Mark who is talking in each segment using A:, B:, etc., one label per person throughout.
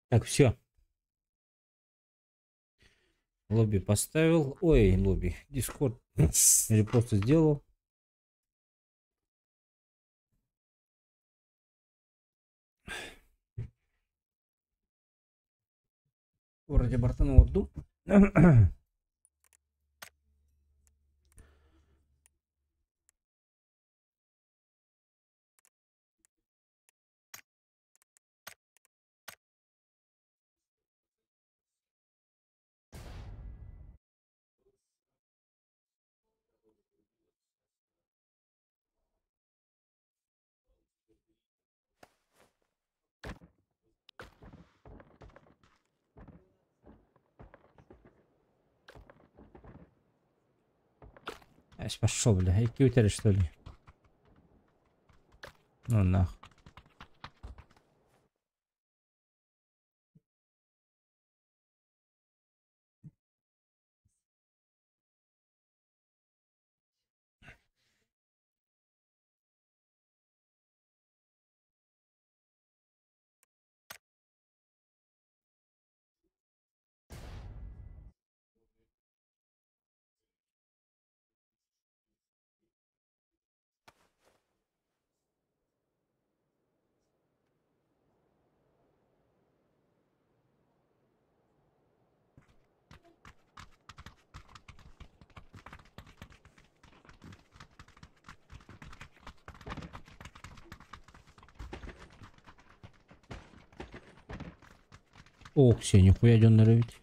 A: Так, все. Лобби поставил. Ой, лобби. Дискорд. Репосты сделал. Вроде бартан орду. Ась пошел, бля. Икки что ли? Ну нахуй. Ох, все, нихуя дённер ведь.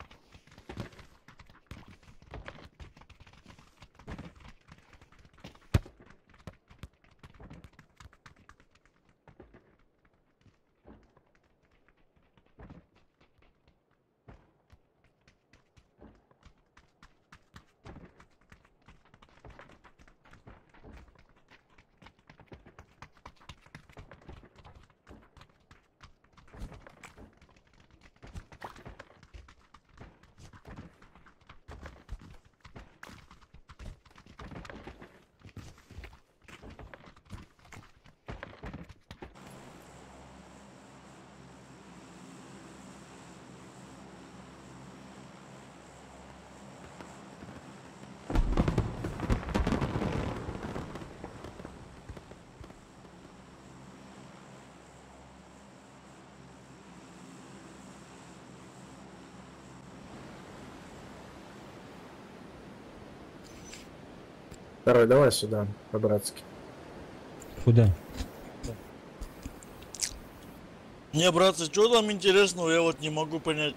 B: Второй, давай сюда, по-братски.
A: Куда?
C: Не, братцы, что там интересного, я вот не могу понять.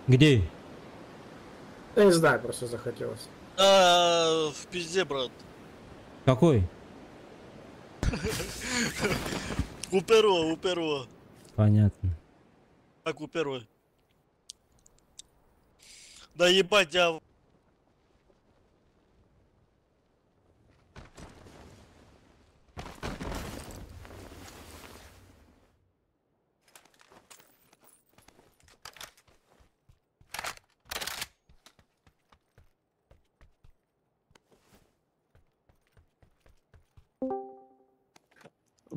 A: Где?
B: Я не знаю, просто захотелось.
C: А, в пизде, брат.
A: Какой?
C: У первого, у первого.
A: Понятно.
C: Как у первого? Да ебать, я...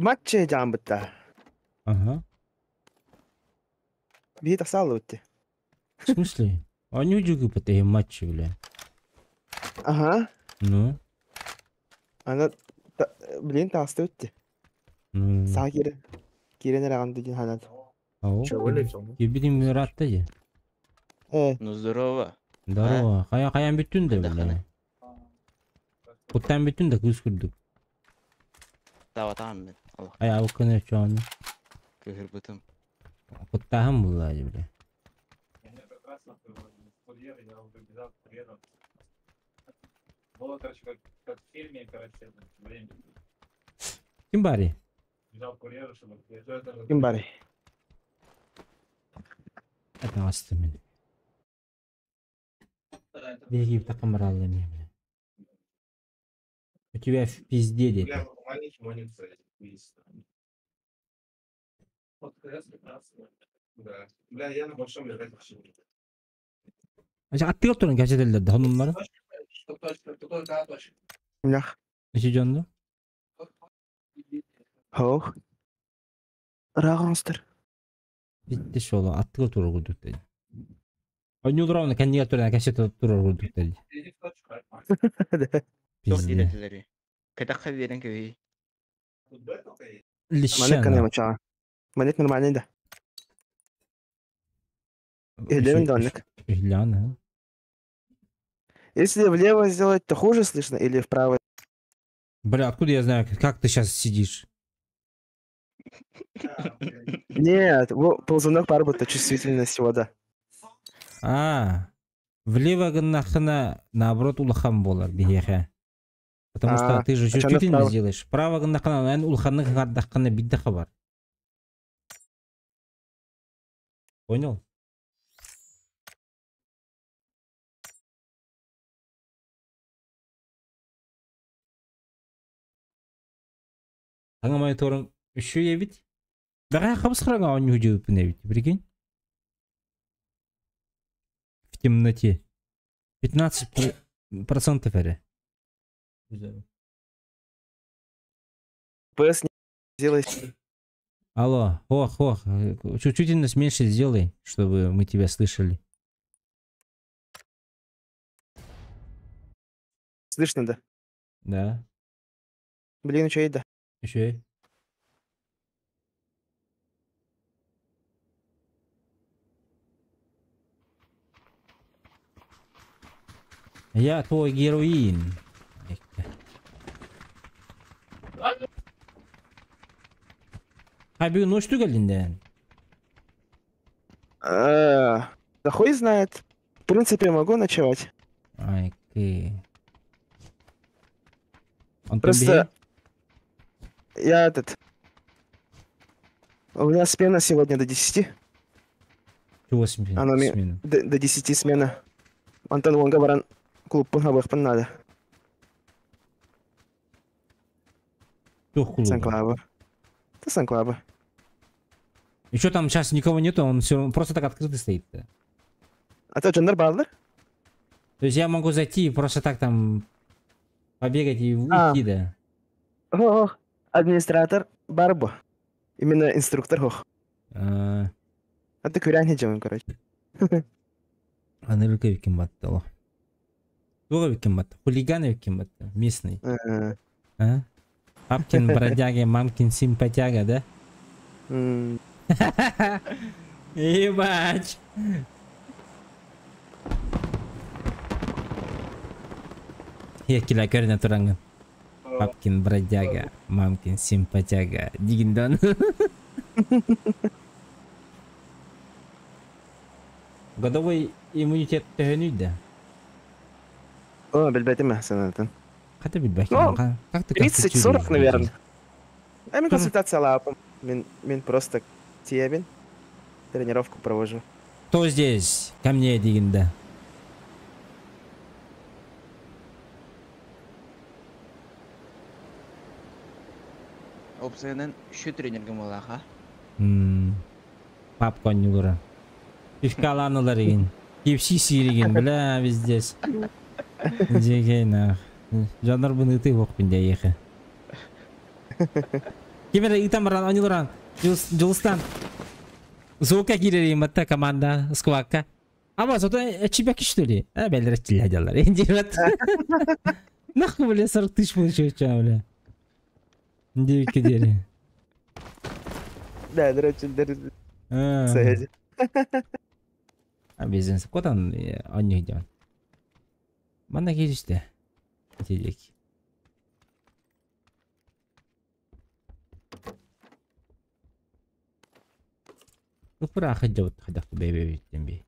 D: Матча жаамбытта.
A: Ага.
D: Биһи тахсааллыбытты.
A: В смысле? Они удюгы по матчи, бля.
D: Ага.
A: Ну?
D: Ана блин таастыбытты.
A: Ну.
D: Саа киирэн. Киирэн эрэ аҕан дии ханат.
A: Ау.
B: Че, вылетел? ну?
A: Кибидим ратта же.
D: Э,
E: Ну здорово.
A: Здорово. Кая каян бүттүн да,
E: Кайда
A: бля. Куттан бүттүн да кыз күрдүк.
E: Таватам мен. Аллах
A: Ай алканы чоны.
E: кыһырбытым.
A: Куттаһым булла бля.
F: Я прекрасно курьер, я уже бежал к курьеру. Было, короче, как в фильме, короче, время.
A: Ким бари?
F: Бежал к курьеру, чтобы...
D: ким барый?
A: Это асты мен. Беги такамралы не, бля. У тебя в пизде где-то.
F: Маленький маленький Вот как раз 15. Да. Бля, я на большом лежать вообще не буду.
A: Аттыгар туран кәсетелдер да хонуннары.
F: Точка, точка, точка.
D: Млях.
A: Нече жонду?
D: Хоох. Ыраах оҥостор.
A: Bitti шоло аттыга турар курдук дии. Ойнуулар кэннигэр туран кэпсэтэ турар курдук дии.
E: Туох диир этилэрий? Кэтэххэ биэрэн кэбиһий.
D: Маннык гына мачаҕа. Маннык нормальный да. Иһиллэбин да оннук.
A: Иһиллэҕин а?
D: Если влево сделать, то хуже слышно или вправо?
A: Бля, откуда я знаю, как ты сейчас сидишь?
D: Нет, ползунок парбута чувствительность вода.
A: А, влево гыннаххына наоборот улахан буолар биһиэхэ. Потому что ты же чувствительно сделаешь. Право гыннаххына эн улаханнык хардаххына бидде хабар. Понял? Саҥа мониторуҥ үчүгэй эбит. Бэҕэһээ хабыс-хараҥа оонньуу дьиэбиппин эбит, прикинь. В темноте. 15 процентов эрэ.
D: ПС не сделай.
A: Алло, ох, ох, чувствительность меньше сделай, чтобы мы тебя слышали.
D: Слышно, да?
A: Да.
D: Блин, что да?
A: Еще. Я твой героин. А бүгүн ночь кэллин
D: Да хуй знает. В принципе, могу ночевать.
A: Ай,
D: Просто я этот... У меня смена сегодня до 10.
A: Чего смена?
D: Она
A: смена?
D: До 10 смена. Антон Вонга баран клуб хабыхпын надо.
A: Туох клуба?
D: Санклаба. Это Санклаба.
A: И что там сейчас никого нету, он все просто так открытый стоит. -то.
D: А то Джандар Балдер?
A: То есть я могу зайти и просто так там побегать и уйти, да?
D: Ох, администратор Барбо. Именно инструктор ох.
A: А,
D: а ты куряне делаем, короче.
A: Анырыка викин баттало. Туга викин батта. Хулиган викин батта. Местный. А? Папкин бродяга, мамкин симпатяга, да? Ебать! Я кила көрүнэ тураҥҥын. Папкин бродяга, мамкин симпатяга. Дигиндон. Годовой иммунитет төһөнүй да?
D: О, билбэтим санатын.
A: Хата билбэккин.
D: Ну,
A: Как ты
D: 30-40, наверное. А мен консультация лапым. Мен, мен просто тиебин. Тренировку провожу.
A: Кто здесь? Ко мне дигинде.
E: Опсайынан үчү тренерге буоллаха.
A: Папка онньуулара. Пивкаланалар игин. KFC сииригин, бля, вездес. Дьиэгэй нах. Дьоннорбун ытыы буохпун дьэ эйиэхэ. Ким эрэ ыытан баран онньууларан Дьулустан звука киирэрин батта команда сквакка. Ама зато чебяки что ли? А, бэлэр дьаллар. Диэбэт. Нахуй, бля, 40 тысяч получил, бля. Девять дели.
D: Да, дрочилдер. Сэһэдь.
A: А бизнес. Котан онньуу диэн. Манна кииристэ. Итидик. Ыпыраах сылдьабыт хайдах бэйбэбиттэн би.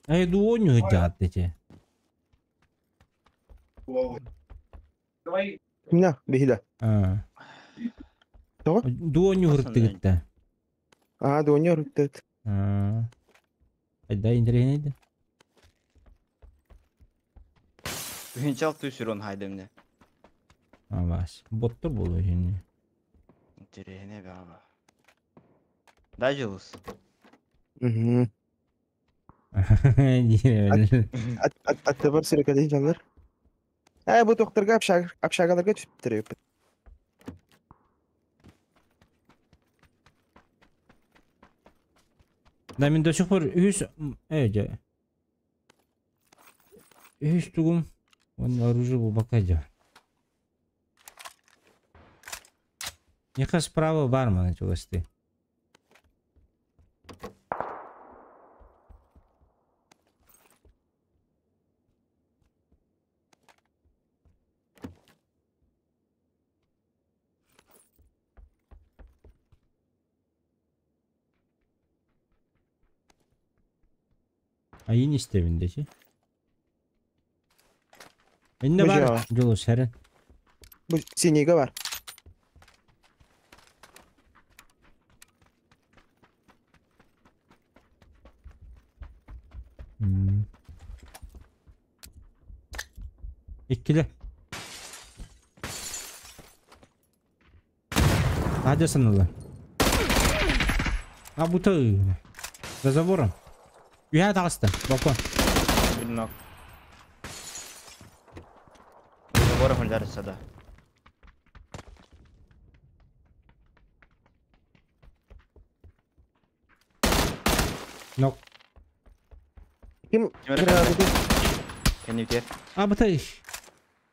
A: Эй, дуонньу сылдьаҕыт ити.
D: Мина, биһилэ.
A: Аа.
D: Тоҕо?
A: Дуонньу һырыттыгыт да.
D: Аа, дуонньу һырыттыгыт.
A: Аа. Айда интэриэһинэй да.
E: Күһүнчал түсүрүн хайдымны.
A: Абаас. Боттор буолуо иһинни.
E: Интэриэһинэй баҕа. Да, Дьулус?
D: Угу. Аттыбар сүрүкэлии дьоннор. Ээ, бу тохторго общагаларга түптэрибиппит.
A: Да мин до сих пор үһүс э дьэ. Үһүс тугум он оружие булбакка дьэ. Миэхэ справа баар маны чугастыы. Айын истэбин дэчи. Инне
D: Бу
A: бар
D: дьиэҕэ.
A: Дьулус хэрэн.
D: Бу синийгэ бар.
A: Иккилэ. Надя саныла. А бута За забором. Үһэ таҕыста. Балкон.
E: Билнок. Забором хылдьар да.
A: Нок.
D: Ким гранаты?
E: Кэннитер.
A: А бута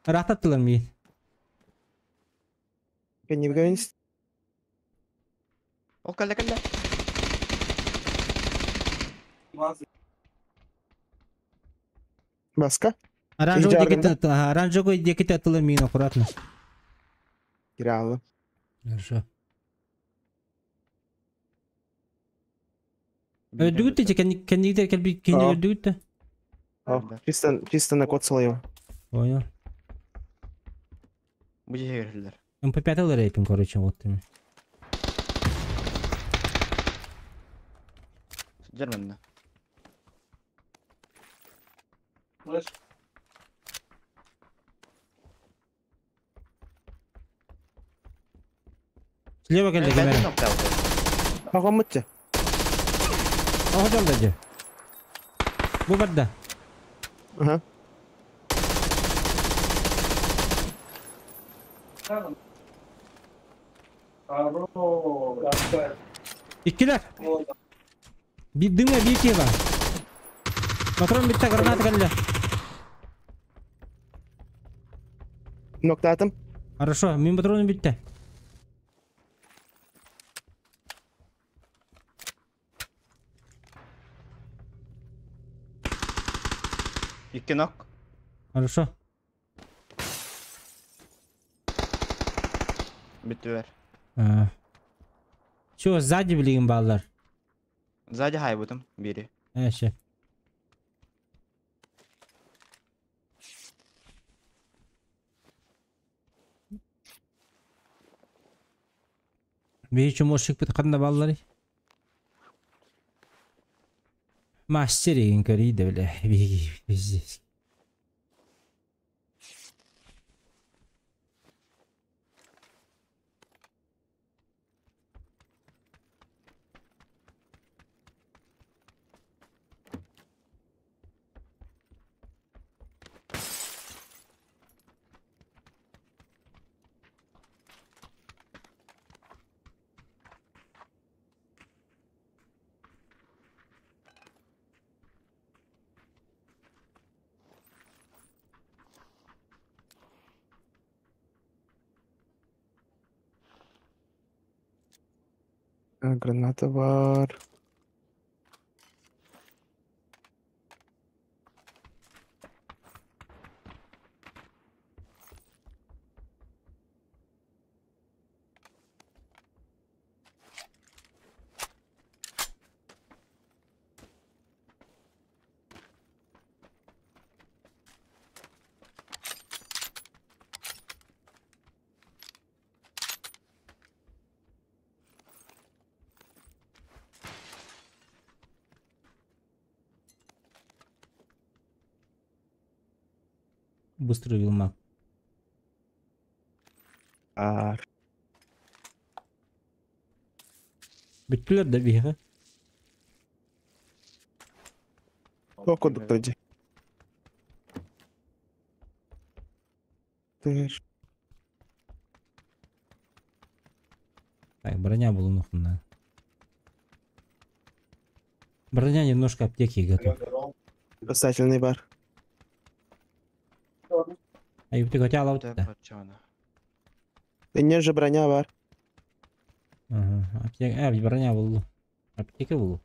A: Ыраахтаттылар миин.
D: Кэннибигэн
E: Ол кэллэ кэллэ.
D: Баска.
A: Оранжевый
D: Иджаргын
A: диэки оранжевый диэки аттылар миин аккуратно.
D: Кираллы.
A: Хорошо. Өлдүгүт да кэннигитер кэлби кини өлдүгүт да.
D: Чисто, чисто на код его.
A: Понял.
E: Бу дьиэ
A: МП5 ылар короче, вот ты.
E: Сылдьар манна.
A: Слева кэллэ кэмэрэ.
D: Ағамытчы.
A: Оҕо дьолло дьэ. Бу барда.
D: Ага.
A: Иккилэр. Bir дымы биир киһи бар. Патрон бүттэ граната кэллэ.
D: Ноктаатым.
A: Хорошо, мин патроным бүттэ.
E: Икки нок.
A: Хорошо.
E: Бүттүлэр.
A: Все, сзади билигин бааллар.
E: Сзади хайбытым бири.
A: Эше. Биһи чумошикпыт ханна баалларый? Мастер егин көрүй да бile. Биһиги пиздец.
D: Граната бар.
A: Быстро вилмак.
D: Бар.
A: Бүттүлэр да биһиэхэ.
D: Току докторди. Тыр.
A: Так, броня булунухунна. Броня немножко, аптеки готов.
D: Спасательный бар.
A: А ты хотела вот
E: Тэ
A: это?
E: баччаҕына.
D: Инньэ же броня бар.
A: Ага, аптека, а, броня был. Аптека был.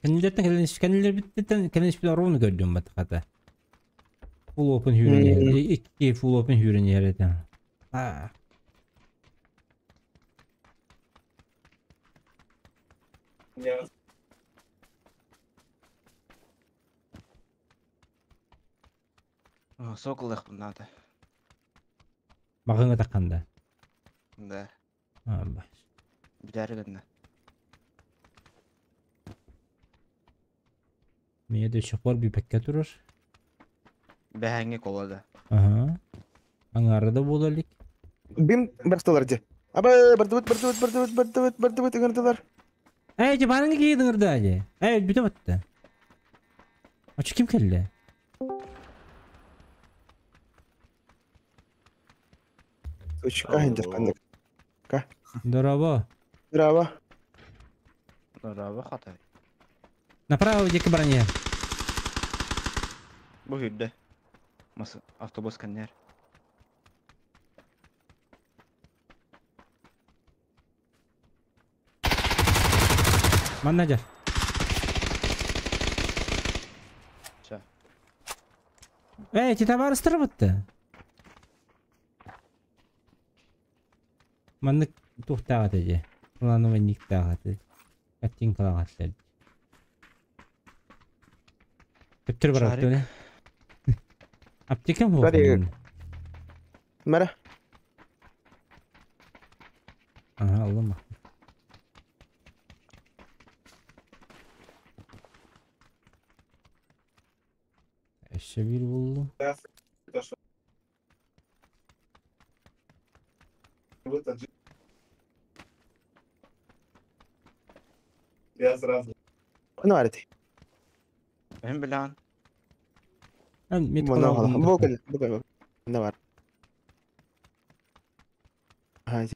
A: Кэннилэртэн кэннилэр биттэн кэннис бит ровно көрдүм бат хата. Full open hürün Икки full open hürün yerden. А.
F: Я
E: О, соколлаахпын наада.
A: Багыңа такканда.
E: Да.
A: А, баш.
E: Бүтээри гынна.
A: Мие де шопор би пекке турар.
E: Бэһээҥҥи колода.
A: Ага. Аңарда болалик.
D: Бим бырахтылар дии. Аба бардыбыт бардыбыт бардыбыт бардыбыт бардыбыт ыҥырдылар.
A: Эй, же барыңы кийдиңирда же. Эй, бүтө батты. Ачы ким келди?
D: Сучка хинжер ханнык.
A: Здорово.
D: Браво.
E: Браво хатай.
A: Направо диэки броня.
E: Бу үрдэ. Мас автобус кэннэр.
A: Манна жар.
E: Ча.
A: Эй, ти табарыстыр бытты. Маннык тухтаҕат эдьэ. Плановый никтааҕат. Картинкалаҕатлар. Төптөр барар
E: Шарик.
A: төне. Аптека
D: Шарик.
A: буолуон.
D: Мара.
A: Ага, аллама. Өссө биир буллум.
F: то, что в этот же- Я сразу.
D: Ну арити.
E: Эн билэҕин.
A: Эн
D: Мона
A: меткалаабын.
D: Бу кэл бу кэл. На бар. Ага.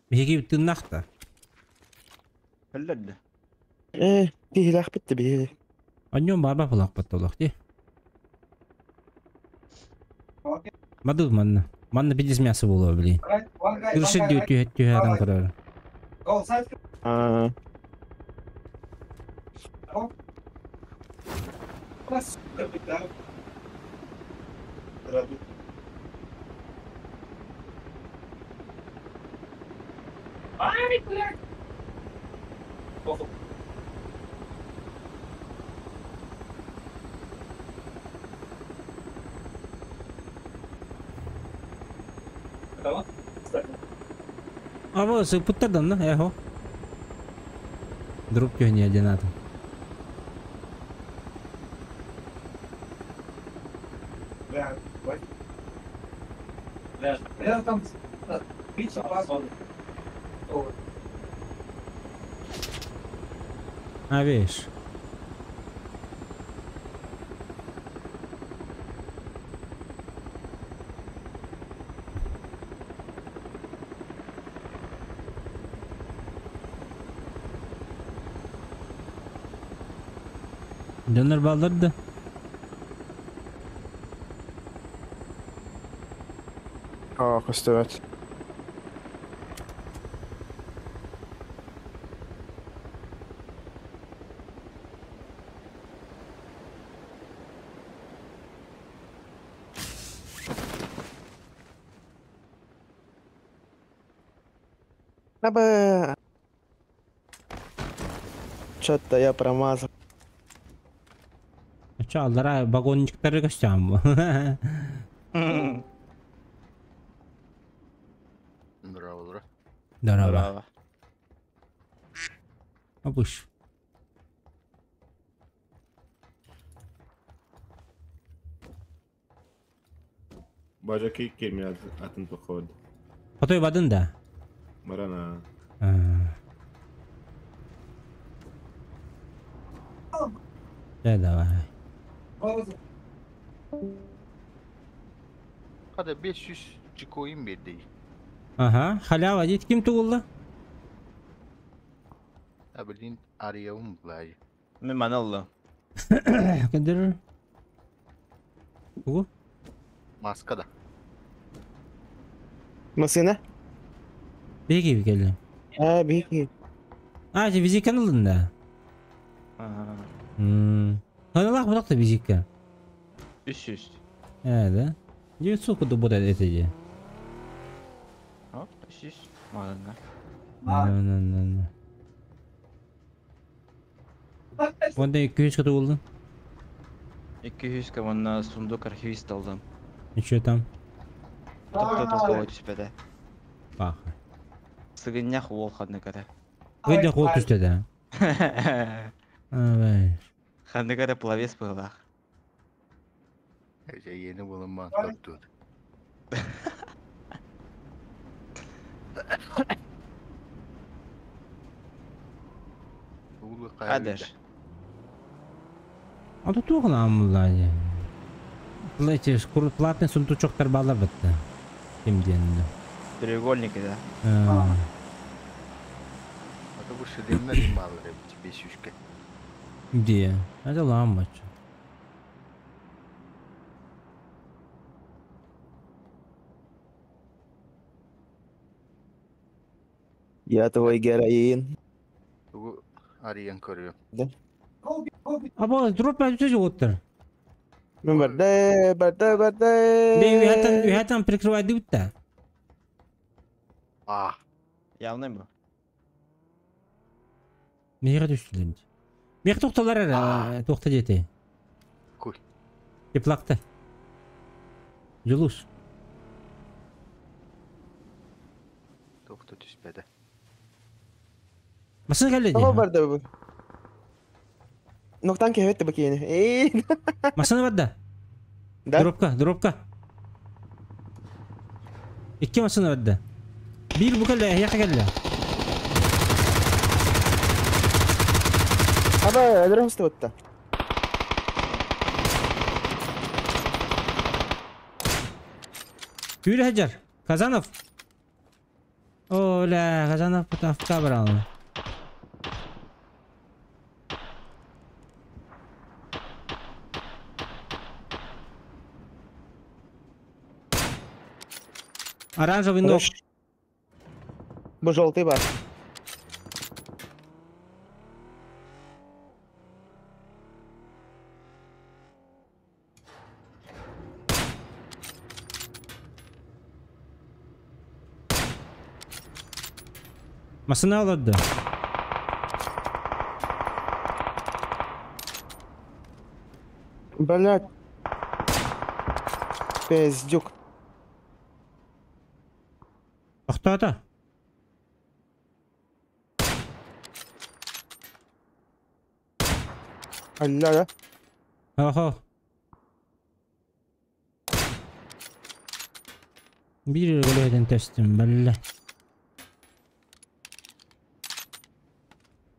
A: Биһиги тыыннаахта.
E: Өллөрдө.
D: Э, биһилэх битте биһи.
A: Онньон барба булаахпат олох дии. Мадыл манна. Манна бидис мясо буолуо блин. Күрүшэ дүү түһэ түһэрэн көрөр.
F: Go outside.
D: Аа.
F: Капитан. Сразу. Ай, блядь! Похуй. Готово? Кстати.
A: А вот сыпыттардан да, эхо. Друг не одинатый.
F: Бля, давай. Бля, я там пицца О,
A: А видишь. Донор балдырды.
D: Аа, көстөбөт. Аба. Чё-то я промазал.
A: Чё, аллара вагончиктары көстөм бу.
G: Здорово,
A: Здорово.
E: Браво.
A: Абыш.
H: Бажа кеми атын поход.
A: Хотой бадын да.
H: Марана.
A: Да, давай.
G: Hadi 500 coin verdi.
A: Ага, халява дейт ким тугулла?
G: Ha bilin arayalım bulay.
E: Мен маналла.
A: Кендер. Тугу?
G: Маска да.
D: Масына?
A: Беги келди.
D: А, беги.
A: А, же визиканы алдың да.
E: Ага.
A: Ханалах бұлақ та визикка.
E: 300.
A: Э, да? 900 куду будет это де.
E: Оп, 300. Маганга.
A: На-на-на-на. Онда 200 куду болду.
E: 200 ка сундук архивист алдым.
A: И что там?
E: Топ-топ түспеді.
A: Паха.
E: Сыгыннях ол ханныкара.
A: Выйди қол түсті да. Ай.
E: Ханныкара пловец была.
G: Ece yeni bulunma tuttu. Ulu
E: Адеш.
A: А тут туғын амылла. Эти платный сундучоктар бала бітті. Ким денді.
E: Треугольники, да.
A: А
G: А bu şirinler mi alır 500 ke.
A: Где? Это ламач.
D: Я твой героин.
G: Bu arayan görüyor.
A: А бұл дроп сөз оттыр.
D: Мен барды, барды, барды.
A: Бей үйәтан, үйәтан прикрывайды бітті.
G: Ah.
E: Явный bu.
A: Меға түстілер. Меға тоқталар әрі, тоқта деті.
G: Куй.
A: Теплакты. Жулус.
G: Тоқта түспеді.
A: Масына келді
D: Тоға
A: де.
D: барды bu. Ноктан кебетті бакені. Эй.
A: Масына барды.
D: Да?
A: Дропка, дропка. Икки масына барды. Bir bu келді, яқа келді.
D: Аба, әдірім ұсты бұтты.
A: Yürü Hacer. Kazanov. Оля, Казанов потавка брал. Оранжевый нож.
D: Бұл желтый бар.
A: Масына алады.
D: Блядь. Пиздюк.
A: Тоқтата.
D: Алла, да?
A: Ага. Bir goleden testim belli.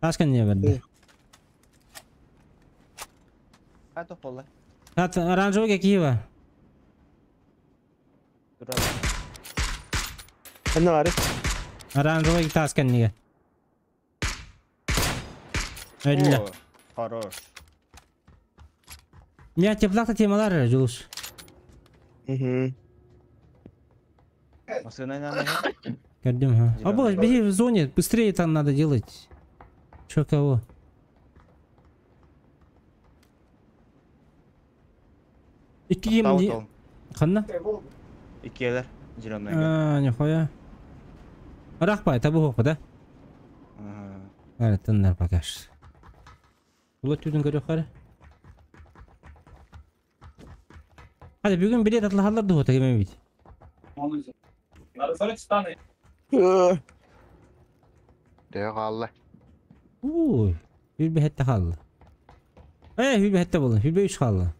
A: Таскан не берді.
E: Қай тоқ болды?
A: Тат оранжевый какие?
D: Анна бар.
A: Оранжевый таскан неге. Öyle.
E: О, Хорош.
A: Я теплакта темалар Жулус.
D: Угу.
E: Масына надо.
A: Көрдüm ha. А бұл бери в зоне, быстрее там надо делать. Чё кого? Икки ким не... Ханна?
E: Иккиэлэр. Зеленый.
A: А, нихуя. Рахпай, табу хопа, да? Evet, тыннар пока что. Ула түтүн көрүөххэ. Hadi бүгүн билет атлаһаллар дуо тагым бит.
G: Төһө хаалла?
A: Уй, bir behette kaldı. Bir behette buldum. Bir üç kaldı.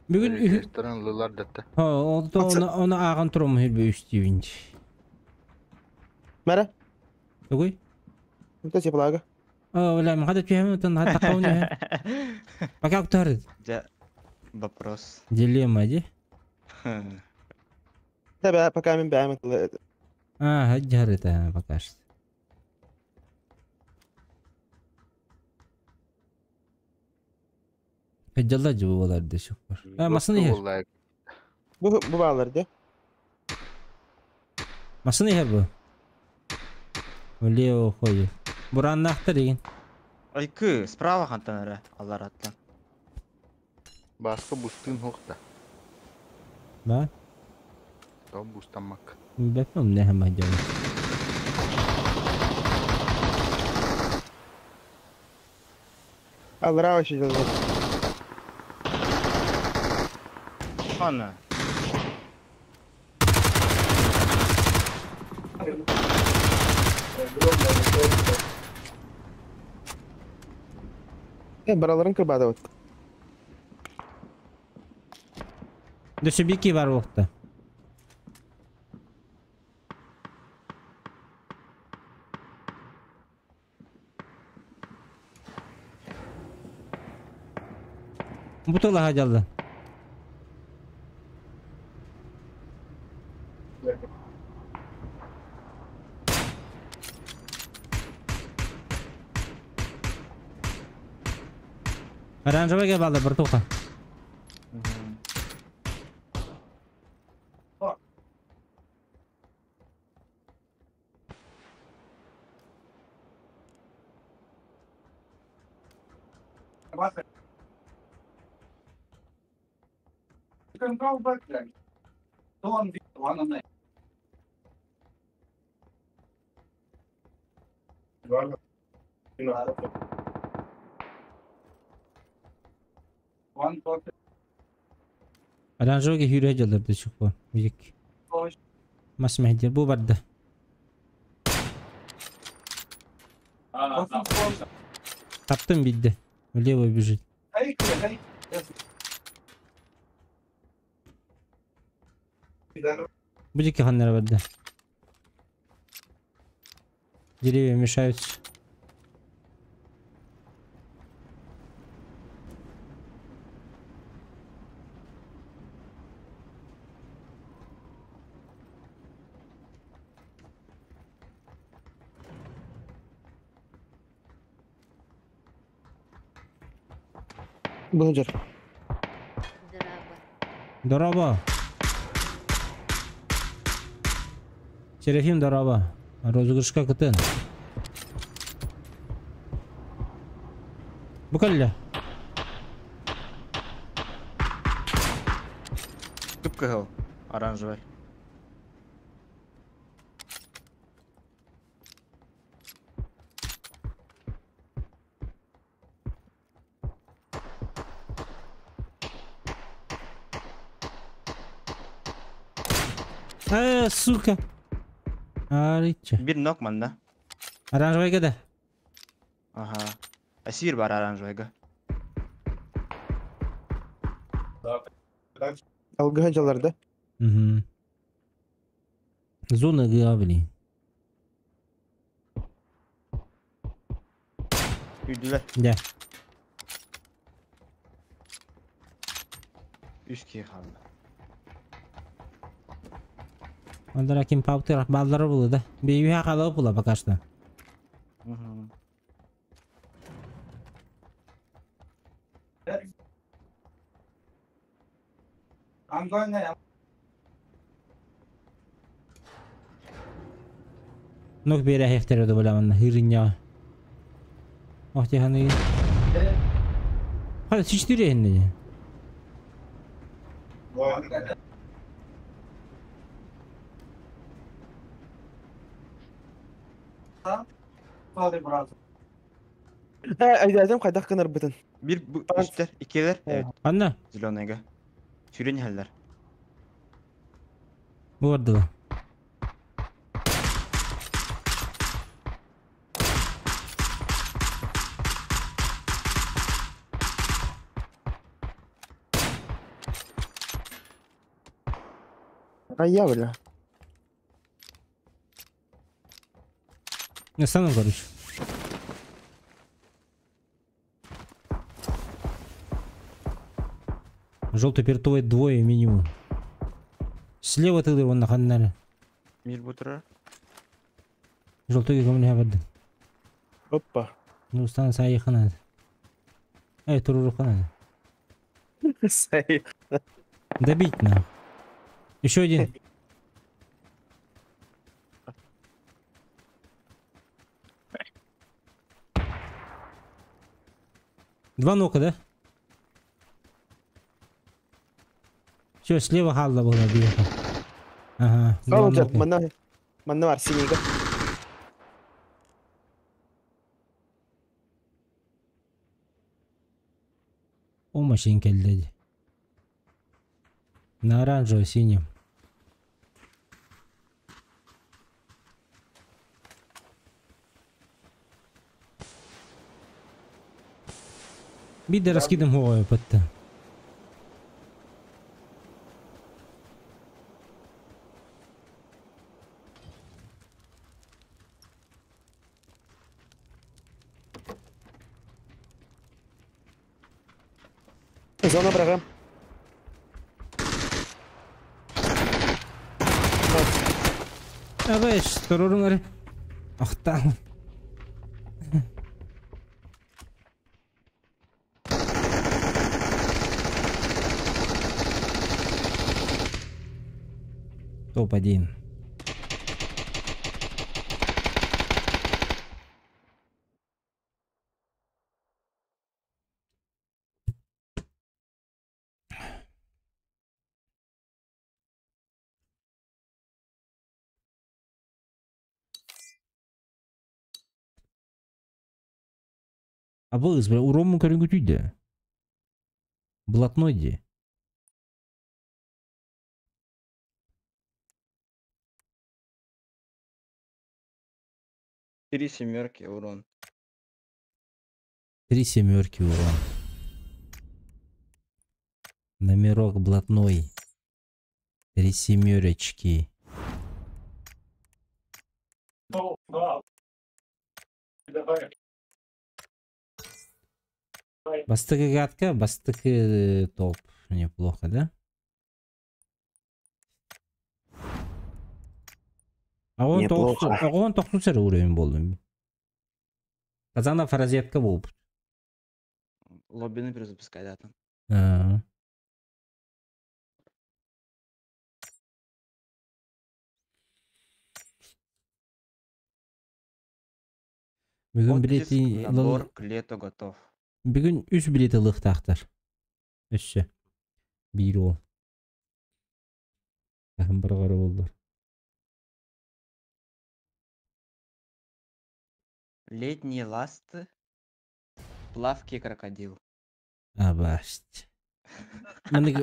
A: Бүгүн
G: Ресторан ыллылар датта.
A: Ha, o da ona ааҕан турум bir üç диибинч.
D: Мара,
A: Тугуй?
D: это теплага.
A: О, бля, хада түһәм отон хата кауны. Пока ктар.
E: Дьэ, вопрос.
A: Дилемма ди.
D: Да, пока мен бәйм
A: А, хаджар пока что. Хаджалла жыбы болар дешик бар. А, масын ихер.
D: Бу балар де.
A: Масын ихер бу. Влево уходит. Бураннахтар деген.
E: Айкы, справа хантан эрэ, аллар аттан.
G: Баска бустын хохта.
A: Да?
G: Том бустамак.
A: Бәпмем не хама жабы.
D: Аллара вообще делает.
E: Ана.
D: Бараларын кырбады вот.
A: Дөсө бики бар уақта. Бутыла хаджалла. Оранжевый балды бір тоқа. Оранжевый хүрэ жаларды чук бар. Бик. Мас мехди бу барды. Таптым бидде. Влево бежит. Будете ханнера барды. Деревья мешаются.
D: Блогер.
A: Дороба. Серафим дороба. Розыгрышка кытын. Букалля.
E: Кып оранжевый.
A: Сука. Арича.
E: Бир нок манна.
A: Оранжевый да?
E: Ага. Асир бар оранжевыйга.
D: Алгыга жалар да?
A: Угу. Зона габли.
E: Үйдүлер.
A: Да.
E: Үс ки қалды.
A: Онда ким паптыр баллары булды да. Бейбе калып була пока что.
E: Угу.
F: I'm going there.
A: Ног бере хефтер өдө буламын хырыня. Ох тиханы. Хада чичтире хинне.
F: Sorry, brother.
D: Айдадым хайдах гынарбытын.
E: Бир бу үстер, иккилер. Evet,
A: Анна,
E: зеленыйга. Сүүрэн иһэллэр.
A: бу бардылар.
D: А я, бля.
A: Не стану, короче. Желтый пертовый двое минимум. Слева ты вон на ханнаре.
E: Мир бутыра.
A: Желтый кому барды.
D: Опа.
A: Ну, стан саихана. Эй, турурухана.
D: Сай.
A: Добить нахуй. Еще один. Два нока, да? Все, слева халла была бьеха. Ага, два
D: Ол
A: нока.
D: манна манна бар синийга.
A: О, машинка леди. На оранжево синем. Бидер раскидым голову подта.
D: Зона бырагам.
A: Абэш, турурун Ахтан. Топ-1. Абылыс, бля, урому көрүнгүтүйдө. Блатной ди.
E: Три семерки урон.
A: Три семерки урон. Номерок блатной. Три семерочки.
F: Ну, да. Давай.
A: Бастыкы гадка, бастыкы топ. Неплохо, да? А он
D: Неплохо.
A: он тоқсу уровень болду. Казана фразетка болуп.
E: Лоббини перезапускай, да, там.
A: А. Бүгүн
E: Оттиск
A: билети
E: набор к лету готов.
A: Бүгүн 3 билети лыхтахтар. Өссө. Бир ол. Ахын бір қара болдыр.
E: Летние ласты. Плавкий крокодил.
A: Абасть. Маны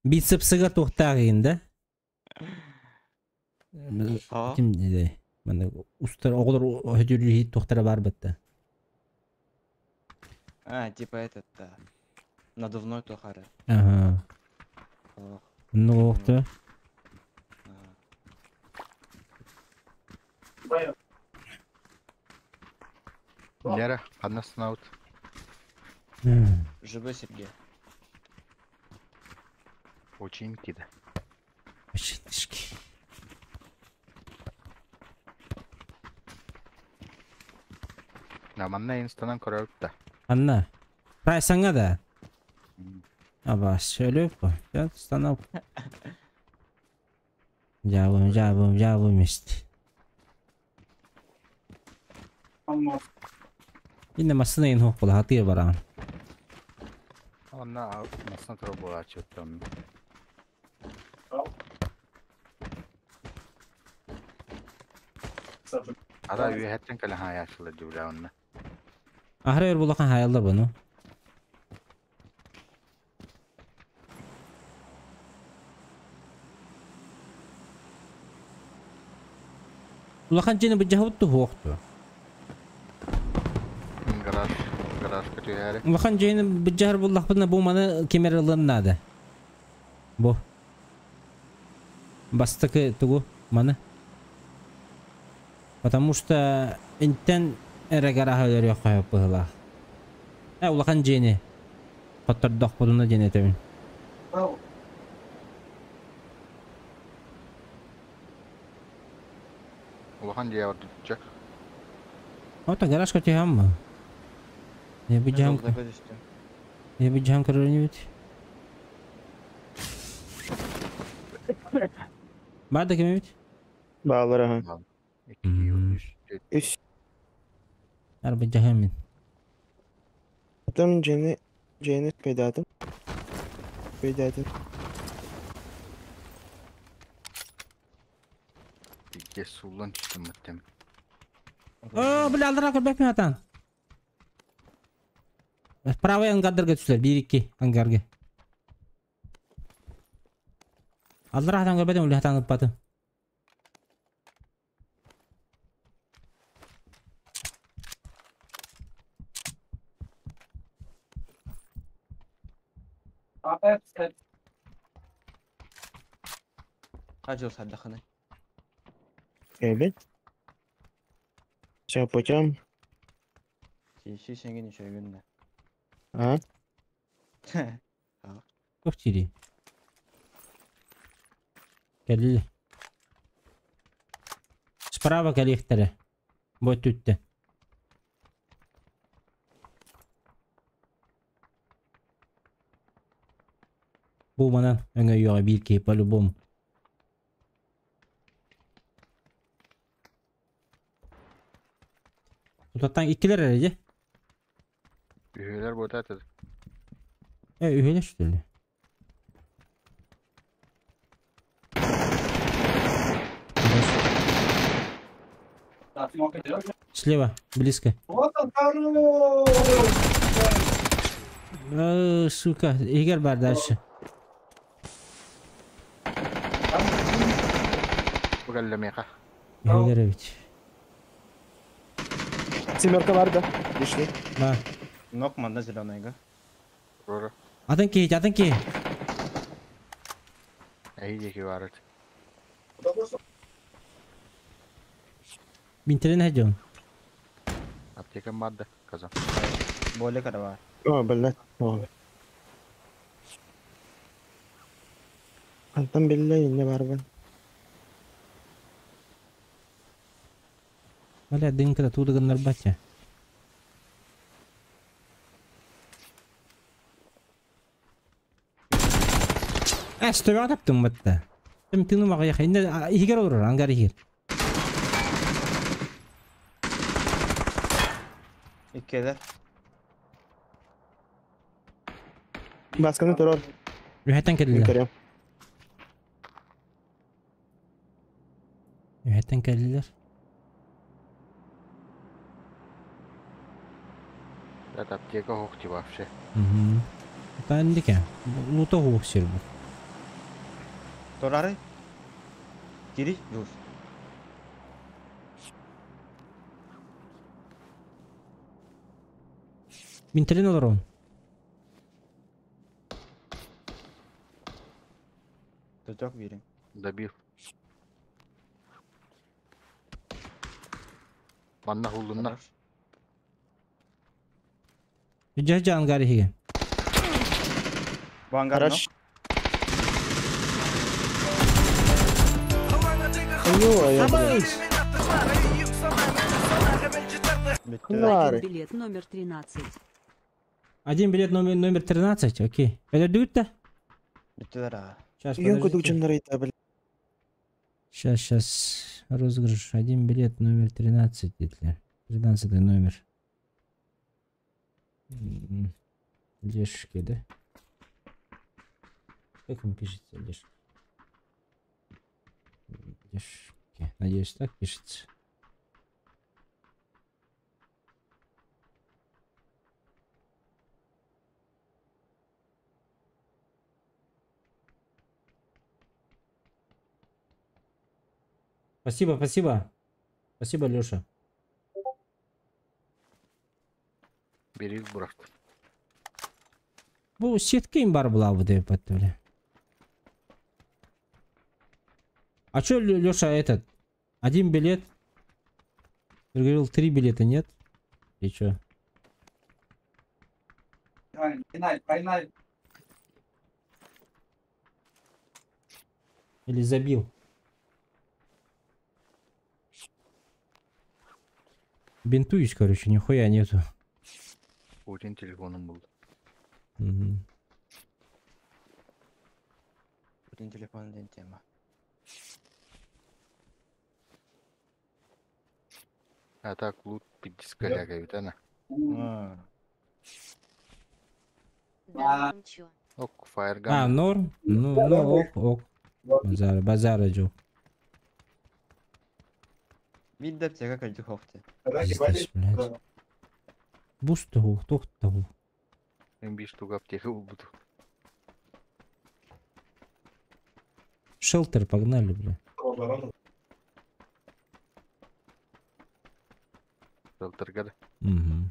A: бицепсыга тоқтағын да?
E: О,
A: Ким деди? Маны устар оғылар хөдүрү тоқтара бар бітті.
E: А, типа этот, да. Надувной тохары.
A: Ага.
E: Ох,
A: Ну, оқты.
E: а.
G: Лера, одна снаут.
E: ЖБ Сергей.
G: Учинки да.
A: Починочки.
G: Да, манна инстанан көрөбүт да.
A: Анна. Прайсаңа да. Абас, сөйлөп қой. Я станап. Жабым, жабым, жабым мест. Инне масына ин хоқ бола, хатыр баран.
G: Онна масына тура буолаачы оттон. Ара үйэһэттэн кэлэ хаайаачылар дьүүлээ онна.
A: Ахра өр булахан хаяллар бұны. Улахан дьиэни былдьаһабыт суох дуо?
G: Гараж, гаражка түһээри.
A: Улахан дьиэни былдьаһар буоллахпытына бу маны ким эрэ ылыан наада. Бу. Бастакы тугу маны. Потому что интэн эрэ гарааһы өлөрүөххэ сөп быһыылаах. Э улахан дьиэни хоттордохпутуна диэн этэбин.
G: Улахан дьиэ ордучча.
A: Ото гаражка түһэн ма? Не быдьаһан не быдьаһан көрөрүнүбүт. Бар да ким эбит?
D: Баалар аха.
G: 2, 3, 4.
D: Үс.
A: Ар быдьаһан мин.
D: Потом дьиэни дьиэни пейдатым. Пейдатым.
G: Икки сууллан түстүм баттым.
A: О, бля, алдыра көрбөппүн атан. Правый ангардарга түстүлэр, 1-2 ангарга. Алдыра хатан көрбөтүм, үлэ хатан ыппатым.
E: Хажыл сардаханы.
D: Эбит. Все путем.
E: Си сеңген еще күнне.
D: А?
A: Туох диирий? Кэллилэр. Справа кэлиэхтэрэ. Бу өттүттэн. Бу манан өҥөйүөҕэ биир киһи по-любому. Тутаттан иккилэр эрэ дьэ.
G: Үһүөлэр буота этэ.
A: Э, үһүөлэр что ли? Слева, близко.
F: Вот он, хорош!
A: Э, сука, Игорь бар дальше.
G: Бу кэллэ миэхэ.
A: Игоревич.
D: Семерка бар да. Лишний.
A: Да.
E: Нок манна зеленыйга.
G: Рора.
A: Атын киһи, атын киһи.
G: Эһи диэки баар этэ.
A: Минтерин хадьон.
G: Аптекам баар да, казан.
E: Более карава.
D: О, блядь. О. Антон биллэ инне барбын.
A: Бля, дынка туда гыннарбатя. Э, сtöbäҕэ таптым батта. Тым тыным аҕыйах. Инне иһигэр олорор, ангар иһигэр.
E: Иккиэлэр.
D: Басканы турар.
A: Үһэттэн кэллилэр.
D: Көрөм.
A: Үһэттэн кэллилэр.
G: Это аптека суох дии вообще.
A: Угу. Таандика. Лута хуох сир бу.
E: Турары. Кири, жуус.
A: Минтерин олорон.
E: Туток бириң.
G: Добил. Манна хуллунна.
A: Дьэ ангар иһигэр.
E: Бу ангар
D: Хорош. Ой, я, блядь.
E: Бүттү.
D: Лары.
I: Один билет номер 13.
A: Один билет номер, номер 13, окей. Өлөрдүгүт да?
E: Бүттүлэр аа.
A: Сейчас,
D: Үйөн
A: подождите.
D: кудучуннар ыйта, блядь.
A: Сейчас, сейчас. Розыгрыш. Один билет номер 13, детлер. 13 номер. М, Лешки, да? Как он пишется, Лешки? Лешки. Надеюсь, так пишется. Спасибо, спасибо. Спасибо, Леша.
G: Бери бырахтым.
A: Бу сетка им бар была бы бля. А чё, Леша, этот? Один билет? Ты говорил, 3 билета, нет? И чё? Или забил? Бинтуюсь, короче, нихуя нету.
G: Путин телефоном был.
A: Угу.
E: Путин телефон день тема.
G: А так лут пиздец ведь она.
I: Да, чё.
G: Ок, фаерган.
A: А, норм? Ну, ок, ок. Базара, базара, Джо.
E: Видно, аптека как духовте.
A: Пиздец, блядь. Буст того, тох того.
G: Им штук аптека буду.
A: Шелтер погнали, бля.
G: Шелтер гада.
A: Угу.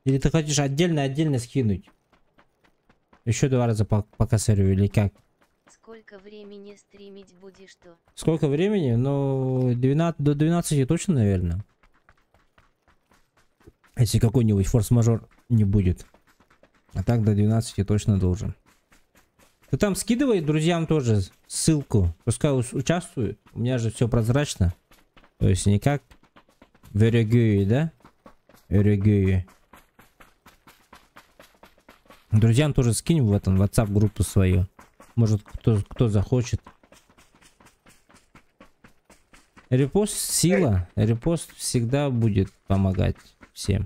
A: Или ты хочешь отдельно-отдельно скинуть? Еще 2 раза по косарю или как?
I: Сколько времени стримить будешь то?
A: Сколько времени? Ну, 12, до 12 точно, наверное. Если какой-нибудь форс-мажор не будет. А так до 12 точно должен. Ты там скидывай друзьям тоже ссылку. Пускай участвуют. У меня же все прозрачно. То есть никак в Эрегюе, да? Эрегюе. Друзьям тоже скинь в этом WhatsApp группу свою. Может, кто захочет. Репост сила. Репост всегда будет помогать всем.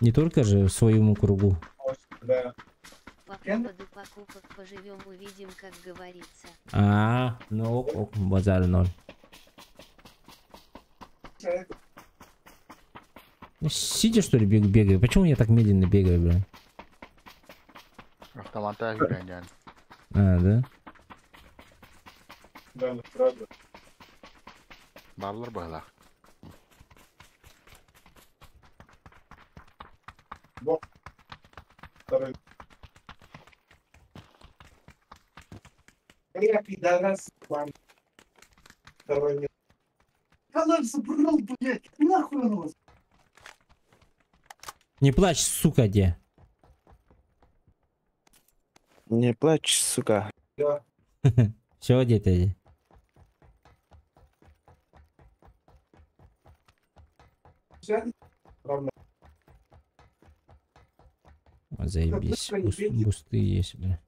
A: Не только же в своему кругу.
F: Да.
I: По поводу покупок поживем, увидим, как говорится.
A: А, ну ок, ок, базар ноль. Сидя, что ли, бегаю? Почему я так медленно бегаю, блин?
G: Автомата гоняют.
A: А, да?
F: Да, правда.
G: Баллар была.
F: Бог. Второй. Я пидорас, Второй нет. Коллапс забрал, блядь, нахуй он вас.
A: Не плачь, сука, где?
D: Не плачь, сука.
F: Да.
A: Все, где ты? Заебись. Бусты есть, бля.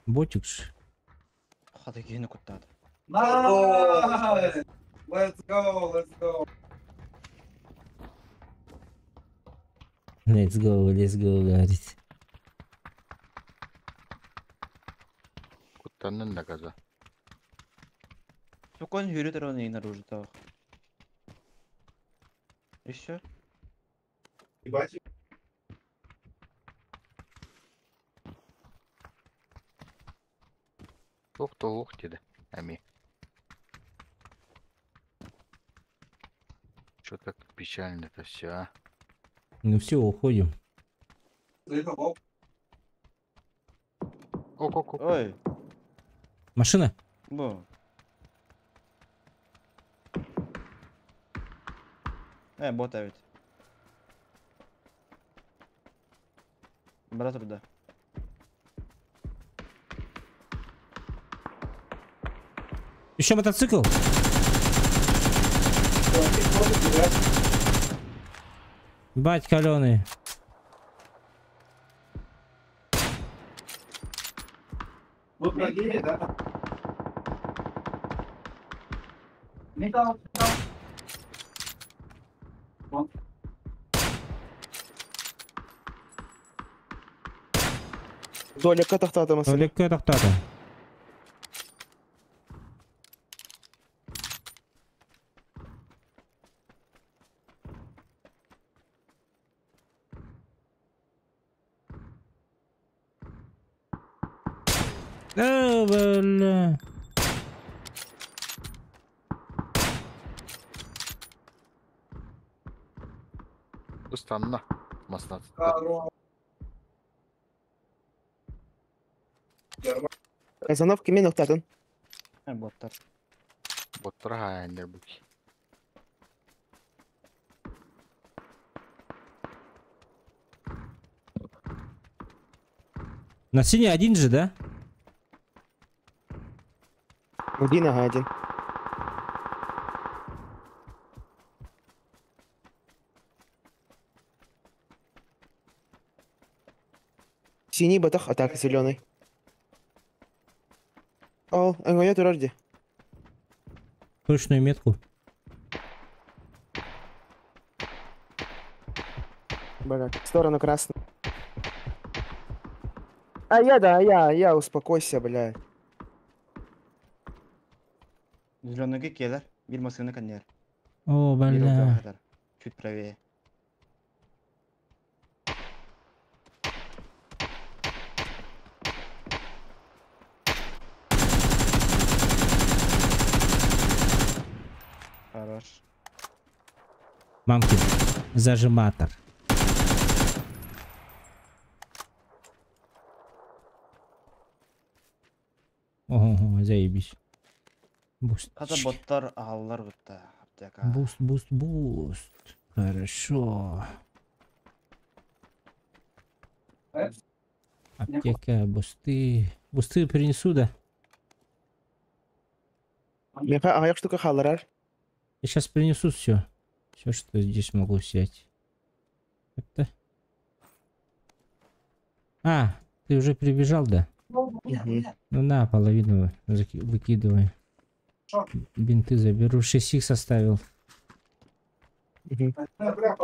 A: Ботик ж.
F: Nice! Let's go, let's go.
A: Let's go, let's go, говорит.
G: Куттанын наказа.
E: Сукон юрит и наружу так. Еще?
F: Ебать.
G: Ох, деди. Ами. Чё так печально-то все, а?
A: Ну все, уходим.
E: Ой.
A: Машина?
E: Бо. Бота ведь. Брат туда.
A: Еще мотоцикл. Бать каленый.
D: Туалекка тохтоото массыына.
A: Туалекка тохтоото. Э, бля.
G: Ыстанна. Маснатта.
D: Казанов кимин охтатын?
E: Боттар.
G: Боттара хаайаннар бу.
A: На синий один же, да?
D: Один, ага, один. Синий батах, атака зеленый. Ол, өҥөйө турар дии.
A: Точную метку.
D: Бля, в сторону красный. А я, да, я, успокойся, бля.
E: Зеленый келер. Бир машина коннер.
A: О, бля.
E: Чуть правее. Хорош.
A: Мамкин. Зажиматор. Ого, заебись. Буст.
E: Хата боттар ааллар бутта. Аптека.
A: Буст, буст, буст. Хорошо. Аптека, бусты. Бусты принесу, да?
D: Меха аҕыйах штука хаалларар.
A: Я сейчас принесу все. Все, что здесь могу взять. Это. А, ты уже прибежал, да?
D: Мгм.
A: Ну на, половину выкидывай. Бинты заберу. 6 икс оставил.
D: Мгм.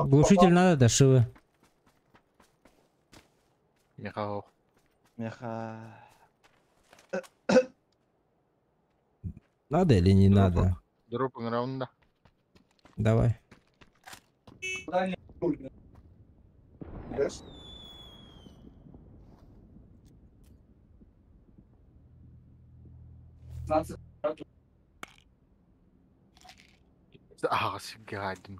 A: Глушитель надо, да, Шивы?
G: Меха.
E: Меха.
A: Надо или не надо?
G: Дроп раунда.
A: Давай.
G: А, сигадим.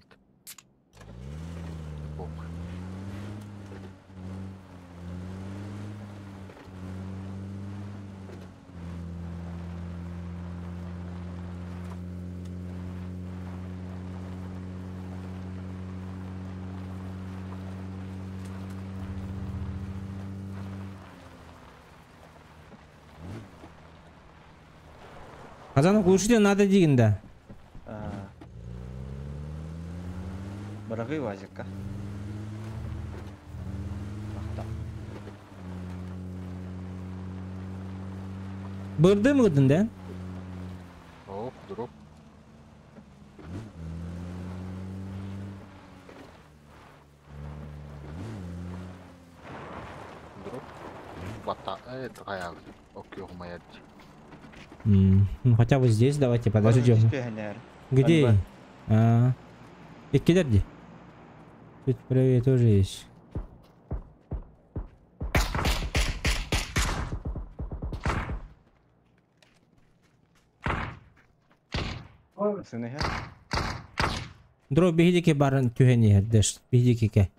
A: Казанов глушитель надо деген да.
E: Барагы вазика.
A: Бырды мыгдын да?
G: О, дроп. Дроп. Бата, это Окей, моя.
A: Ну хотя бы здесь давайте подождем. Где? А, где? Чуть правее тоже есть. Дроп бигидики барын түһени дэш бигидикике.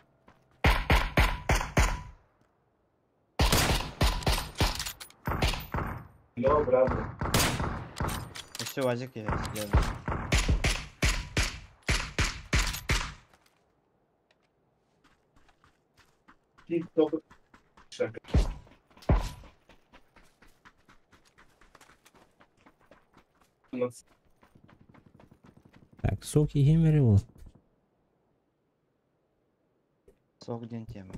E: Все, вазик я сделал.
A: Так, соки геймеры вот.
E: Сок день тема.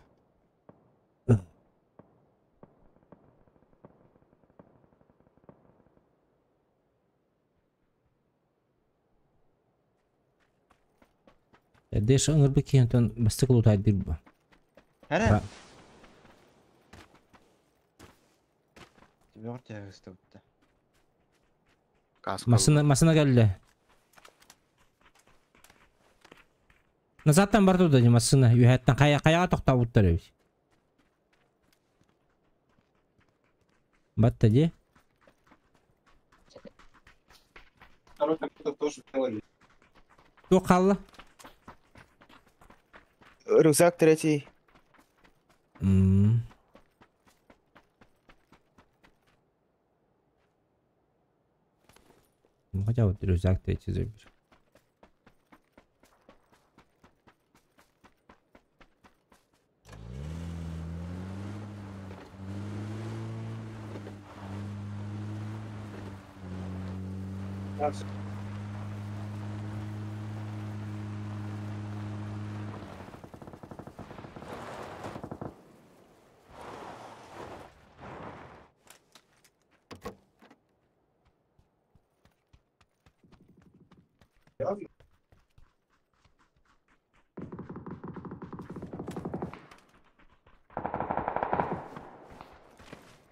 A: Дэш ыңырбы кентон бастык лутайдыр бу.
E: Хәрә. Төбөҕөр түһэ сыстыбыта.
G: Каска
A: Массыына, массыына кэллэ. Назадтан бар турда дии массыына. Үөһэттэн хайа хайаҕа тохтообуттар эбит. Батта дии.
F: Второй компьютер тоже делали.
A: Туох хаалла?
D: Рюкзак третий.
A: М. Ну хотя вот рюкзак третий заберу.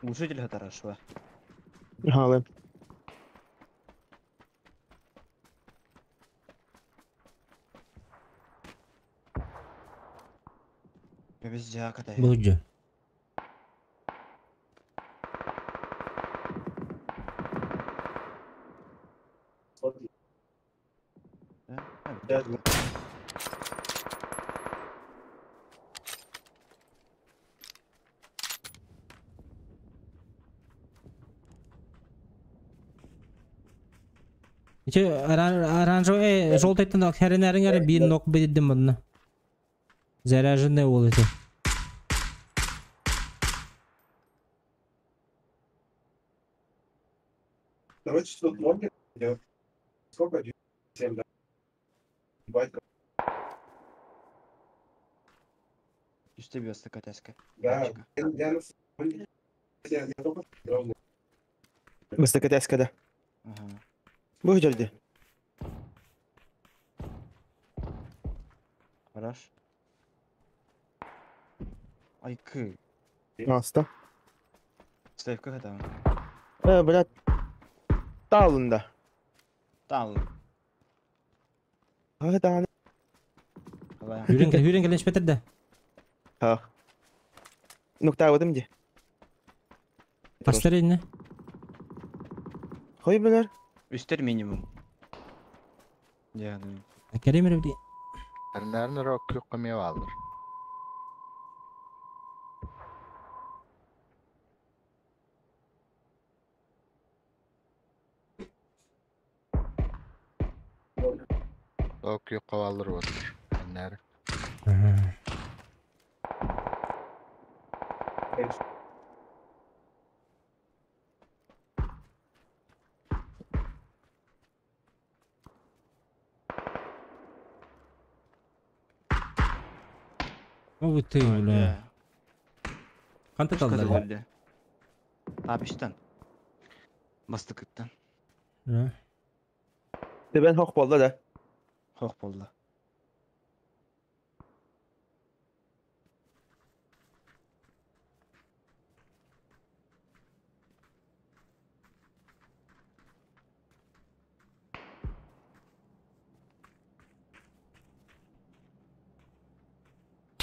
E: Глушитель хорошо.
D: Галы.
E: Везде катай.
A: Булдьу.
E: Да?
A: Ити оранжевый желтый херенерин биир нок бидим мунна. Заряженный ол ити.
F: Короче, тут ноги идет. Сколько? 7, да? Батька.
E: Үстэ биоста катаска.
F: Да, я на самом деле, я только ровно.
D: Быстро да.
E: Ага.
D: Бу дьөрдө.
E: Хорош. Айкы.
D: Аста.
E: Ставка там.
D: Э, блядь. Таалында.
E: Тал.
D: А, да.
E: Давай.
A: Хүрен хүрен кэлэн испэтэр да.
D: Ха. Нуктаабытым ди.
A: Пастар инне.
D: Хой билер.
E: Үстер минимум. Я, ну.
A: Керемер били.
G: Эрнәрин рок күк алыр. Ок күк алыр отыр. Эрнәр.
A: О ты, бля. Канта талдар.
E: Өлдө. Абиштан. Бастыкыттан.
A: Да.
D: Тебен хох болду да.
E: Хох болду.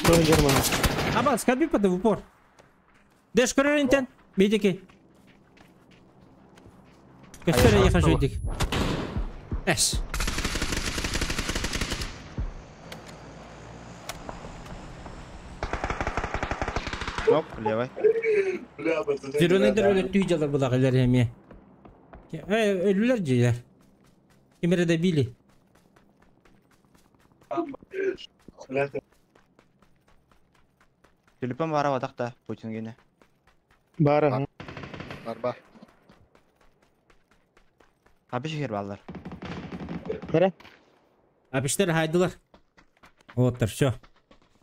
D: Тоже Герман.
A: Аба, скорби под в упор. Дэш көрөрүнтен. Бейдеки. Көстөр я хожу дик. Эш.
E: Оп, левой.
F: Бля, пацаны.
A: Зеленый өлө түй жалар була келер эми. Э, өлүлөр жейлер. Кимере добили.
F: Бля, ты
E: Телефон бара батакта Путин гене.
D: Бара.
G: Бар бар.
E: Абиш хер балдар.
D: Кара.
A: Апиштер хайдылар. Оттар, все.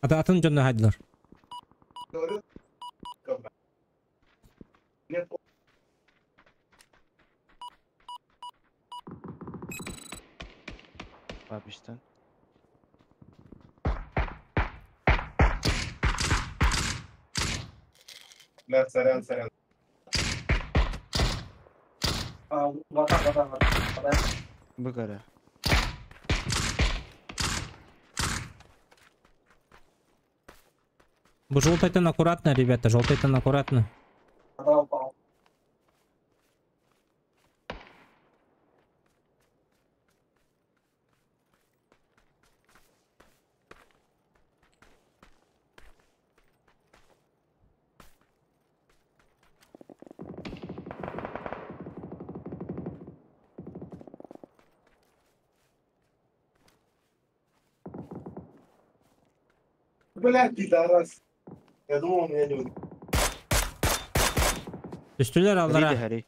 A: Ата атын жонно хайдылар.
F: говорил? Нет,
E: Абиштан.
F: бля, сорян, сорян. А, вода, вода, вода. Вода.
E: Бу көрө.
A: Бу желтайтан аккуратно, ребята, желтайтан аккуратно.
F: Вода упал. Блядь, пидорас.
C: Я думал, он меня не убьет.
A: Түстүлэр
E: Хари
A: аллара.
E: хари.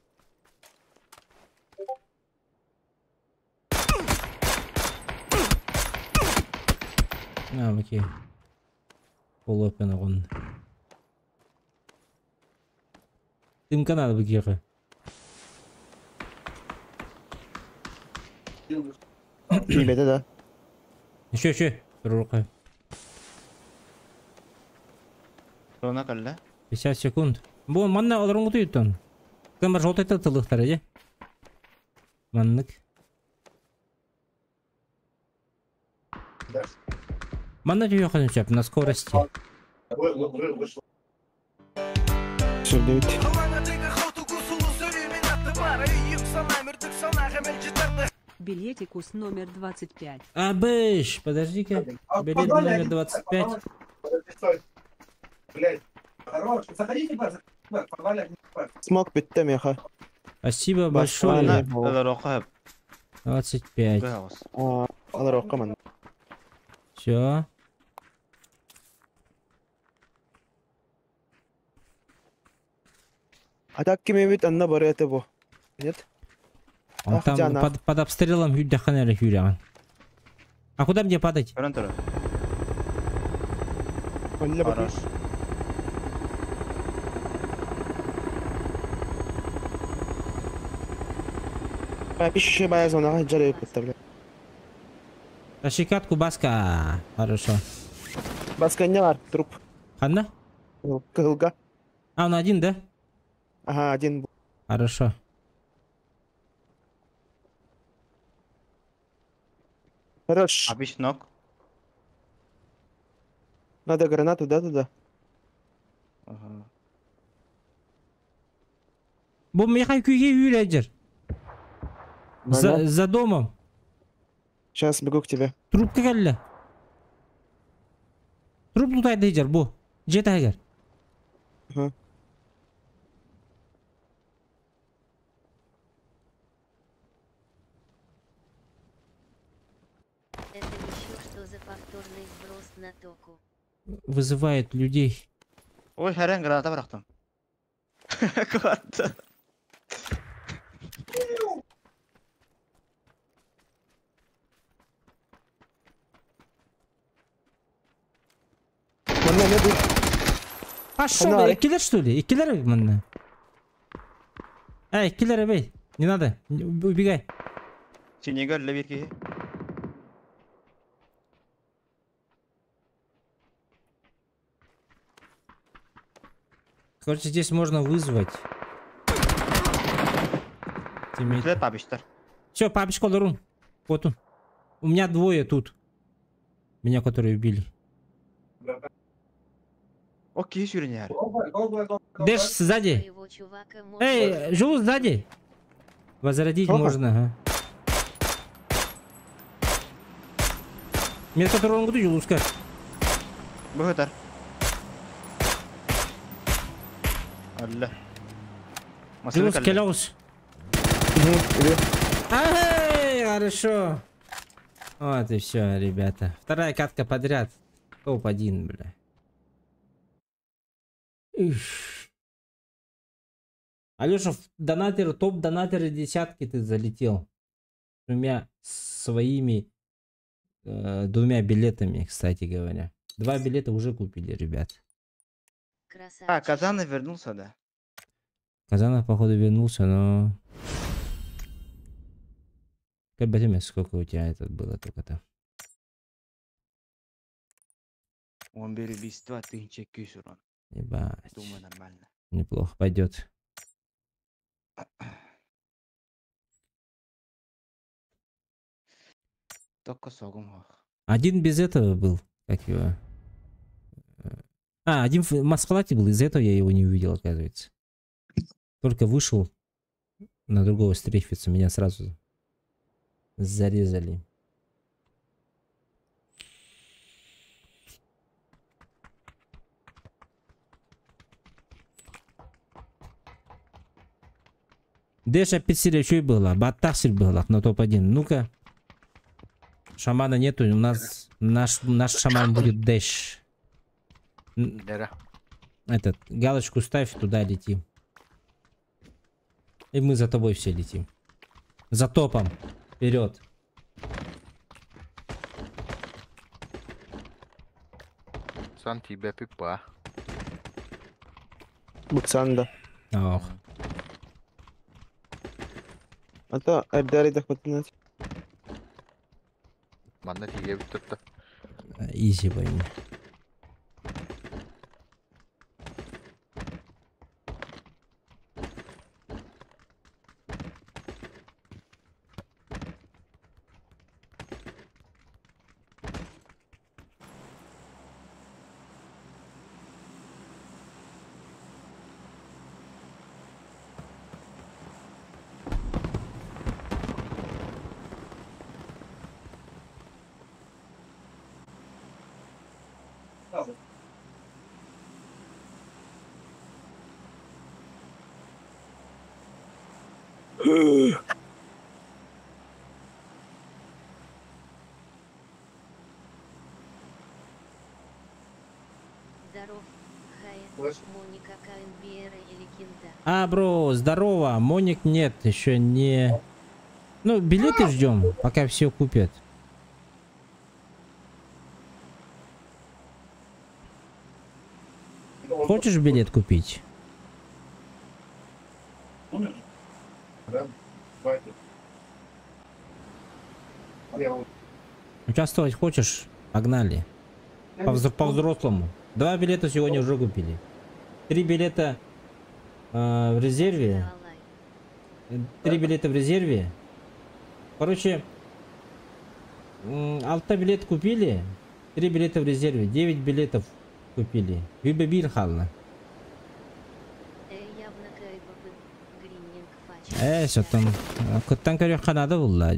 A: А, окей. Полуопен огон. Дымка надо бы геры.
D: Ребята, да.
A: Еще, еще. Рука.
E: Зона кэллэ.
A: 50 секунд. Бу манна олорун кутуйуттан. Кымар желтый тылыктар эже. Маннык. Манна түйөкөн сөп на скорости.
C: Вышел.
D: Все, 9.
J: Билетикус номер 25.
A: А, быш, подожди-ка. Билет номер 25.
F: Подожди, стой. Блядь. Хорош. Заходите, бар, заходите, бар, один бар.
D: Смог бүттү меха.
A: Спасибо
D: Бас-
A: большое.
D: Ана.
E: Олорохха
A: 25.
E: быһаҕыс.
D: Алар ман.
A: Все.
D: А так ким эбит анна бар это бу. Нет?
A: Он
D: Ах,
A: там
D: Диана.
A: под обстрелом хүддэхэн хүрэгэн. А куда мне падать?
E: Көрөн турар.
D: Олла бак.
E: Хорош.
D: Пиши бая зонага жарып битти бля.
A: Тащи катку, Баска. Хорошо.
D: Баска не бар, труп.
A: Ханна?
D: Кылга.
A: А, он один, да?
D: Ага, один.
A: Хорошо.
D: Хорош.
E: Абиш нок.
D: Надо гранату, да, туда?
E: Ага.
A: Бу мехай күйге үйрәджер. За домом.
D: Сейчас бегу к тебе.
A: Трупка кэллэ. Труп тут айдыжар бу. Жет айгар.
D: Ага.
I: Это еще что за повторный сброс на току?
A: Вызывает людей.
E: Ой, хэрэн граната бырахтым. Куатты.
D: Манна не dur.
A: Пошел,
D: Ана,
A: иккилер что ли? Иккилер манна. Эй, иккилер бей. Не надо. Убегай.
E: Синеге өллө бир киһи.
A: Короче, здесь можно вызвать.
E: Үтлер пабиштар.
A: Все, папочка лорун. Вот он. У меня двое тут. Меня, которые убили.
E: О, киһи сүүрэн
F: Го,
A: Дэш сзади. Эй, Жул сзади. Возродить
D: Сколько?
A: можно, ага. Меня который он говорит, Жулуска.
E: Быһытар. Алла.
A: Жулус, келаус. Ай, хорошо. Вот и все, ребята. Вторая катка подряд. Топ-1, бля. Иш. Алеша, в донатер, топ-донатеры десятки ты залетел. Двумя своими двумя билетами, кстати говоря. Два билета уже купили, ребят.
E: А, Казанов вернулся, да.
A: Казанов, походу, вернулся, но... Как сколько у тебя этот было только-то?
E: Он берет 2000 кюсюрон.
A: Ебать.
E: Думаю, нормально.
A: Неплохо пойдет.
E: Только согум хох.
A: Один без этого был, как его. А, один в маскалате был, из-за этого я его не увидел, оказывается. Только вышел на другого стрейфиться, меня сразу зарезали. Дэша пиццерия что и было, Баттах было на топ-1. Ну-ка. Шамана нету, у нас наш шаман будет Дэш. Этот, галочку ставь, туда лети. И мы за тобой все летим. За топом. Вперед.
G: Сан тебя пипа.
D: Буксанда.
A: Ох.
D: А то Айдари дохватнуть.
G: Манна тебе тут.
A: Изи войны.
I: Здоров, Хая, Моника КНБР или Кинда.
A: А, бро, здорово. Моник нет, еще не... Ну, билеты ждем, пока все купят. Хочешь билет купить? Участвовать хочешь? Погнали. По-взрослому. 2 билета сегодня уже купили. 3 билета в резерве. 3 билета в резерве. Короче, алта билет купили. 3 билета в резерве. 9 билетов купили. Вибабирхална. Все там. Куттан надо было.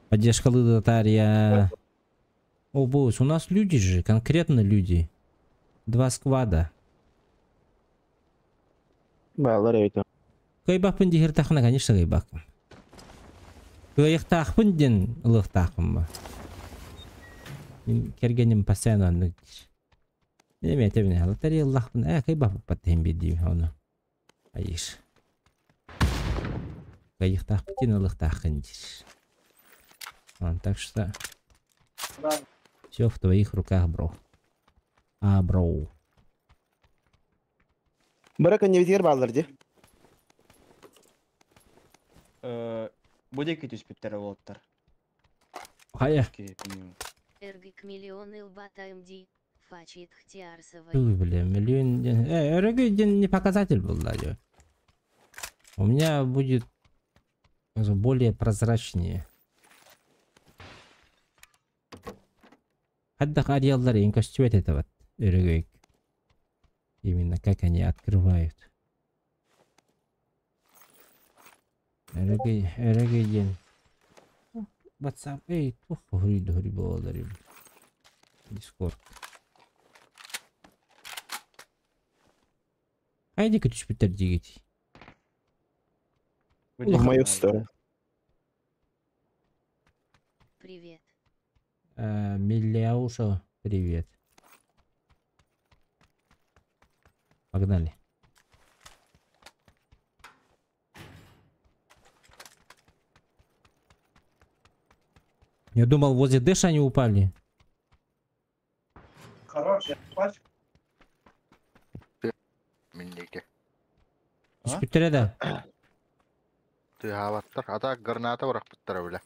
A: Поддержка Лыдатария. О, босс, у нас люди же, конкретно люди. 2 сквада. Кайбахпын дихиртахна, конечно, кайбахпын. Кайбахпын ден лыхтахпын ба. Кергеним постоянно анны. Неме тебне, лотерея лахпын, кайбахпын паттем беди, оны. Айш. Кайбахпын ден лыхтахпын диш. Так что... Все в твоих руках, бро. А, бро.
D: Барака не ветер балларди.
E: Будет кетюс питтер волтер.
A: Хая.
I: Эргик миллион илбата МД. Фачит хтиарсова.
A: Ой, бля, миллион. Эргик не показатель был, да. У меня будет более прозрачнее. Хаддах ариаллар им костюет это вот. Эргик. Именно как они открывают. Эргик день. WhatsApp, эй, тух, гри, благодарю. Дискорд. А иди-ка түспүттер дигит.
D: В мою сторону.
I: Привет.
A: Миляуша, привет. Погнали. Я думал, возле Дэша они упали.
F: Хорошая пачка.
A: Түспүттер да.
G: Ты хаваттар, ата граната уракпыттар бля.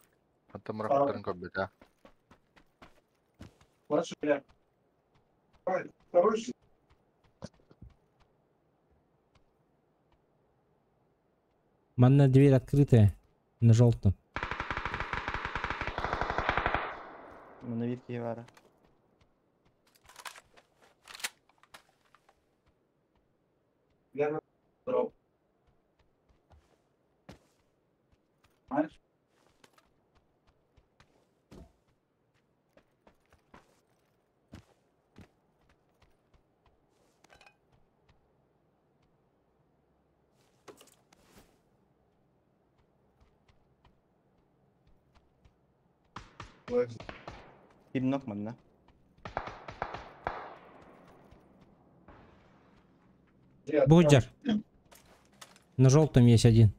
G: Ата муракпыттарын көбүтэ.
A: Манна дверь открытая на желтом.
E: Биир киһи баара. Ким нок манна?
A: Буджер. На желтом есть один.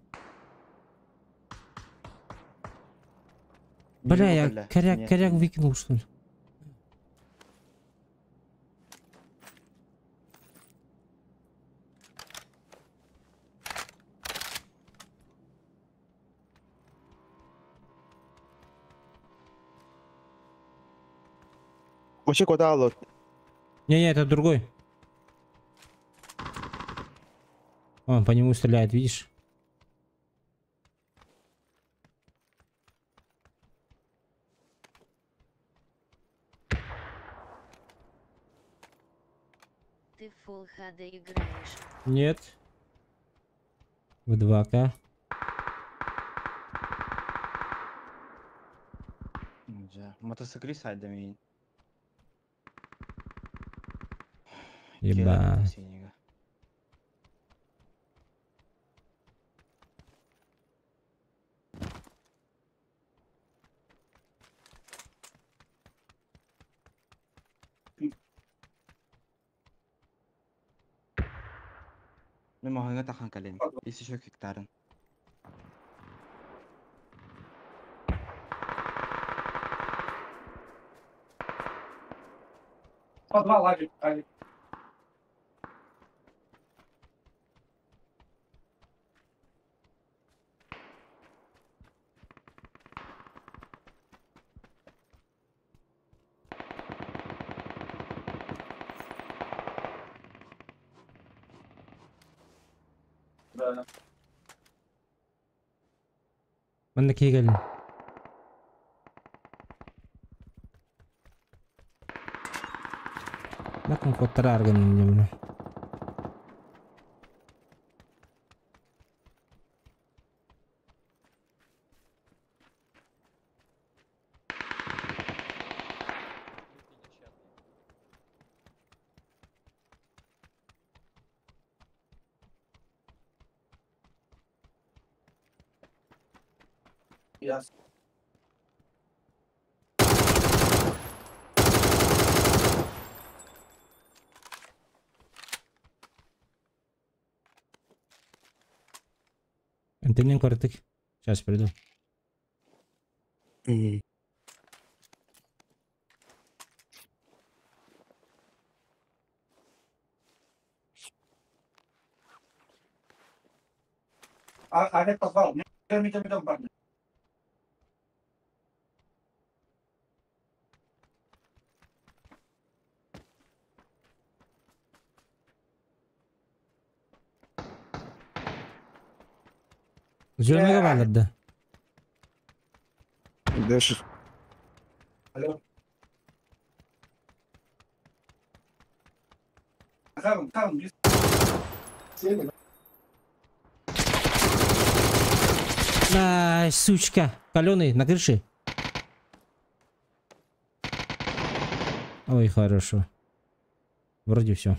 A: Бля, я коряк, коряк выкинул, что ли?
D: Вообще куда лот?
A: Не-не, это другой. Он по нему стреляет, видишь?
I: Ты в Full HD играешь?
A: Нет. В 2К.
E: Мотоциклист айда мин.
A: Еба.
E: Мен маһыҥа тахан кэлин. Ис еще гектарын.
F: Подвал, Авик, Авик. Да.
A: Манна киһи. Лакын коттара аргын немне.
F: Ясно.
A: Антенин коротык. Сейчас приду.
F: А, Авик подвал. Идем, идем, парни.
A: Зеленого балларда.
D: Дальше.
F: Алло. Харун, Харун, близ.
A: Ай, сучка. Каленый, на крыше. Ой, хорошо. Вроде все.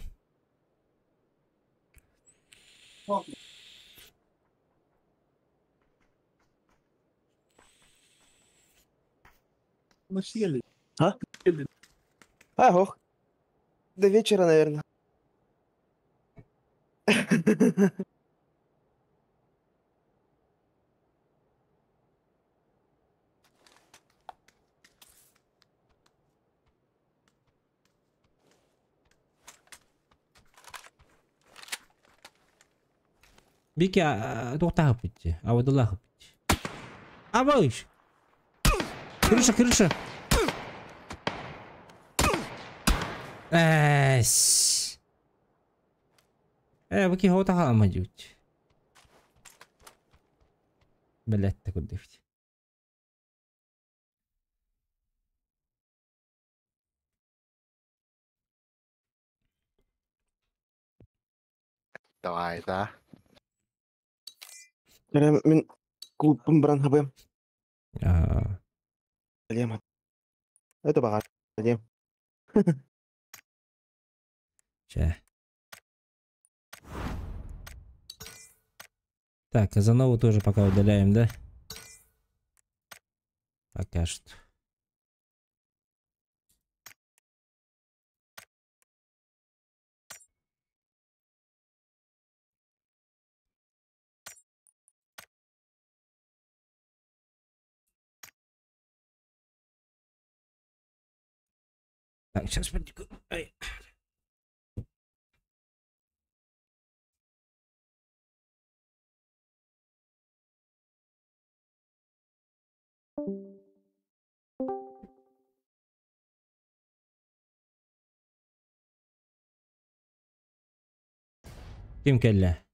B: Мы съели.
D: А? А, ох. До вечера, наверное.
A: Бики, туохтаах ыппытчы, абадылаах ыппытчы. Абыш! Крыша, крыша! Эс. Э, бу киһи хаама дьүүт. Блять, такой дефти.
G: Давай, да.
D: Мин клубпун баран хабыам.
A: А,
D: Алиам. Это багар. Алиам.
A: Чэ. Так, Казанову тоже пока удаляем, да? Пока что. Так, сейчас Ай. Ким кэллэ?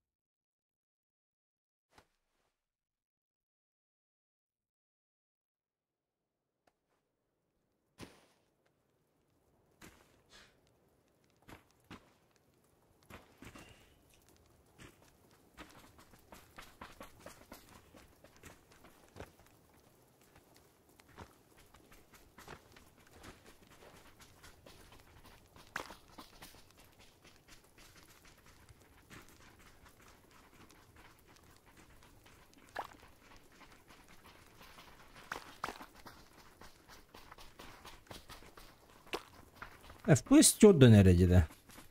A: FPS 4 derecede.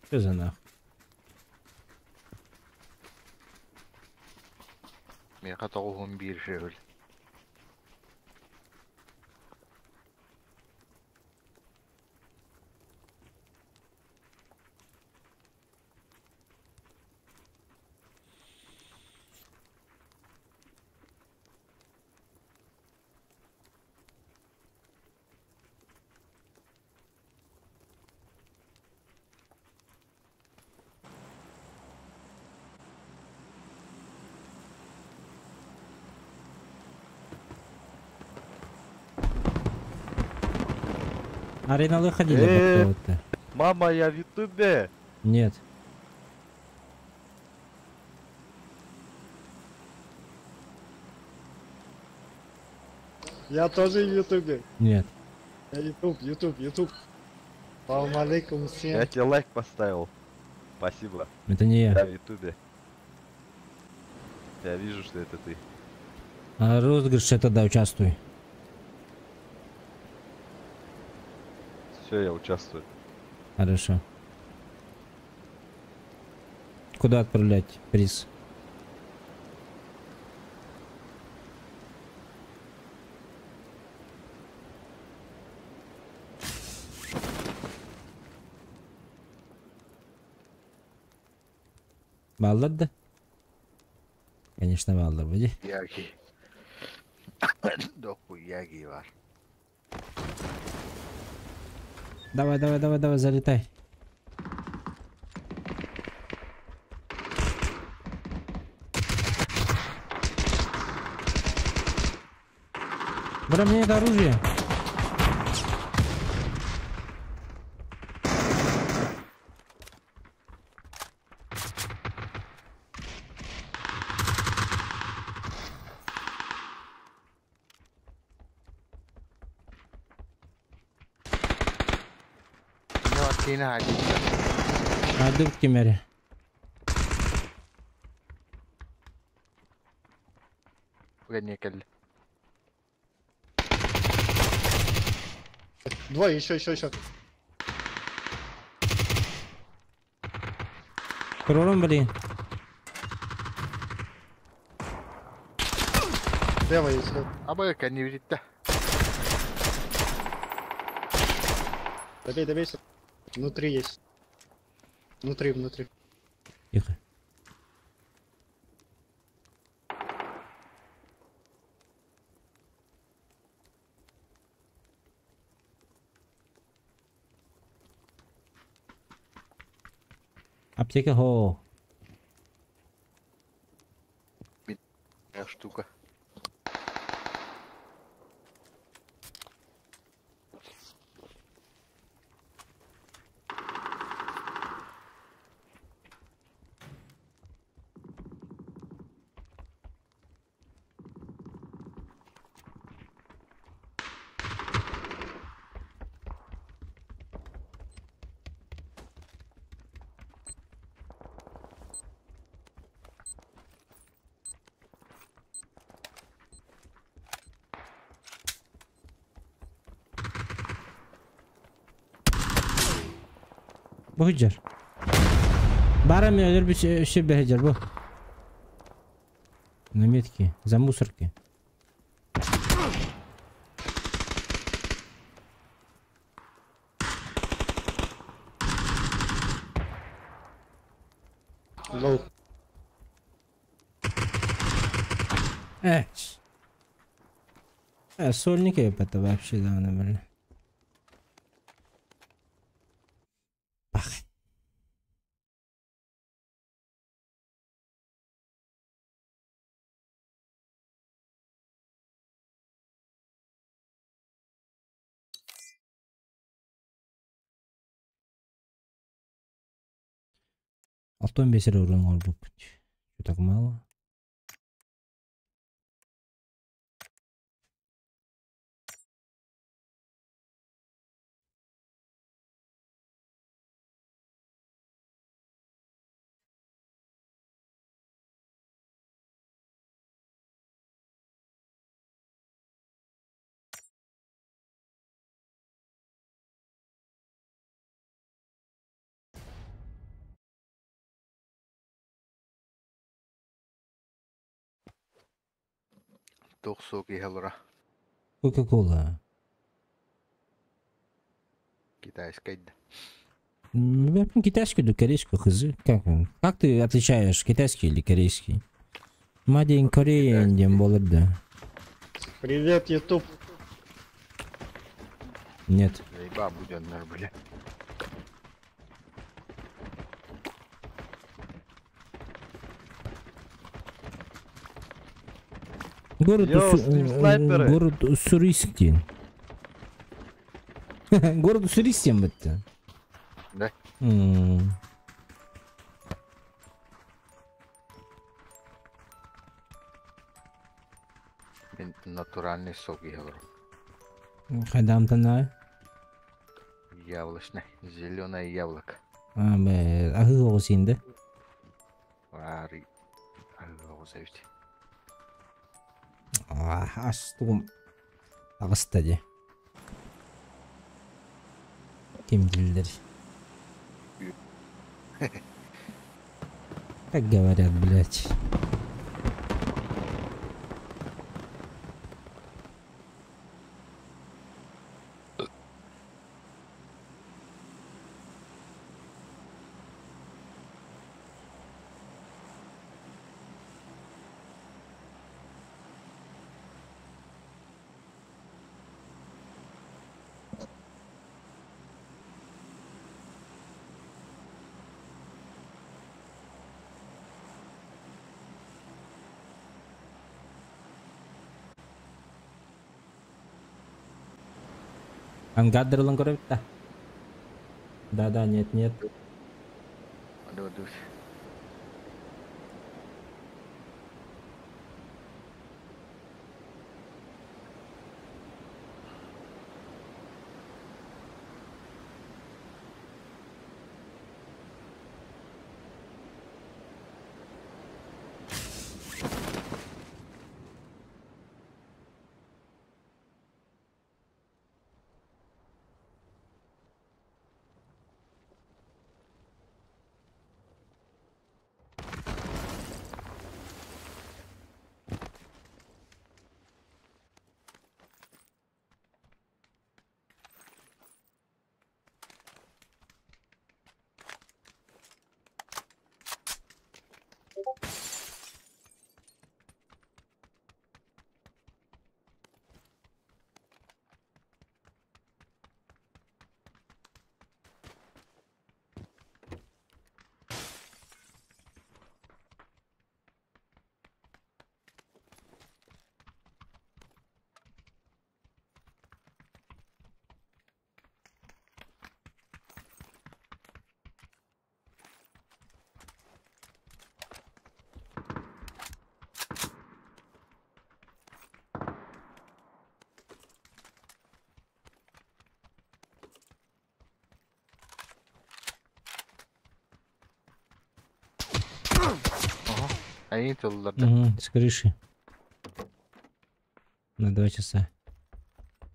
A: Что за нахуй?
G: Меха 91 шевел.
A: Арена ходили вот-то.
K: Мама, я в Ютубе.
A: Нет.
L: Я тоже в Ютубе.
A: Нет.
L: Я Ютуб, Ютуб, Ютуб. Салам алейкум всем.
K: Я тебе лайк поставил. Спасибо.
A: Это не я.
K: Я в Ютубе. Я вижу, что это ты.
A: А розыгрыш это да, участвуй.
K: Все, я участвую.
A: Хорошо. Куда отправлять приз? Баллар да? Конечно, баллар будет.
G: Яги. Дохуй яги var.
A: Давай, давай, давай, давай, залетай. Бра, мне это оружие. Адып кемере.
L: Двое, еще, еще, еще.
A: Крором, блин.
L: Слева еще.
G: А бы не видит, да.
L: Добей, добей. Внутри есть. Внутри, внутри.
A: Тихо. Аптека хо.
G: Штука.
A: Бу сылдьар. Бара мен өлөр өссө бэһэдьэр бу. На метке, за мусорки.
L: Лоу.
A: Э. Сольник это вообще да, блин. Пах. Алтон бесер урун олбуп. Что так мало?
G: Тух сук иһэлора.
A: Кока-кола.
G: Китайская.
A: Китайский или корейский, хз. Как, как ты отличаешь китайский или корейский? Made in Korea диэн буолар да.
L: Привет, YouTube.
A: Нет.
G: Заеба будет, бля.
A: Город,
K: Йоу, стрим-снайперы.
A: Город Уссурийск диэн. Город Уссурийск диэн бытта.
G: Да. Мин натуральный сок иһэлор.
A: Хайдамтана.
G: Яблочный, зеленое яблоко.
A: А, бе, аһыы оҕус инде.
G: Ари. Оҕус эбит.
A: Ас тугум аҕыста дии. Ким диллер. Как говорят, блядь. Ангадерлан көрөбүт. Да-да, нет, нет.
G: Ду-ду. Они тыллар да.
A: Угу, с крыши. На 2 часа.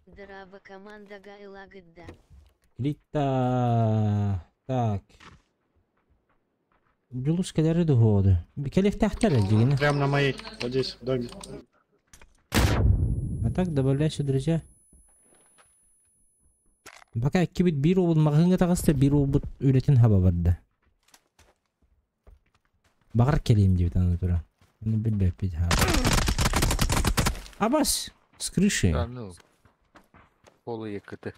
I: Драба команда Гайлагда.
A: Рита. Так. Дьулус кэлэри дуһуоду. Кэлиэхтээхтэр дьигини.
L: Прям на моей, вот здесь, в доме.
A: А так добавляйся, друзья. Пока иккибит биир уолбут маҕаһыыҥҥа таҕыста, биир уолбут үлэтин хаба барда. Баҕар кэлиим диэбит аны туран. Аны билбэппит ха. Абас! С крыши.
G: Да, ну. Полу якыты.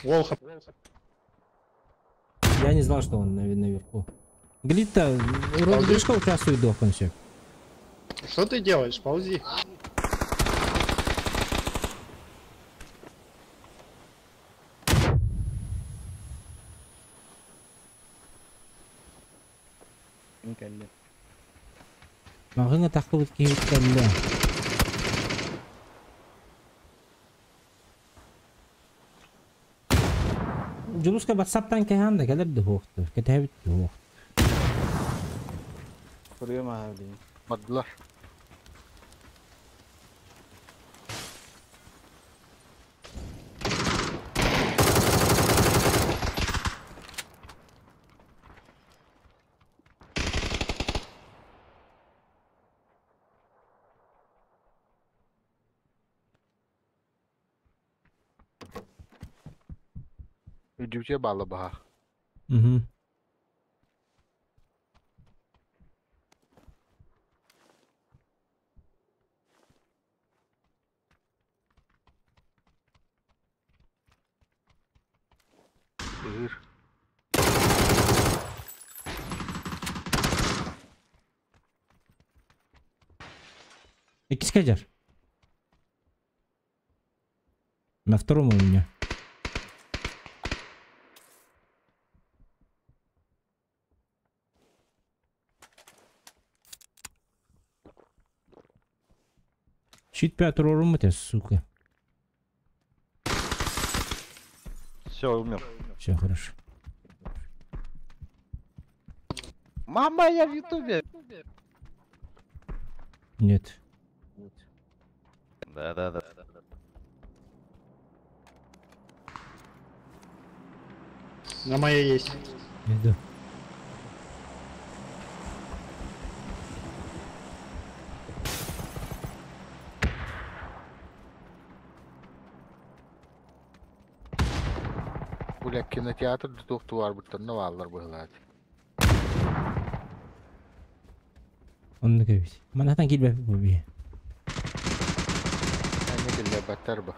L: Волхов.
A: Я не знал, что он наверху. Глита, розыгрышка участвует до конца.
L: Что ты делаешь? Ползи.
A: Маҕыҥа таххыбыт киһи кэллэ. Дьулуска ватсаптан кэһээн да кэлэр да суохтур, кэтэһэбит да суох.
E: Куруйум аһа билигин.
G: Бардылар. Үдүтэ баалы баһа.
A: Угу.
G: Ыыр.
A: Иккис кэдьэр. На втором у меня. Щит 5 рорум это, сука.
K: Все, умер.
A: Все хорошо.
K: Мама, я в ютубе.
A: Нет.
K: Да-да-да.
L: На моей есть.
A: Иду.
G: Бля, кинотеатр туох туарбыттарына бааллар быһылаат.
A: Оннук эбит. Манатан киирбэппит бу биһи.
G: Эмиэ киллэрбэттэр бу.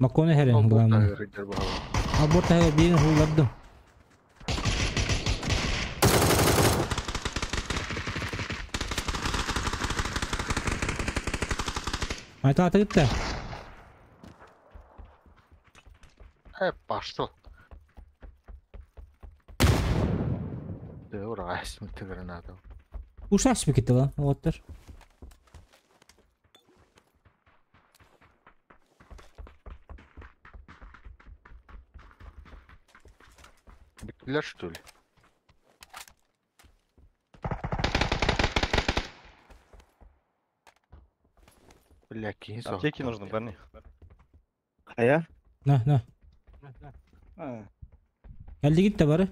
A: Макконы хэрэн главное. Аборт таһыгар биирин хуллардым. Айтаатыгыт да.
G: Э, пошел. Ты урайс, ты гранату.
A: Ушаш бикити lan, оттор.
G: Бүттүлэр что ли? Бля, киһи
K: Аптеки нужны, парни.
D: А я?
A: На, на. Кэллигит да бары?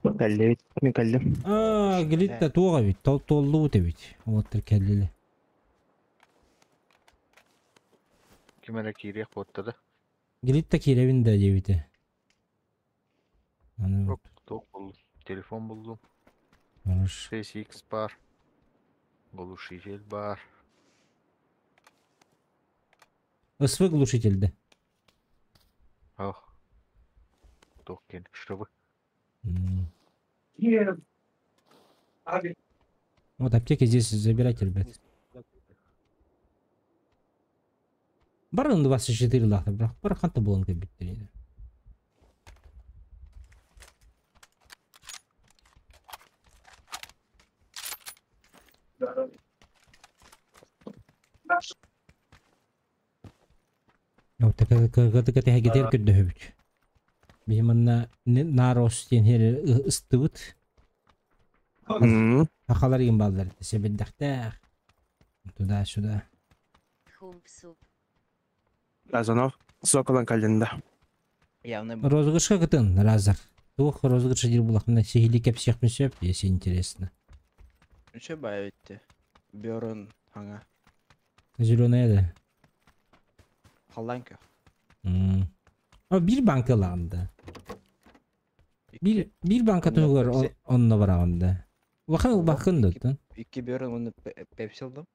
D: Кэллибит. Мин кэллим.
A: Аа, гилит да туох эбит, толлубут эбит. Уоттар кэллили.
G: Ким эрэ киириэх буотта да?
A: Гилит да киирэбин да диэбитэ. Аны
G: Туох буллум? Телефон буллум.
A: Хорош.
G: 6X бар. Глушитель бар.
A: СВ глушитель да.
G: Ох. Туох кин, чтобы.
A: Вот аптеки здесь забирайте, ребят. Барын 24 лахта, бірақ бар қанта болан кәбиттер еді. Биһи манна Нарос диэн сири ыстыбыт. Сахалар игин бааллар сэбирдэхтээх. Туда-сюда.
I: Хумпсуп.
D: Разанов. Соколан календа.
E: Явно
A: Розыгрышка кытын, Разар. Туох розыгрыш диир булахына сиһилии кэпсиэхпин сөп, если интересно.
E: Үчө баайытты. Бөрөн хаҥа.
A: Зеленая да.
E: Халлаан көх.
A: М. А биир банка ылаҕын да. Биир биир банка туһугар онно бараҕын да. Улахан ылбаккын да оттон.
E: Икки бөрөн уонна пепси ылдым.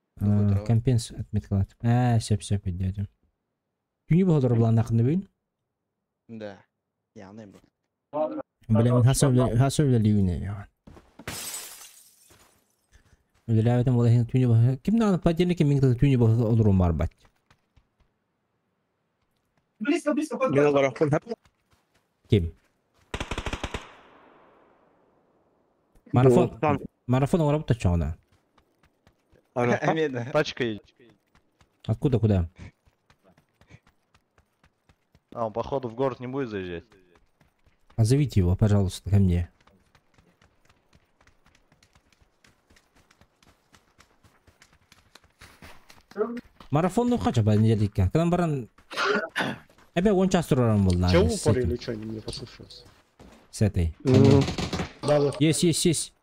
A: Компенс отметкалат. Аа, сөп сөп өйдөөтүм. Күнү бохолор былааннааххын бүгүн?
E: Да. Явно был.
A: Блин, хас үлэлиибин Үлэлээбитим ол иһин түүнү быһа ким даҕаны понедельник мин түүнү быһа олоруом барбат.
F: Близко, близко, под
D: Мен олорохпун
A: Ким? Марафон марафон оҥоробут оччоҕуна.
K: Тачка едет.
A: Откуда куда?
K: А, он походу в город не будет заезжать.
A: Позовите его, пожалуйста, ко мне. Марафонну хача понедельникка. Кынан баран Эбе он час турарым был
L: Тебя в упор или что, не послушался?
A: С этой.
L: Да, да.
A: Есть, есть, есть.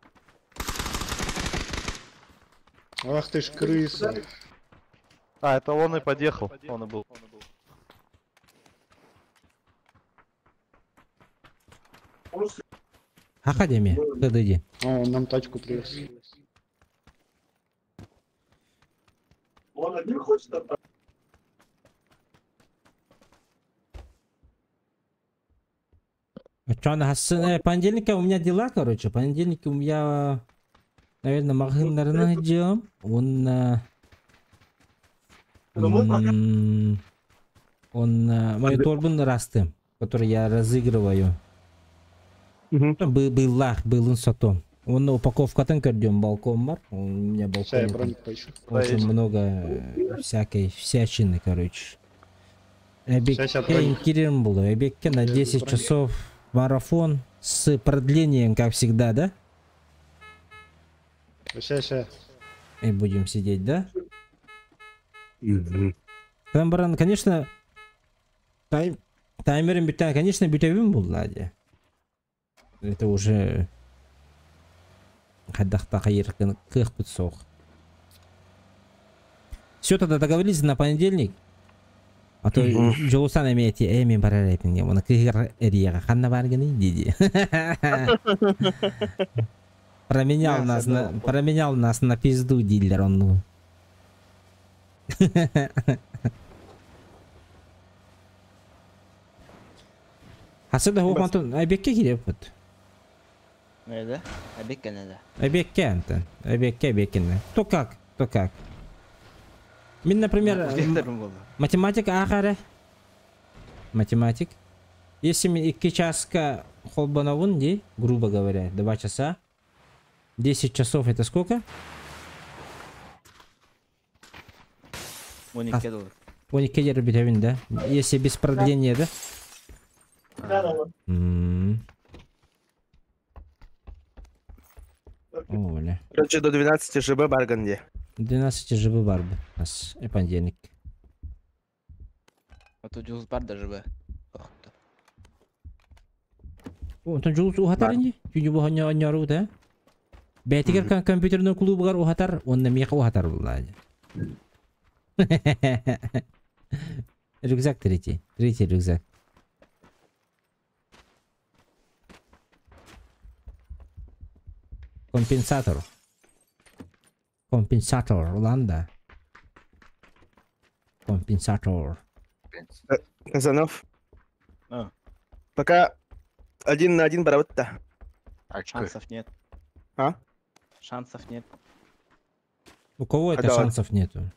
L: Ах ты ж крыса.
K: А, это он и подъехал. Он и был.
A: Академия. КДД.
L: А, он нам тачку привез.
F: Он один хочет отдать?
A: А чё, на понедельника у меня дела, короче. Понедельник у меня, наверное, маҕаһыыннарынан дьиэм. Он, он мою торбун расты, который я разыгрываю. Там был был сото. Он упаковкатын көрдүм балкон бар. У меня
L: Сейчас я
A: балкон
L: броник поищу.
A: очень много всякой всячины, короче.
L: Сейчас я
A: Эбекке
L: броник.
A: кирем было. Эбекке на
L: Я
A: 10
L: броник.
A: часов марафон с продлением, как всегда, да?
L: Сейчас, сейчас.
A: И будем сидеть, да? Там, баран, конечно, таймерин бүтэн, конечно, бүтэбин булла дии. Это уже хайдах хайыр кыахпыт суох. Все, тогда договорились на понедельник. А то Жолусан эмиэ мин барар эпин, оны кыһыр эрияга ханна барганы диди. Променял нас на, променял нас на пизду дилер он. Хасыда хоқмантон айбекке киреп.
E: Неді? Әбекке неді?
A: Эбекке антон. Эбекке эбеккене. То как? То как? Мин, например, математик ахаре. Математик. Если ми 2 часка холбанавун, ди, грубо говоря, 2 часа. 10 часов это сколько?
E: 12 доллар.
A: 12 доллар да? Если без продления, да?
F: Да,
A: да. Оля.
D: Короче, до 12 ЖБ барганде.
A: 12 ЖБ барбы. Нас и понедельник.
E: А то жулс бар да ЖБ.
A: О, то жулс ухатар инди? Чүнү бу ханья аньяру да? Бәтигер компьютерный клубыгар ухатар, онна меха ухатар булла. Рюкзак третий. Третий рюкзак. Компенсатор. Компенсатор, Ланда. Компенсатор.
D: Казанов.
E: А.
D: Пока один на один барабатта.
E: Шансов нет.
D: А?
E: Шансов нет.
A: У кого это
D: Давай.
A: шансов нету?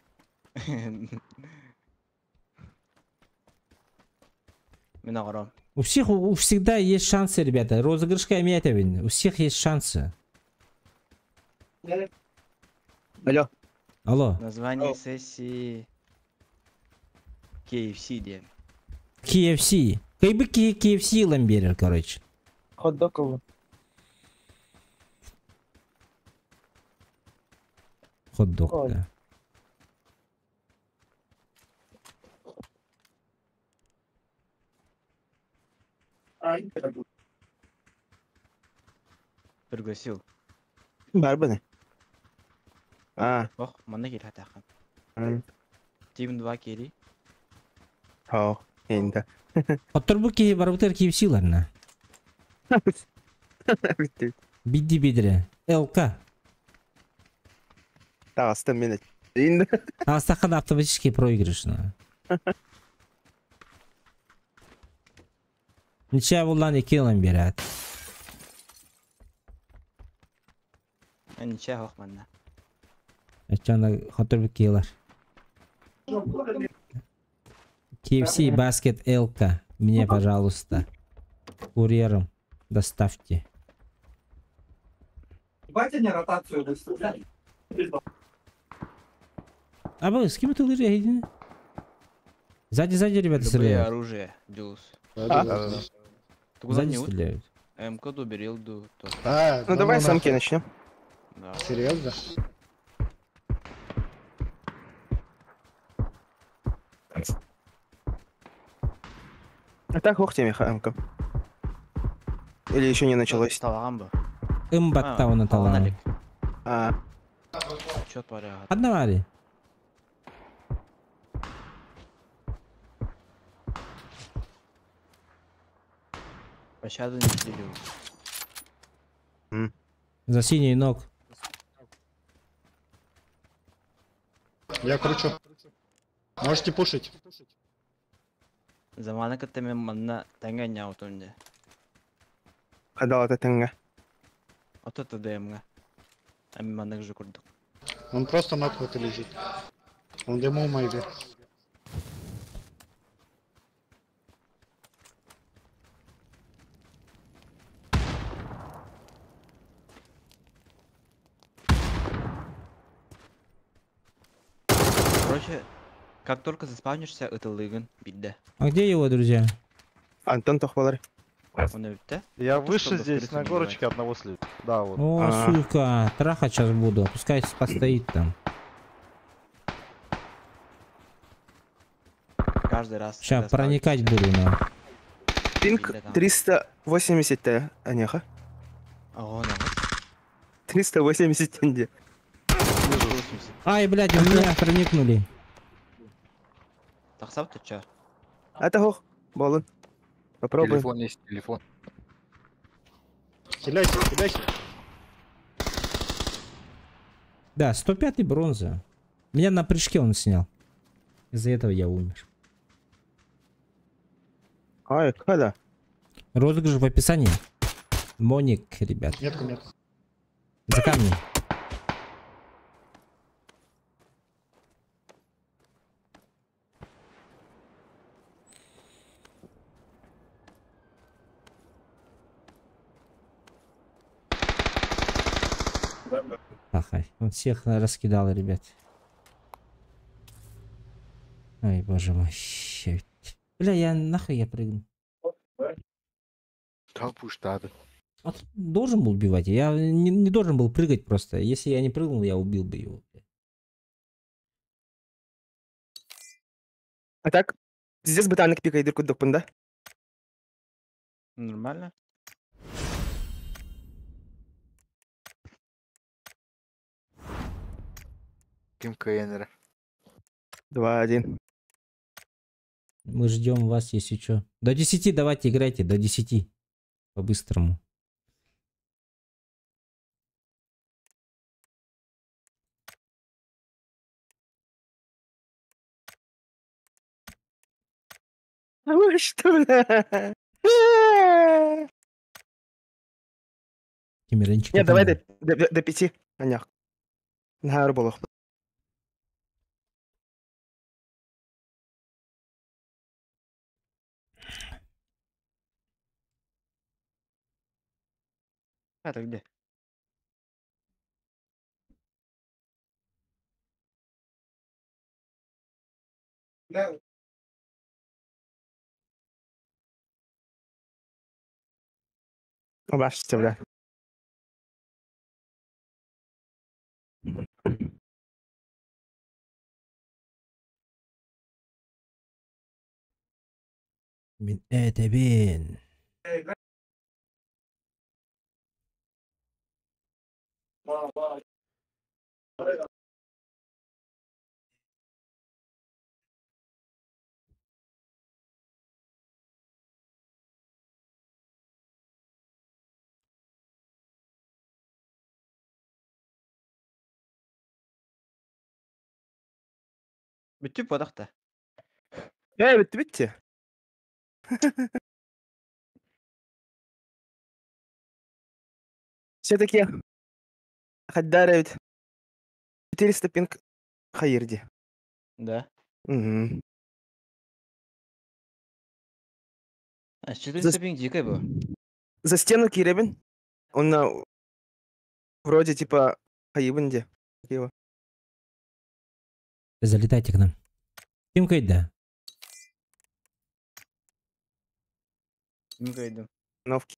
A: У всех, у всегда есть шансы, ребята. Розыгрышка имеет. У всех есть шансы.
D: Алло.
A: Алло.
E: Название сессии KFC, де.
A: KFC. Кыйбыт киһи KFC ылан биэрэр, короче.
D: Хот-дог ыллым.
A: Хот-дог,
D: Ой.
A: да.
E: Пригласил.
D: Барбаны. А.
E: Ох, манна киир хатахан.
D: М.
E: Тим 2 кири.
D: Хоо. Инда.
A: Оттор бу киһи барбытыгар KFC ыларна.
D: Бүттү.
A: Бидди бидре. ЛК.
D: Таҕыстым мин. Инда.
A: Астахан автоматически проигрыш. На. Ничья буллан 2 ылан биэрээт.
E: Ничья ох манна.
A: Оччоно хотор бу киһи ылар. KFC Basket ЛК. Мне, пожалуйста. Курьером доставьте.
F: Давайте не ротацию выставлять.
A: А вы с кем ты лыжи? Сзади, сзади, ребята,
E: Любые
A: стреляют.
E: оружие, Дюс.
L: Да, да, да.
E: Ты куда
A: Сзади
E: не ут?
A: стреляют.
E: МК ду берил ду. то.
L: А,
D: Ну давай
L: нахуй.
D: самки начнем.
E: Да.
L: Серьезно?
D: А так ох тебе МК. Или еще не началось?
E: Талаган бу.
A: Им баттауна талан.
D: А,
E: Чё творят?
A: Одна Мари.
E: Пощаду не делю.
A: За синий ног.
L: Я кручу. Можете пушить.
E: Замана кытта манна таңга няутунде.
D: Хадал это тенга.
E: Ото ТДМ-га. А мен маннык же курдук.
L: Он просто нокнутый лежит. Он дыму майбе.
E: Короче, как только заспавнишься, это лыган, бидде.
A: А где его, друзья?
D: Антон Тохвалар.
E: Он өтті?
K: Я
E: Ты
K: выше
E: что,
K: здесь,
E: крысу
K: на
E: не
K: горочке одного слит. Да, вот.
A: О,
D: А.
A: сука, трахать сейчас буду. Пускай постоит там.
E: Каждый раз.
A: Сейчас
E: когда
A: проникать буду, на.
D: Пинг 380 т, анеха.
E: Ого, на.
D: 380 тенге.
A: Ай, блядь, у меня проникнули.
E: Тақсап ты чё?
D: Это хох, болон. Попробуем.
G: Телефон есть, телефон.
L: Хиляйся, хиляйся.
A: Да, 105 бронза. Меня на прыжке он снял. Из-за этого я умер.
D: Ай, когда?
A: Розыгрыш в описании. Моник, ребят.
L: Метку, метку.
A: За камнем. Ага, он всех раскидал, ребят. Ай, боже мой. щит. Бля, я нахуй я прыгну.
G: Да пусть надо.
A: А тут должен был убивать. Я не должен был прыгать просто. Если я не прыгнул, я убил бы его.
D: А так, здесь ботаник пикает дырку допын, да?
E: Нормально?
G: Ким КНР.
D: 2-1.
A: Мы ждем вас, если чё. До 10 давайте играйте, до 10. По-быстрому.
D: А вы что, бля?
A: Тимиренчик.
D: Нет, давай до 5. Анях. На арболах.
E: Это где?
F: Да.
D: Обаште, бля.
A: Мин этэбин.
E: Бүттү подахта.
D: Э, bitti bitti. Все-таки Хаддаровит 400 пинг Хаирди.
E: Да.
D: Угу.
E: А, 400 пинг дикой был.
D: За стену Киребин. Он на... Вроде типа Хаибанди. Его.
A: Залетайте к нам. Ким кайда?
E: Ким кайда?
D: Новки.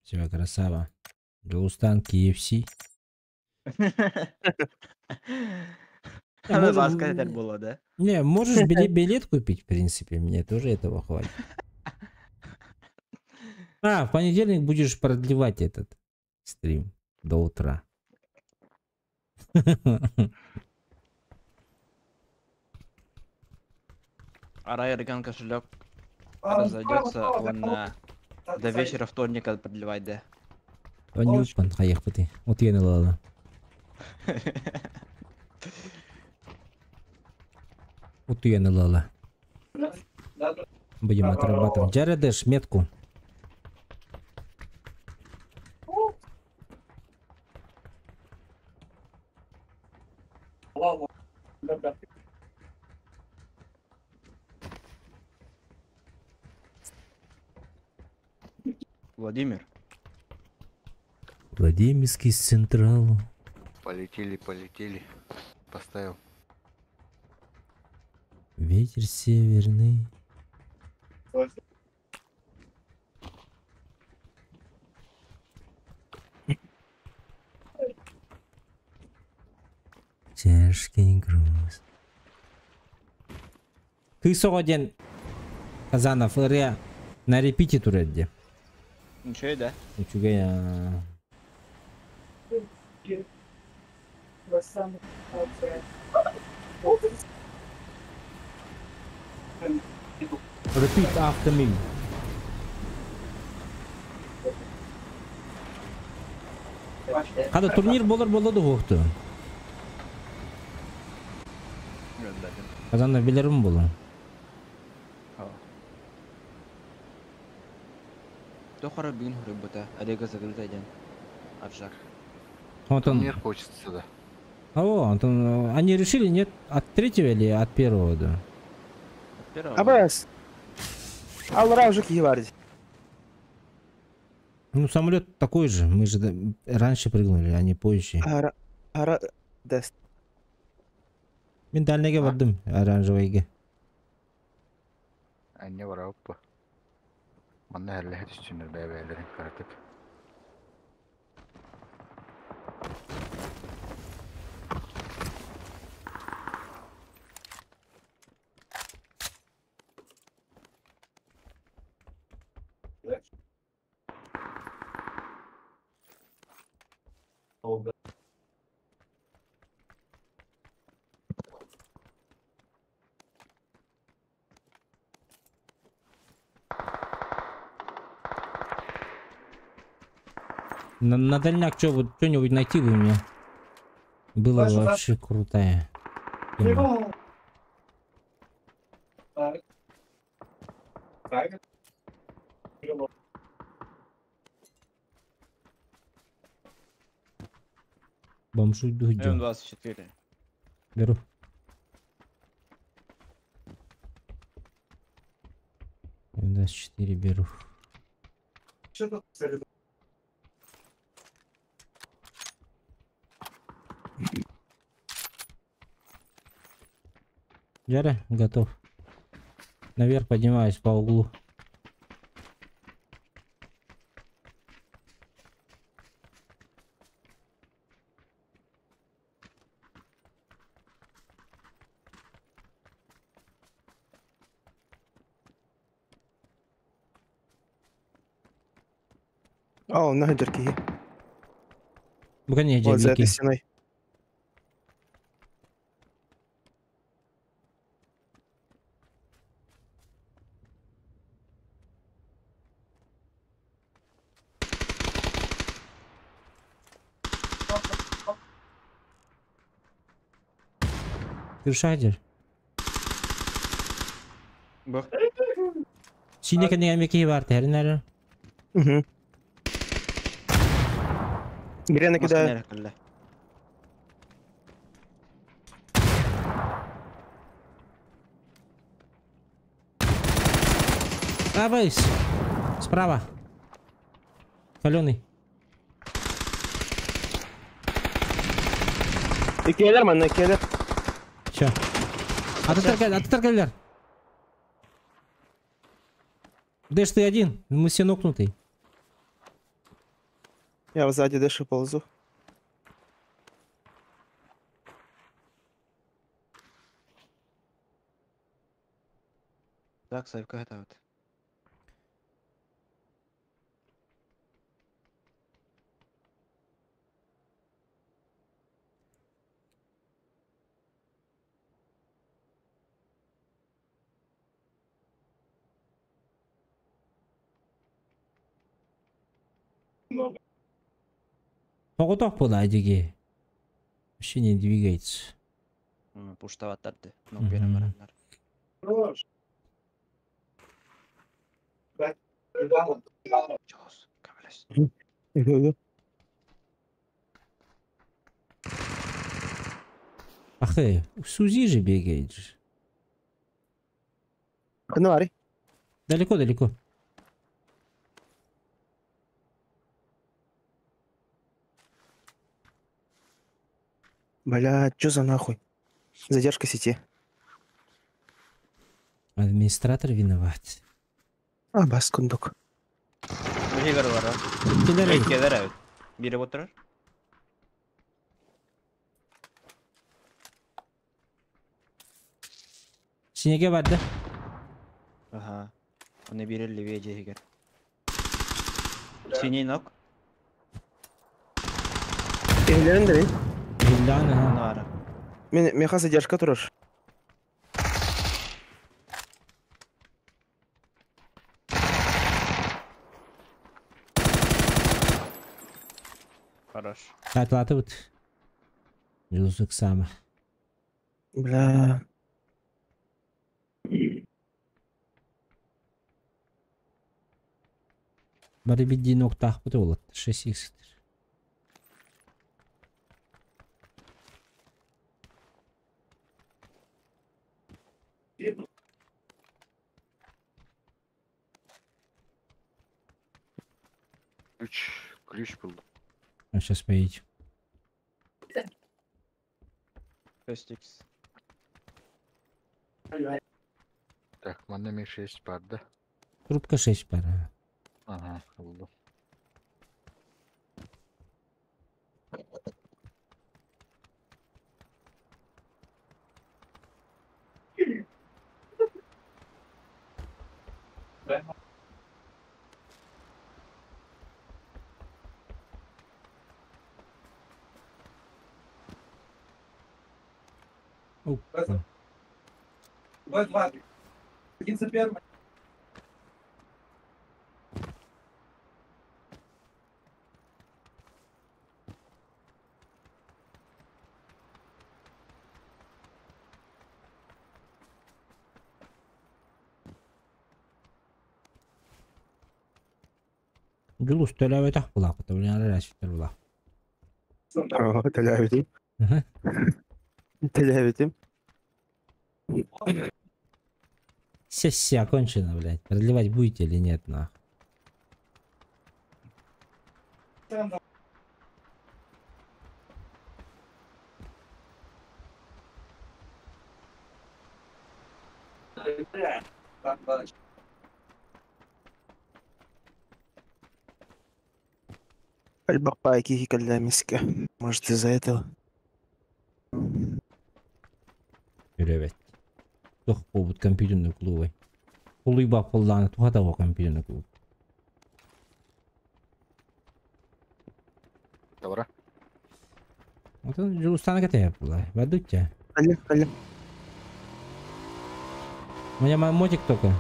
A: Все, красава. Джоустан, KFC.
E: Она ласка было, да?
A: Не, можешь билет купить, в принципе, мне тоже этого хватит. А, в понедельник будешь продлевать этот стрим до утра.
E: Арай кошелек разойдется, он до вечера вторника продлевать, да.
A: Понюпан, хаехпаты. Вот я налала. Вот я налала. Будем отрабатывать. Джаредеш, метку.
E: Владимир.
A: Владимирский Централ.
G: Полетели, полетели. Поставил.
A: Ветер северный. Тяжкий груз. Кысо один Казанов ыря на репите туредде.
E: Ничего, да?
A: Ничего я. Repeat after me. Хада турнир болар болады гоқту. Казанда билерим болу.
E: Тохара бүгін хурыбыта, Орега закрыта один. Аржак.
A: Вот он.
G: Турнир хочется, да.
A: О, Антон, они решили, нет, от третьего или от первого, да?
E: От первого.
D: Абрас. Алра уже киварди.
A: Ну, самолет такой же, мы же раньше прыгнули, а не позже.
D: Ара, ара, даст.
A: Мен дальнеге бардым, оранжевыйге.
G: Анне бар оппа. Манна хәлләһә түстүннөр бәбәләрен каратып.
A: На дальняк что-нибудь найти бы мне. Было бы вообще крутая тема. Бомжу иду.
E: М24.
A: Беру. М24 беру. Джара, готов. Наверх поднимаюсь по углу.
D: А, он на дырки.
A: Бука не
D: Вот за
A: дьэ
D: этой стеной.
A: Крышадер.
E: Бах.
A: Сине кэннигэр эмиэ киһи баар тэһэрин эрэ.
D: Угу. Грена кидаю.
A: Абайс! Справа. Каленый.
D: Иккиэлэр манна иккиэлэр.
A: Все. Атыттар кэллэр, атыттар кэллэр. Дэш, ты один. Мы все нокнутый.
D: Я сзади Дэша ползу.
E: Так, Савка это вот.
A: Тоҕотох буолаа дьиги. Вообще не двигается.
E: Пуштаваттарды. Ну, берем бараннар. Чос, камелес.
A: Ах ты, Сузи же бегает же.
D: Ну, Ари.
A: Далеко, далеко.
D: Бля, чё за нахуй? Задержка сети.
A: Администратор виноват.
D: А, бас кундук.
E: Бихигер бар.
A: Келер
E: Иккилэр эбит. Бире отырар.
A: Синеге бар да?
E: Ага. Оны бире левее жехигер. Синий нок.
D: Кehilерин де
A: Иллан, ага.
D: Мен меха задержка турар.
E: Хорош.
A: Катлаты вот. Юзык сама.
D: Бля.
A: Бары бидди ноктах бут олат. 6 х.
G: Ключ, ключ был.
A: А сейчас поедем.
E: 6
G: Так, манна ми 6 бар да?
A: Трубка 6 пара.
G: Ага, oldu.
A: Опа. Дулус төлөбөтөх булаакыта, билен арасыттар булаак.
D: О, төлөбүтүм. Төлөбүтүм.
A: Сессия окончена, блядь. Продлевать будете или нет, нах?
D: Альбакпай кихи Может, из-за этого.
A: Привет. Тух побут компьютерный клубы. Улуйба полланы тухата о компьютерный клуб.
G: Добра.
A: Вот он Джулстана катая была. Ведут тебя.
D: Алло, алло.
A: У меня мотик только.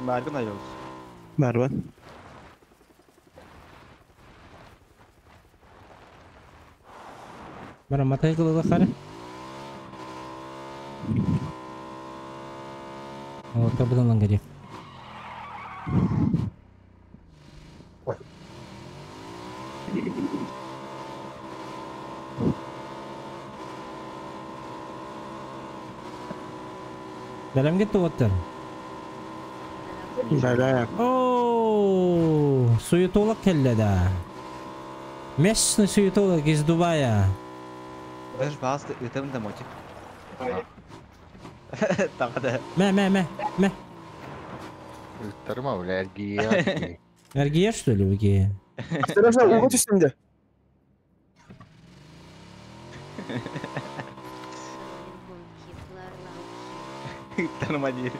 E: Бааргын айылыс.
D: Барбан.
A: Бара матай кылыла хары. Вот табыдан лангари. Бәлемге туоттар.
D: Да-да.
A: О, суетолог келді да. Местный суетолог из Дубая.
E: Даже баас ытым да мотик. Тағы да.
A: Мә, мә, мә, мә.
G: Ыттарма, бля, эргия.
A: Эргия, что ли, выки?
D: Осторожно, уға түстімді.
E: Ыттарма дейір.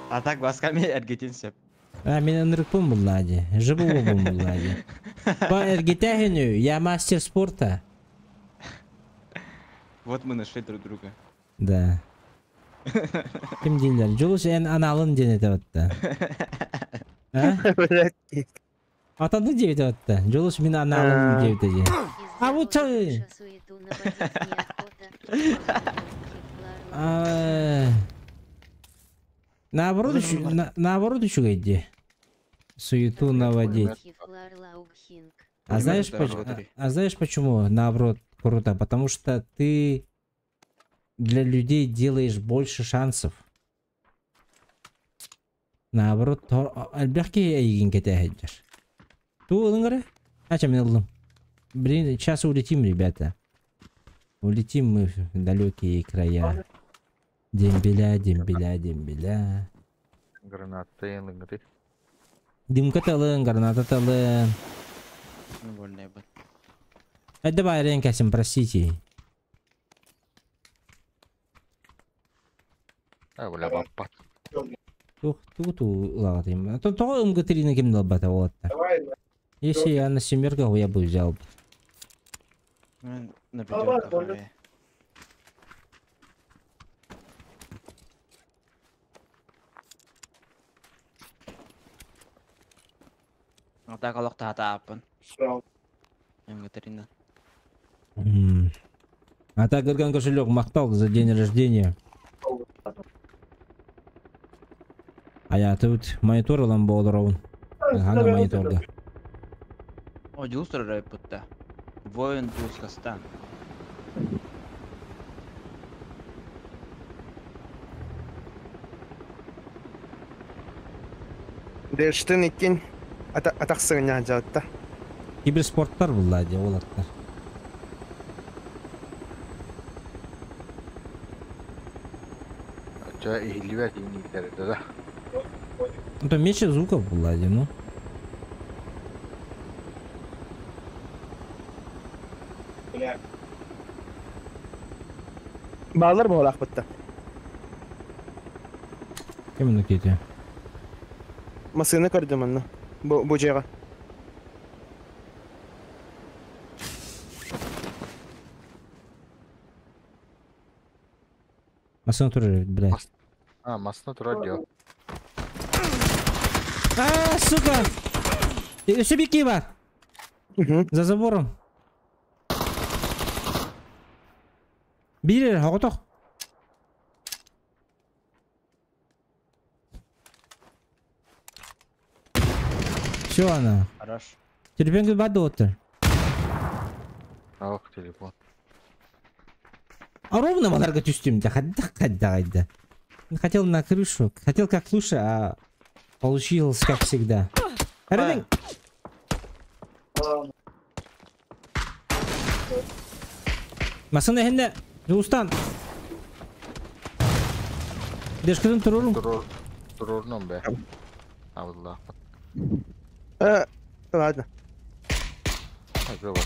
E: А так басками эргитин сөп.
A: А, мен ынырыкпын буллади. Жыбы буллади. По эргитәһинү, я мастер спорта.
E: Вот мы нашли друг друга.
A: Да. Ким дийлер? Жулус эн аналын ден этеп А?
D: Блядь.
A: Атанды деп этеп Жулус мен аналын деп этеди. А вот чай. Наоборот, наоборот еще иди. Суету наводить. А знаешь, а знаешь почему наоборот круто? Потому что ты для людей делаешь больше шансов. Наоборот, альберки эйгин кетехеджер. Ту ылыңыры? А чем ылдым? Блин, сейчас улетим, ребята. Улетим мы в далекие края. Дембеля, дембеля, дембеля.
G: Гранаты, ылыңыры.
A: Дымка талын, граната талын.
E: Вольная бы.
A: А давай, Ренкасим, простите.
G: А, бля, баппат.
A: Тух, ту, ту, ладно. А то то МГ3 на кем долбата, вот. Если я на семерках, я бы взял.
E: На пятерках. А так алақ та аппын. МГ3-на.
A: А так Горган кошелек махтал за день рождения. А я тут монитор ламболдорон. Ага, мониторга.
E: О, дюстер рэпутта. Воин Дускастан.
D: Дештин иккин атақсыгын жаатта.
A: Киберспорттар булла де олаттар.
G: Ча ихливер инилер да.
A: Ну там меньше звуков булла де, ну.
D: Баллар болақ бітті.
A: Кем нүкете?
D: Масыны көрдім анна. Бу жайға.
A: Масыны турар, блядь.
G: А, масыны турар дел.
A: А, сука! Еще бики бар! За забором. Бирер, хоготох. Все она.
E: Хорош.
A: Телефон бады оттыр.
G: Ах, телефон.
A: А ровно маларга түстүм да, хадда хадда хадда. Хотел на крышу, хотел как лучше, а получилось как всегда. Рыдың. Масына хенде, Жулустан. Дешкидин турурум.
G: Турурнум бе. Абыллаахпыт.
D: Ладно.
G: Выбор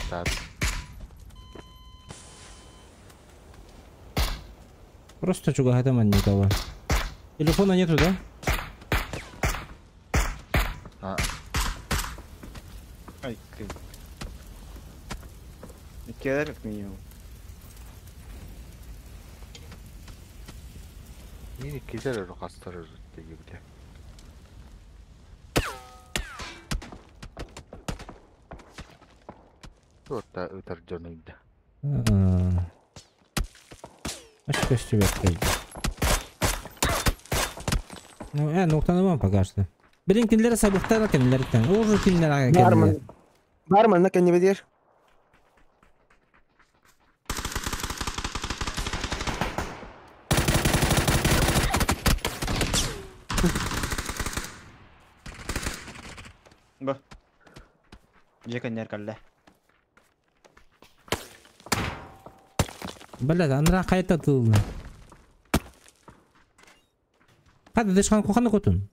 A: Просто чугахатым никого. Телефона нету, да?
G: А.
E: Ай, ты. Кидар как минимум.
G: Мини кизер рукастар дегибде. Туотта ытар дьонуйда.
A: Аш көстүбэт кэлди. Ну, ноктаныман пока что. Билин кинилер сабыктара кинилерден. Уже кинилер ага
D: Барман.
A: келди.
D: Барман, на не ведешь?
E: Бу. Жекеннер калла.
A: Блядь, андра кайта тылды. Када дышкан куханы котун.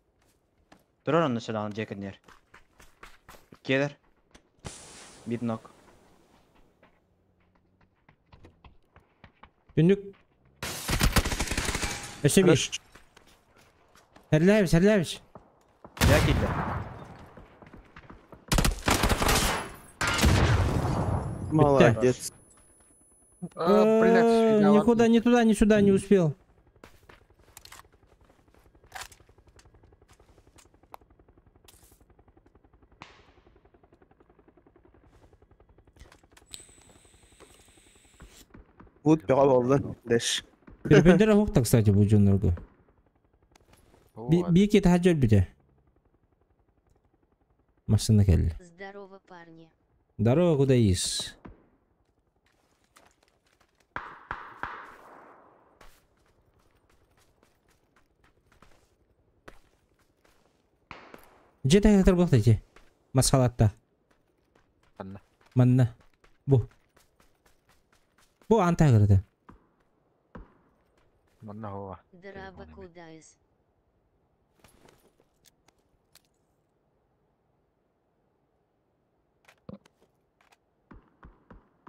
E: Турар онны сыдан жекеннер. Кедер. Бит нок.
A: Түндүк. Өсө бир. Сәрләбиш, сәрләбиш.
E: Я килде.
D: Молодец.
G: А, блядь,
A: Никуда, ни туда, ни сюда не успел.
D: Бут пёрволдан, дэш.
A: Түрбендер хоқта, кстати, бу жонорго. Бики тахажор бите. Машина келди.
I: Здорово, парни.
A: Здорово, куда ис? Же тахажор болта же. Масхалатта.
G: Манна.
A: Манна. Бу. Бу анта кырды.
G: Манна хова.
I: Драба кудайс.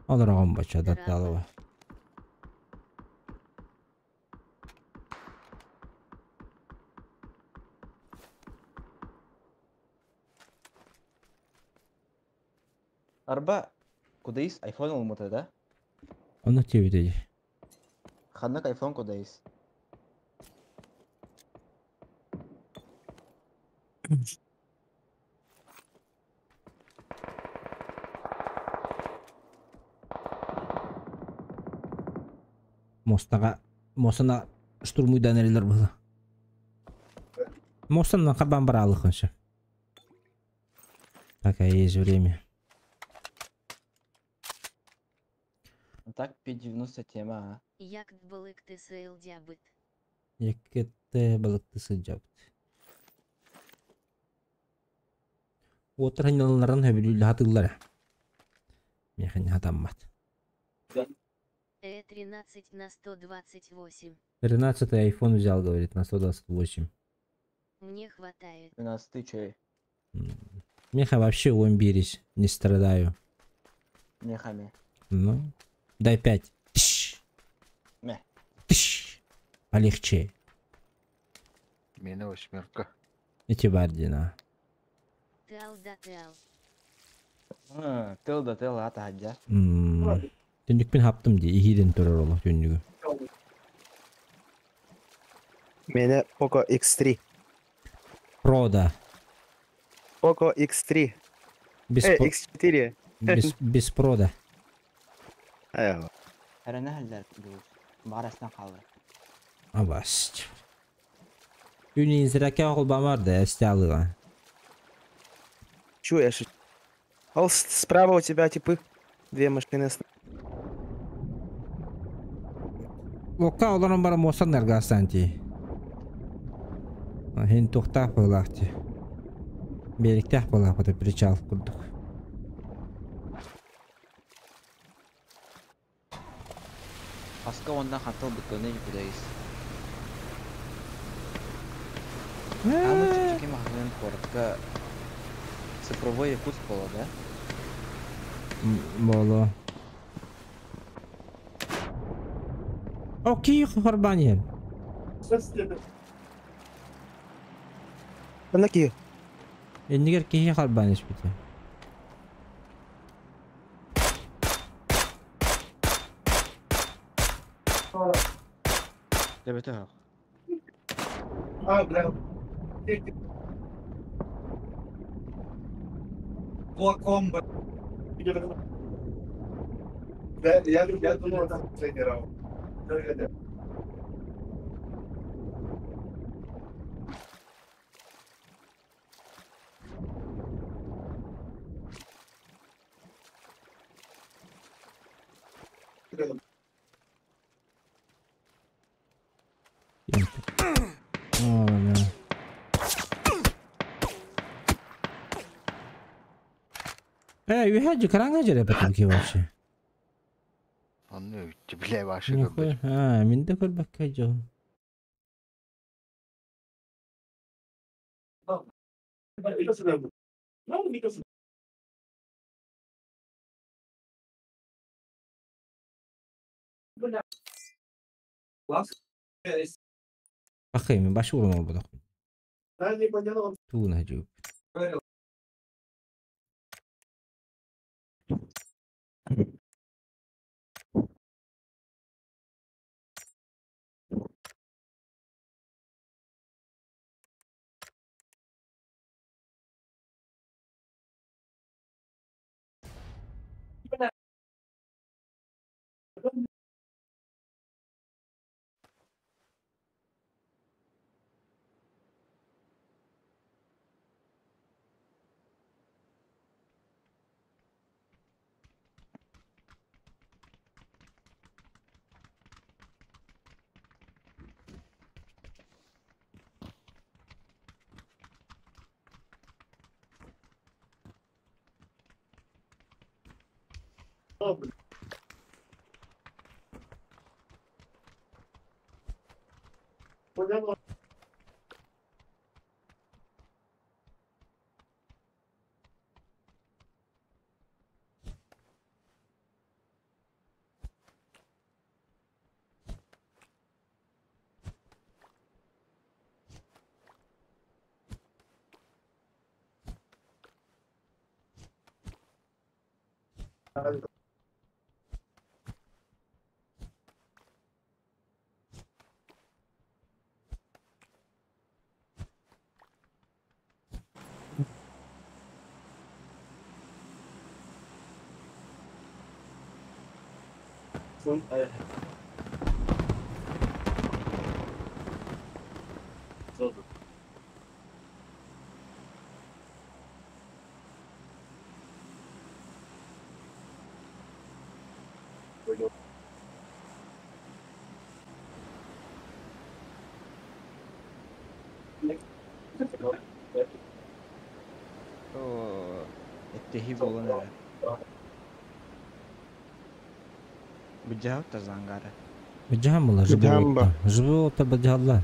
A: Алар агам бача датталыба.
E: Арба кудайс айфон алматы да?
A: Оны тебиде.
E: Ханнык айфон кудайс.
A: Мостага, мостана штурмуйдан элер было. Мостан кабан баралыхыншы. Пока есть время.
E: Так 5.90 тема, а?
I: Як балыкты сылдябыт.
A: Яккетте балыкты сылдябыт. Отыр ханяларын хөбүлүллü хатыллары. Механи хатаммат.
I: Э13 на 128.
A: 13-й iPhone взял, говорит, на 128.
I: Мне хватает.
E: 13-й чей?
A: Меха вообще омбирись, не страдаю.
E: Мехами.
A: Ну, дай 5. Тыщ.
E: Мeh.
A: Тыщ. Полегче.
G: Мені восьмерка.
A: Эти бардина.
I: Тал да тал.
E: Тыл да тыл ата хаджа.
A: Түндүкпүн хаптым ди, ихиден турар олох түндүгү.
D: Меня Poco X3.
A: Pro да.
D: Poco X3.
A: Без
D: X4.
A: Без Pro да.
D: Айва.
E: Барасынан қалды.
A: Абасть. Үнү холбамар да, эсте.
D: Чё я шучу? Ал справа у тебя типы. Две машины.
A: Локка олорон бара мосан наргастанти. Хин тухтах булахти. Бериктах булах бата причал курдук.
E: Хаска ондан хатыл бүткөнө кудайыз. Ким куоракка цифровой Якутск буолла да?
A: Буолуо. О, киһи хорбаан иһэр.
D: Ханна киһи?
A: Иннигэр киһи харбаан испитэ.
E: Төбөтө оһох.
F: А, бля. Кулаком, бля. Да, я думал, это последний раунд. Да, да.
A: О, да. Э, үһэ караңа жере бэтим вообще.
G: Онно үтті биле башы
A: Нихуя.
G: көрбөт.
A: А, мин да көрбөккө жол. Бакыйм, башы урун олбодок. Тууна жууп.
E: Оо, эттэһии буолан эрэр. Быдьаһыт та зангара.
A: Быдьаһан була,
H: Быдьаһан ба.
A: Жыбы быдьаһалла.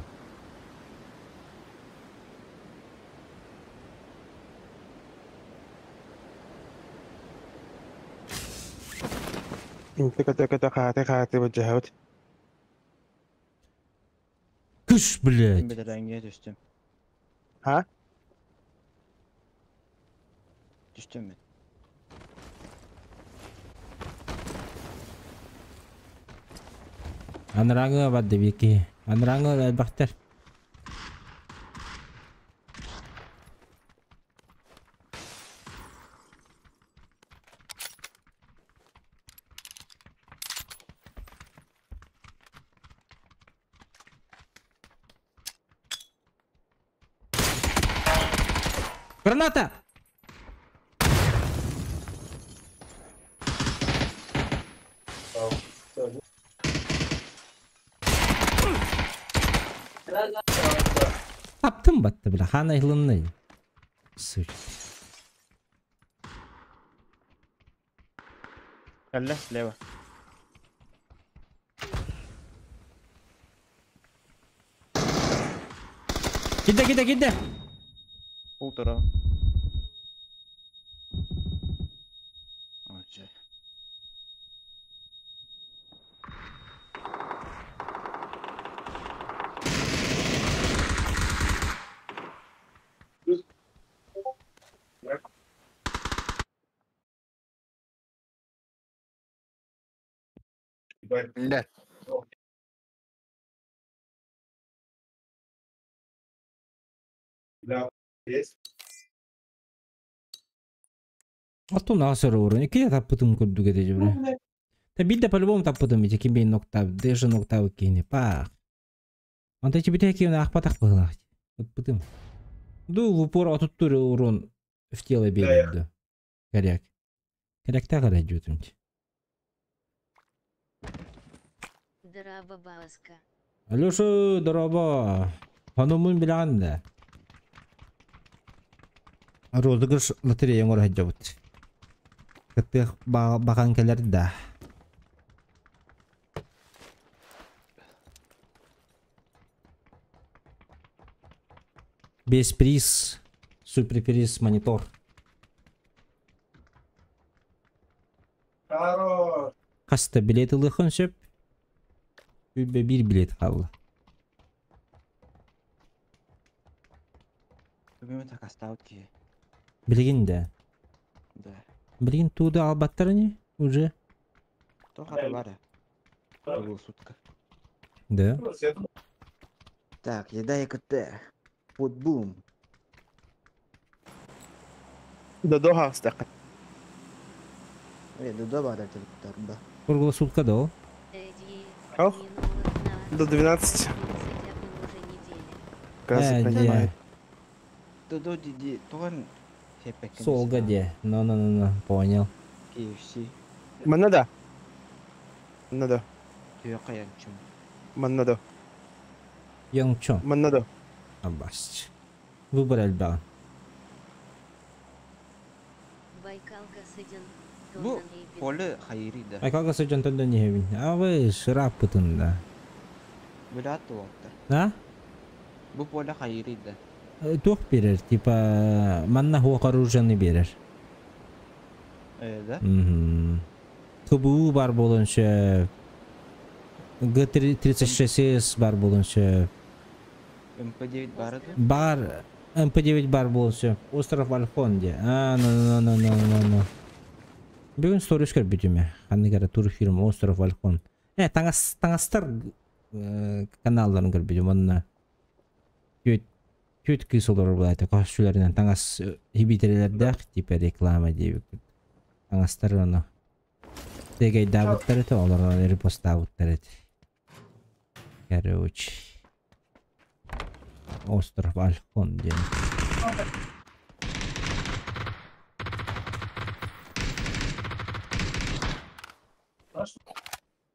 D: Инте көтө көтө хааты хааты быдьаһыт.
A: Кыш, блядь.
E: Бэтэрэҥҥэ түстүм.
D: Ха?
E: Түстүм мен.
A: Анраңы барды бики. Анраңы элбахтар. Граната! Таптым батты, бля, хана илынны. Суть.
E: Кэллэ, слева.
A: Киде, киде, киде!
E: Полтора. Ача.
G: Блядь.
A: Оттон асыр урун. Икки таппытым курдук этэ дьэ. Та биирдэ по-любому таппытым ити ким бэйин ноктав, даже ноктав кини пах. Онто ити бүтэ киин аахпатах быһылаах. Ыппытым. Ду в упор отуттур урун в тело биэрдэ. Коряк. Коряктаах эрэ дьүөтүм.
I: Драба Бааска.
A: Алеша, дорообо. Ханумун билэҕин да? Розыгрыш лотерея оҥоро сылдьабыт. Кыттыах баҕаҥ кэлэр да. Без приз, суперприз монитор. Хаста билет ылыаххын сөп. Сүүрбэ биир билет хаалла.
E: Бүгүн такастаабыт киһи.
A: Билигин да.
E: Да.
A: Билигин тууда албаттар ини уже.
E: Туох аты бара? Круглосутка.
A: Да.
E: Так, еда и КТ. Футбум.
D: Додо хаастахха.
E: Э, додо баар да.
A: Круглосутка да ол.
D: Ох. До 12. Газы
A: Э,
D: принимает.
E: Додо диди туган хеппеккен.
A: Солга де. Ну-ну-ну-ну, понял.
E: KFC.
D: Манна да. Манна да.
E: Түө каянчым.
D: Манна да.
A: Янгчон.
D: Манна да.
A: Абас. Выбор элбэҕин.
I: Байкалга сыдьан,
E: Бу поле хайыри да.
A: Байкалга сыдьан төннөн иһэбин. Абы шыраппытын да.
E: Билат туоттар.
A: А?
E: Бу поле хайыри да.
A: Туох берер, типа манна хуох оружиены берер.
E: Э, да?
A: Мгм. КБУ бар буолуон сөп. Г-36С бар буолуон сөп.
E: МП9 бар да?
A: Бар МП9 бар буолуон сөп. Остров Альхон де. А, ну ну ну ну ну ну. Бүгүн сторис көрбүтүм. Ханнык эрэ турфирма Остров Альхон. Э, таҥас таҥастар каналларын көрбүтүм онно. Түөт түөт кыыс олорор буолаата көссүлэринэн таҥас хибитерелердээх типа реклама диэбиккит. Таҥастар ону дэгейдаабыттар этэ, олорон репостаабыттар этэ. Короче. Остров Альхон диэн.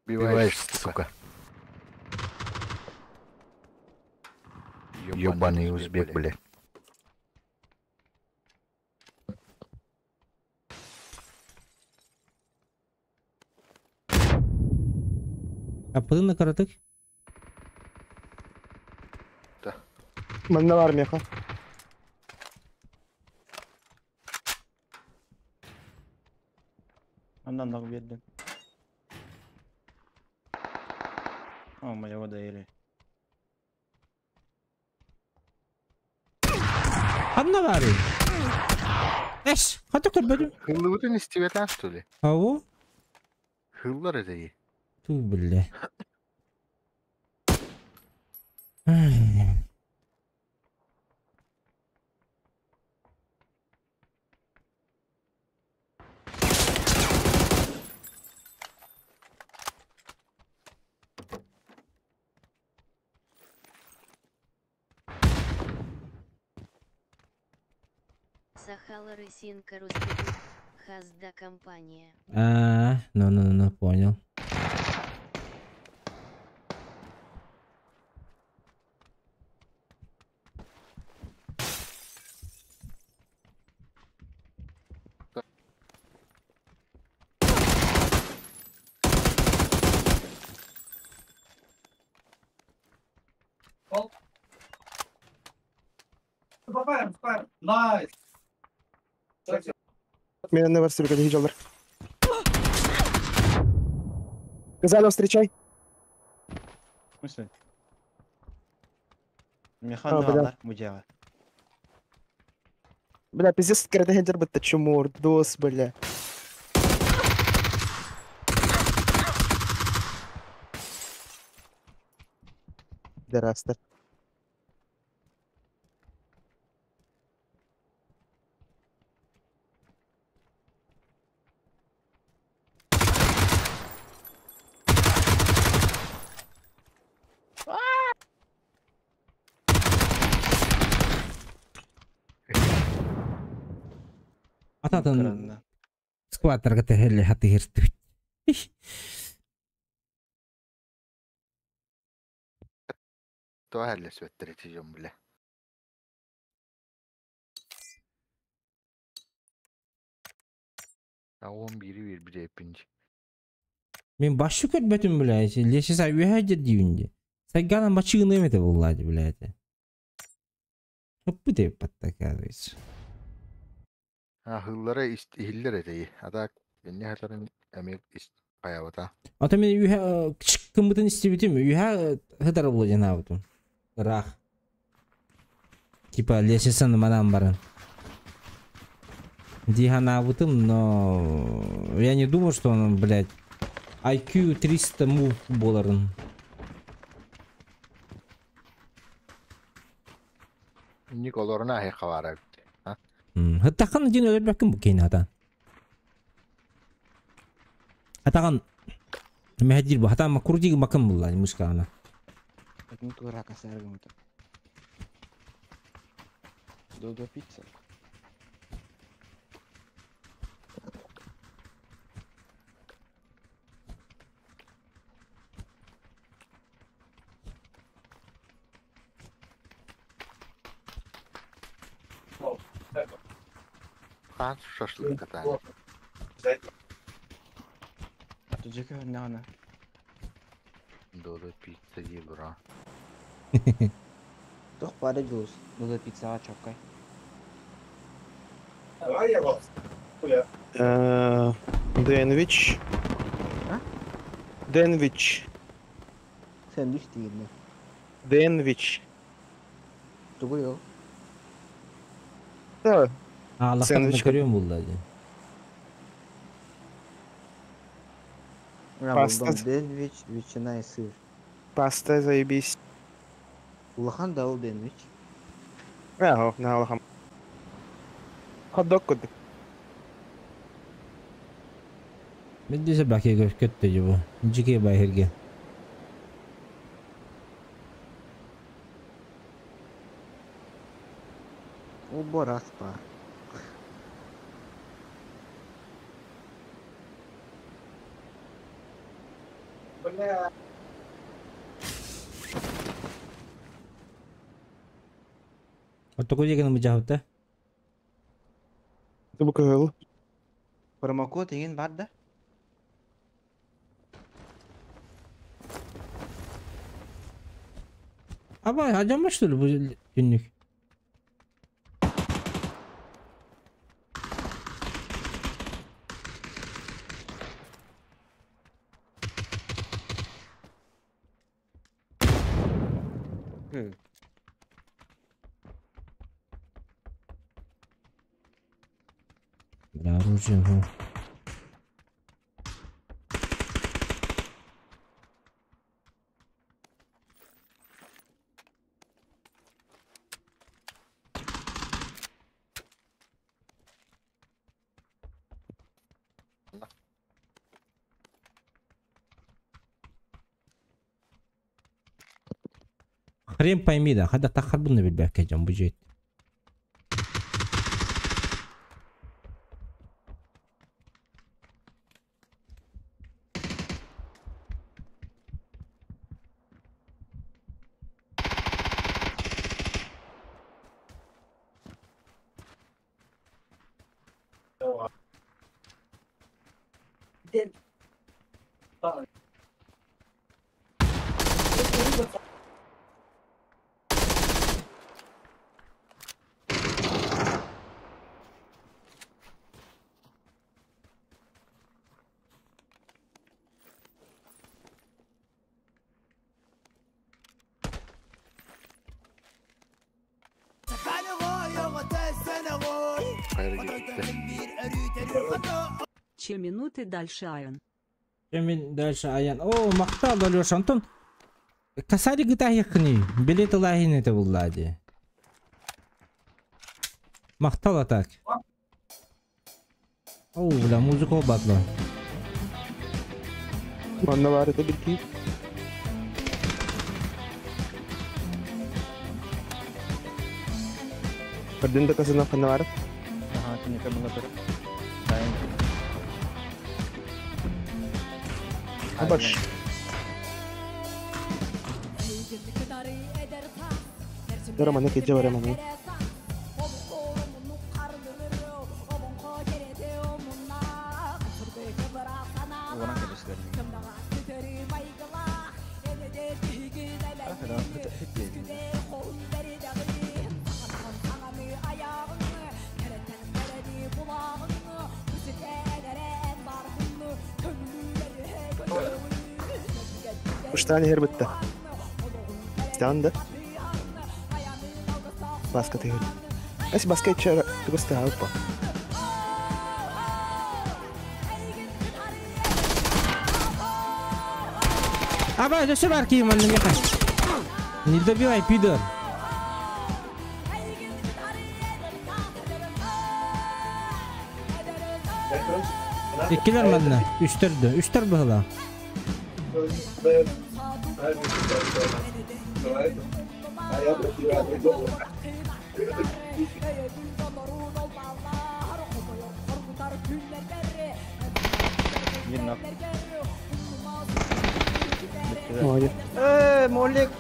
G: Убиваешь, сука. Ёбаный узбек, блядь.
A: Аппытын каратык?
G: Да.
D: Манна бар меха.
E: Андан даг бердим. О, моего доели.
A: Ханна бары. Эш, хата көрбөдүм.
G: Хыллыбытын истибетен, что ли?
A: Ау?
G: Хыллар это и.
A: Ту, бля.
I: Сахала Рысинка Русский Хазда компания.
A: А, ну ну ну, понял.
D: Мен не бар сүргө жолдар. Газалов, встречай.
E: В смысле?
D: А,
E: Механ
D: бля.
E: алар мужага.
D: Бля, пиздец, кредит бытта чумур, дос, бля. Дерастер.
A: Ататын скватерга тэһэлли хаты хиртүт.
G: Тоа хәлле сүттер ити жон биле. А 11-и bir bir епинci.
A: Мен башы көрбөтүм, блядь. Леши сай үһә дийүнди. Сайгана мачыгын эмете буллади, блядь. Хыппы деп батта, оказывается.
G: А хыллары ихиллер этеyi. Ата энне хәлләрен әмел ист каябата.
A: Ата мен үһә кымбытын истебитим, үһә хыдар булла жанабытым. Рах. Типа лешесан манам баран. Диханабытым, но я не думал, что он, блядь, IQ 300 мув боларын.
G: Николорна хе хавара. А?
A: Хыттакан дин өлөр бәккин бу кейин ата. Атаган мехадир бу хата макурдиг макын булла мускана.
E: Один тура касаргым. Додо пицца.
G: Хан шашлык катаны.
E: Тужеке нана.
G: Додо пицца ди бра.
E: Тох пара жуус. Додо пицца чоккай.
D: Дэнвич.
E: А?
D: Дэнвич.
E: Сэндвич дейм.
D: Дэнвич.
E: Тугуйо.
D: Да.
A: Аллахтан
D: Сэндвич.
A: көрөм булла.
D: Паста.
E: Дэндвич, ветчина и сыр.
D: Паста, заебись.
E: Улахан дал дэндвич.
D: Ага, на Аллахам. Хот-дог кудук.
A: Мен десе баке көттө бу. Жике байхерге.
E: О бораспа.
F: Бля.
A: Отоку деген бу жабыта.
D: Бу кыгыл.
E: Промокод деген бар да?
A: Аба, ажамбаш что ли бу günlük?
E: Hı.
A: Бля, оружие, ну. Хрен пойми да, хада тахар буны билбәккә жан бу жет.
G: хайры диэбиттэр.
J: Че минуты дальше Аян.
A: Чем дальше Аян. О, махтал, Алеша. Антон, косарик гытахихни. Билет ылахин это буллади. Махтал так. О, бля, музыка батла.
D: Манна бар это билки. Көрдүн да касына ханна бар.
E: Ага, киника мына тұр. Дайын.
D: Абаш. Дара мана кеджа бар мана.
E: Оған келесілер.
D: Уштан хер битте. Стан да. Баска тегер. Эс баска иче тугуста алпа.
A: Аба, дөсө бар кийим анны меха. Не добивай, пидор. Иккилер манна. Үстөрдү. Үстөр быһыла.
E: Бир нок.
D: Молодец.
E: Э, молик.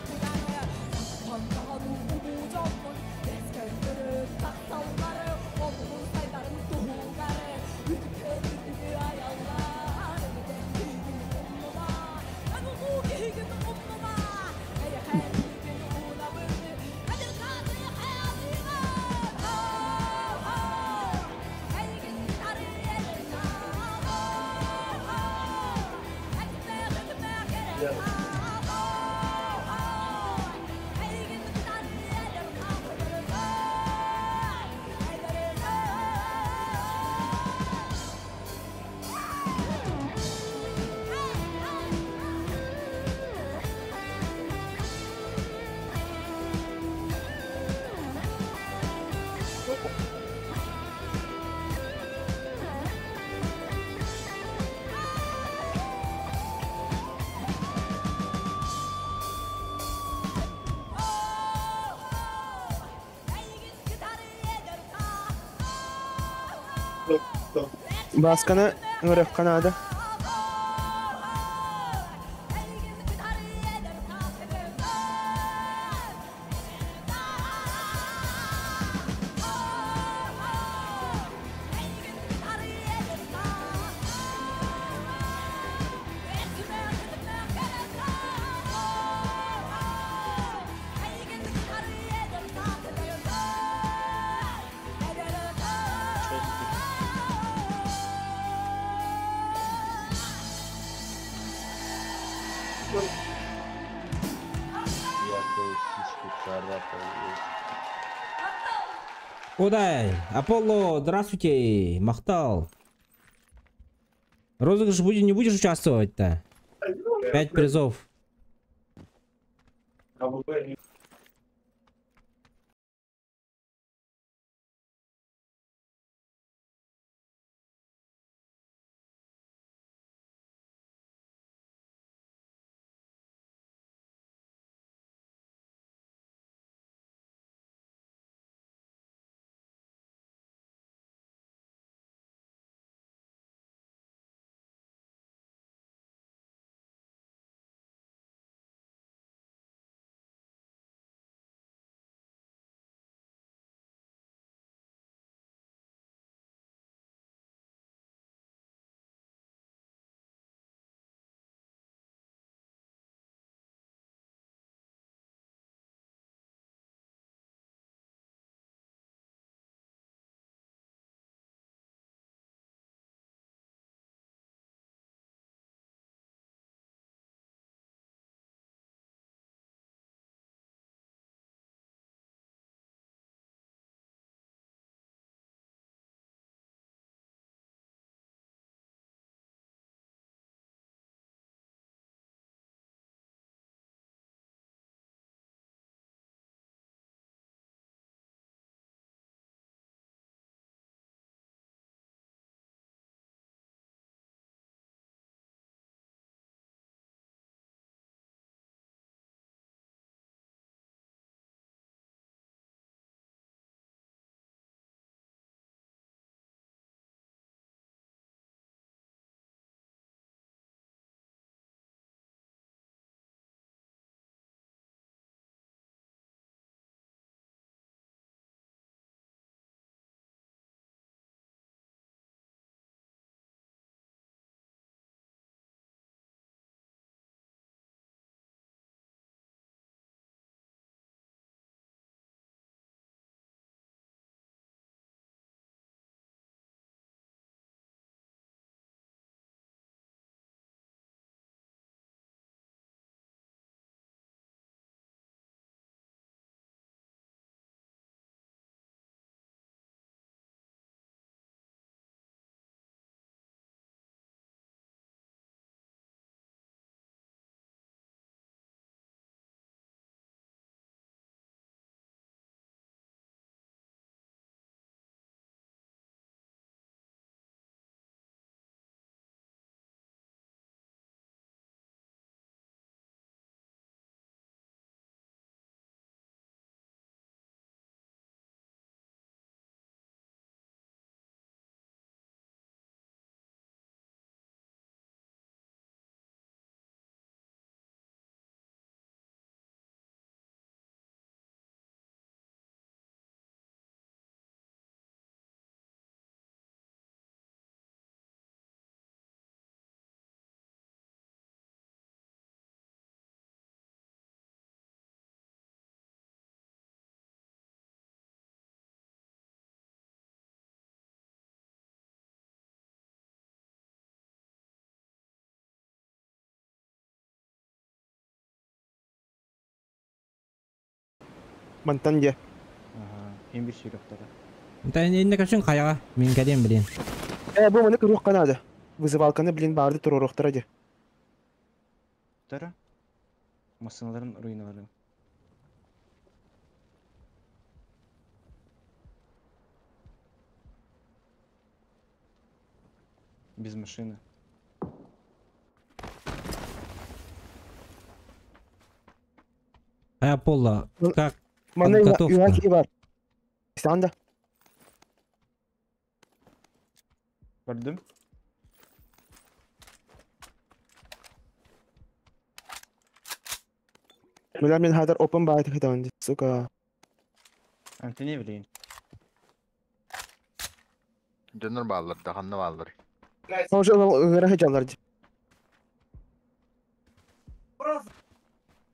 D: Басканы ыңырық канада.
K: Я сиськи царапаю.
A: Одай, Аполло, здравствуйте, Махтал. Розыгрыш будет, не будешь участвовать-то? Пять призов.
D: Мантан де.
E: Ага, им бир сүйрөктөрө.
A: Да инне көчүн каяга. Мин кәдем блин.
D: Бу маны көрүөх канады. Вызывалканы блин барды туруруктара де.
E: Тара. Масыналарын руиналары. Без машины.
A: А Пола, как
D: Маны
A: подготовка?
D: юаки бар. Станда.
E: Көрдүм.
D: Мына мен хазар open байды хитаунди, сука.
E: Антони блин.
G: Дөнөр баллар, даханны баллар.
D: Уже ыгыра хыджалар.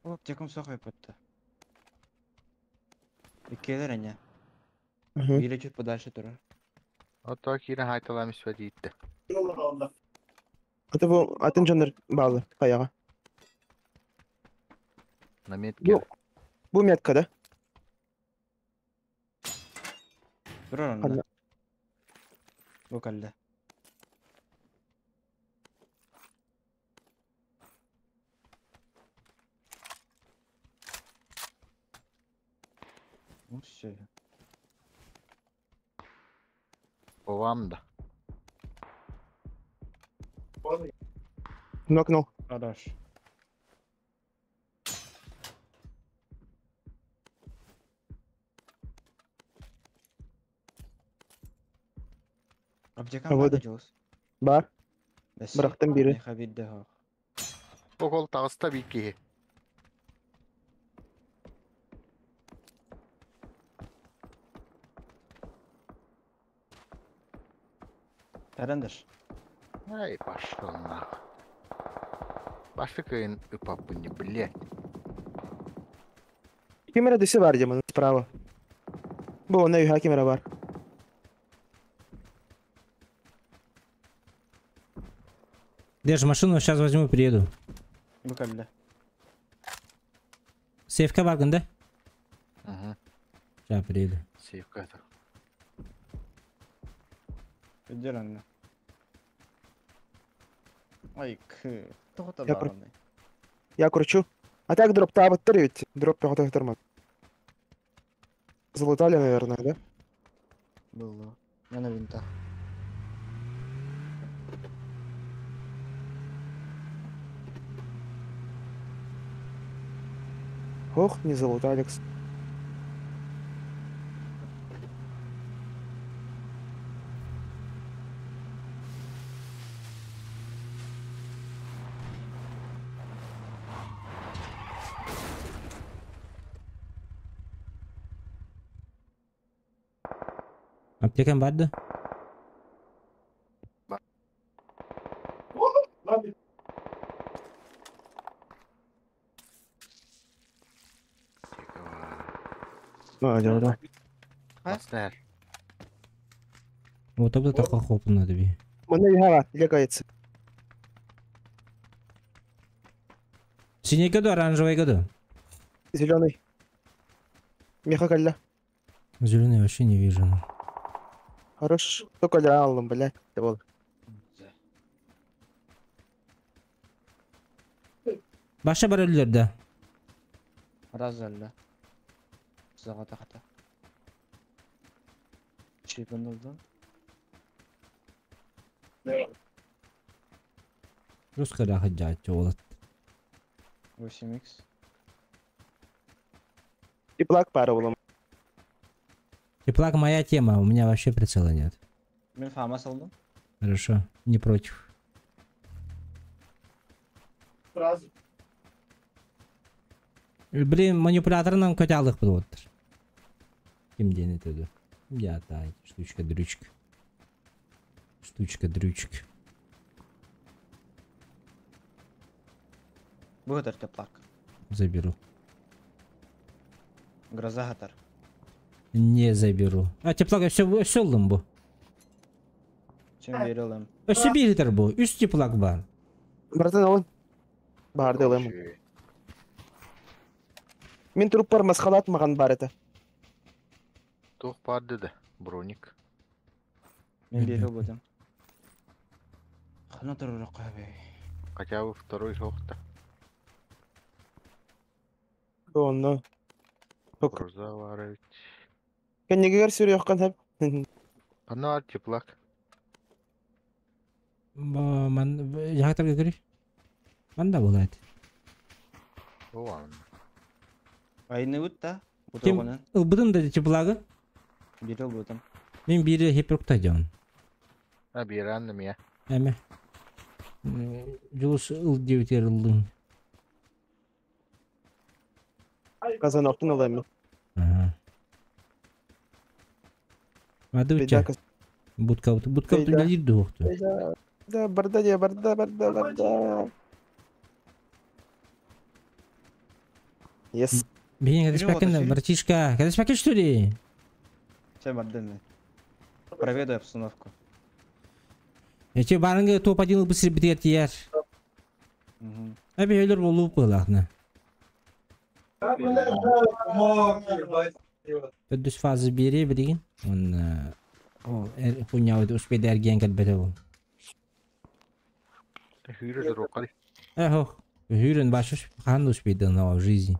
E: О, теком сохой пытты. Иккелер әне. Бире чуть подальше турар.
G: Ото кирен хайталам испәдиитте.
D: Аты бу атын жоннор баалы каяга.
G: На метке.
D: Бу метка да?
E: Турар анда. Бу калды. Ну все.
G: Овам да.
D: Нокнул.
E: Хорош. Аптекам
D: Вода.
E: бар Джоус.
D: Бар.
E: Бәсе.
D: Бырактым бири.
E: Хабидде хох.
G: Окол тагыста бир киһи.
E: Тарандаш.
G: Ай, пошел нахуй. Башты кыйын ыпаппын, блядь.
D: Камера дөсө бар демон справа. Бу онда юха камера бар.
A: Держи машину, сейчас возьму, приеду.
E: Бу калды.
A: Сейфка баргын, да?
G: Угу.
A: Сейчас приеду.
G: Сейфка это.
E: Өдер анда. Ай, к. Тоғыта
D: Я
E: бағанай.
D: Я кручу. А так дроп табыттыр ведь. Дроп пехота тормат. Залутали, наверное, да?
E: Было. Я на винтах.
D: Ох, не залутали.
A: Аптекам бар да?
D: А, да, да.
G: Мастер.
A: Вот об это хохоп надо би.
D: Мына юха бар, легается.
A: Синий году, оранжевый году.
D: Зеленый. Меха калля.
A: Зеленый вообще не вижу.
D: Хорош. Только ля аллым, блядь. Бол.
A: Баша бар өлілер да.
E: Раз әлі. Сызаға тақта. Чипін oldu.
A: Русская рахаджачы олат.
E: 8x.
D: Теплак пара улам.
A: Теплак моя тема, у меня вообще прицела нет.
E: Мен фамас алдым.
A: Хорошо, не против.
B: Сразу.
A: Блин, манипулятор нам котялых подводтыр. Ким день это? Я та штучка-дрючка. Штучка-дрючка.
E: Бұғытыр теплак.
A: Заберу.
E: Гроза гатар.
A: Не заберу. А теплак все все бу.
E: Чем берелім?
A: Өссө биритер бу. Үс теплак бар.
D: Братан, алын. Барды алым. Мен труп бар, масхалат маған бар это.
G: Туох баар да, броник.
E: Мен биэри ылбытым. Хана турар бэй.
G: Хотя бы второй соқта.
D: Онно.
G: Гроза баар эбит.
D: Кэннигэр сүрүөххүн сөп.
G: Ханна бар теплак?
A: Ман жактар көрү. Манда болот.
G: О, анна.
E: Айныбыт да.
A: Ким
E: Бутылканан.
A: ылбытын да теплагы?
E: Биэри ылбытым.
A: Мен бири хиперкта жон.
G: А, биир мия.
A: Эме. Жулус ыл диэбитигэр ыллым.
D: Казаноктун ылам мен.
A: Ага. Мады
D: Беда
A: уча. Будка будка
D: Беда.
A: үлелир дуохту.
D: Да, да, барда де, барда, барда, барда. Yes.
A: Бейин
E: Перевод
A: кадеспакен,
E: аши.
A: братишка. Кадеспакен что ли?
E: Чай бардым мен. Проведу обстановку.
A: Эче барыңы топ-1 ылбы битер тиер.
E: Мгм.
A: Әбе өлөр болуп кылахна. Төрдүс фазы бири билигин. Он о хуняуд успейд эрген келбете бул.
G: Хүрэ дуруккали.
A: Эхо, Хүрен башыш хан успейд на в жизни.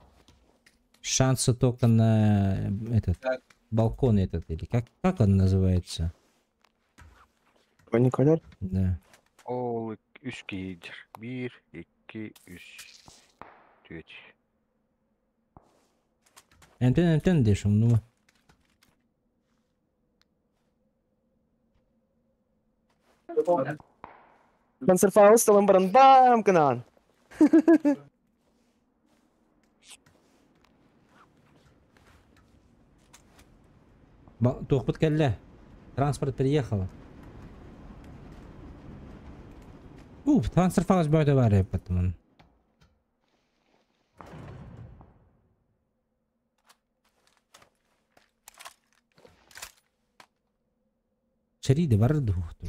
A: Шансы только на этот балкон этот или как он называется?
D: Уникалер?
A: Да.
G: Ол үс киһи Биир, икки, үс. Түөт.
A: Энтен энтен дешим, ну.
D: Консерфаус талан баран бам канан.
A: Туохпут кэллэ. Транспорт приехал. Уф, транспорт фалас бөтө бар потом. Шериде бар дуохту.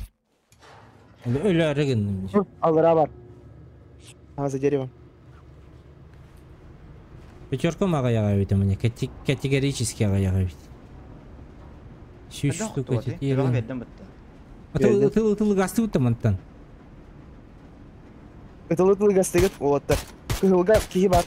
A: Өлө реген.
D: Алра бар. А, за деревом.
A: Пятерку мага яга ведь у меня категорически ага яга ведь. Сүүс
E: Ханна
A: штука
E: охтуот, э? Туга бердим бытта.
A: Тыл тыл тыл гасты мантан.
D: Ытылы тылы гастыгыт олатта. Кыһылга киһи бар.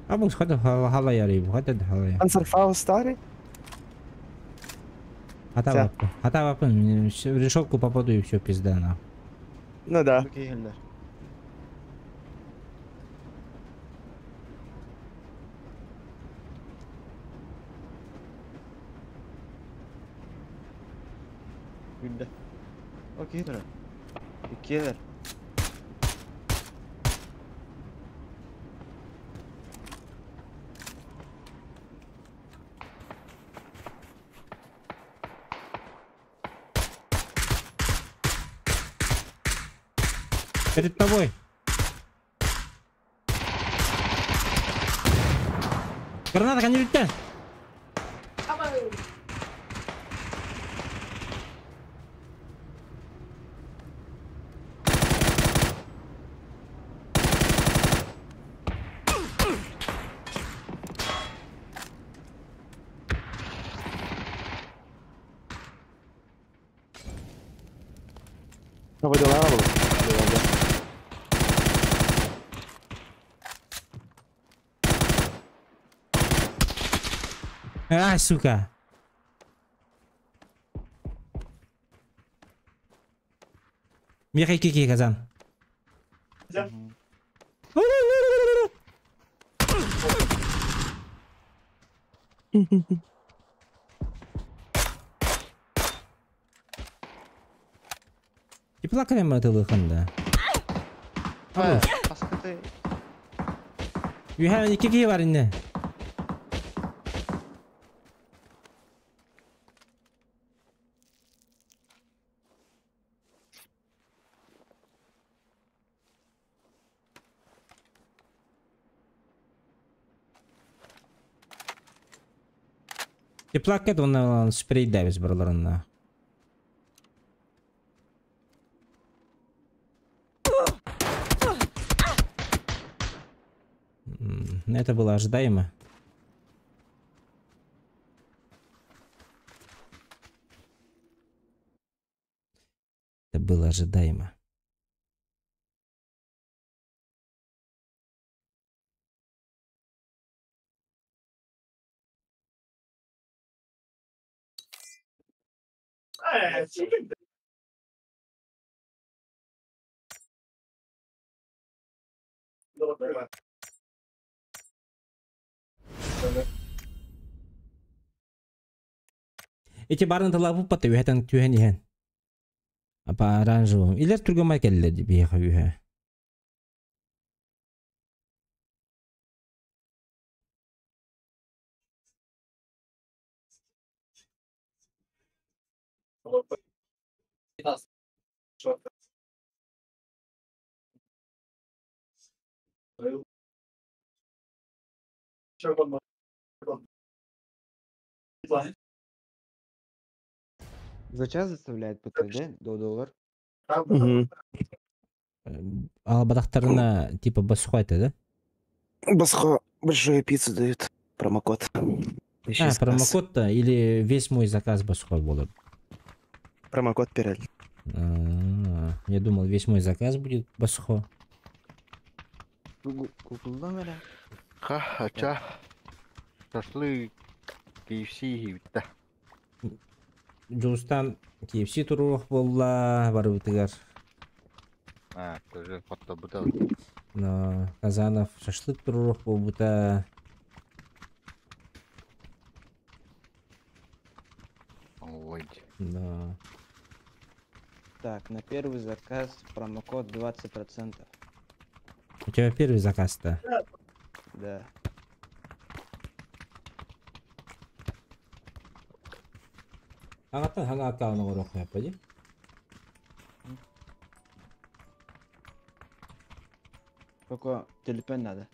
A: Абу хата хала ярый, хата хала.
D: Консерфаус старый.
A: Хата
D: Всё.
A: бапы. Хата бапы, в решетку попаду и все, пизда на.
D: Ну да.
E: Бу киһилер. Күлдө. О киһи турар. Иккиэлэр.
A: Перед тобой. Граната, конюльте.
D: Кого дела было?
A: А, сука. Михай кики, казан. Тепла крема тылыхында.
E: Аскыты.
A: Юхә ике кики бар инде. Теплакет он спрей давис бараларына. Это было ожидаемо. Это было ожидаемо. Эти барын тылабы паты үһэтен түһэн иһэн. Апа оранжевым. Илер түргөмай келле биһиэхэ үһэ.
E: За час заставляет платить, да? До доллар.
D: Угу.
A: Албадахтарына типа басхойта, да?
D: Басхо большую пиццу дают. Промокод. Еще
A: А,
D: заказ.
A: промокод-то или весь мой заказ басхой будет?
D: Промокод перель.
A: А, я думал, весь мой заказ будет басхо.
E: Гуглдан
G: Ха, ача. Шашлык, KFC хибитта.
A: Жустан KFC турух болла барыбытыгар.
G: А, тоже фото бутал.
A: Но Казанов шашлык турух болбута.
G: Ой.
A: Да.
E: Так, на первый заказ промокод 20%.
A: У тебя первый заказ-то?
E: Да.
A: Аңаттан хаңа аккаунт оңоруох яппа.
E: Только телефон надо.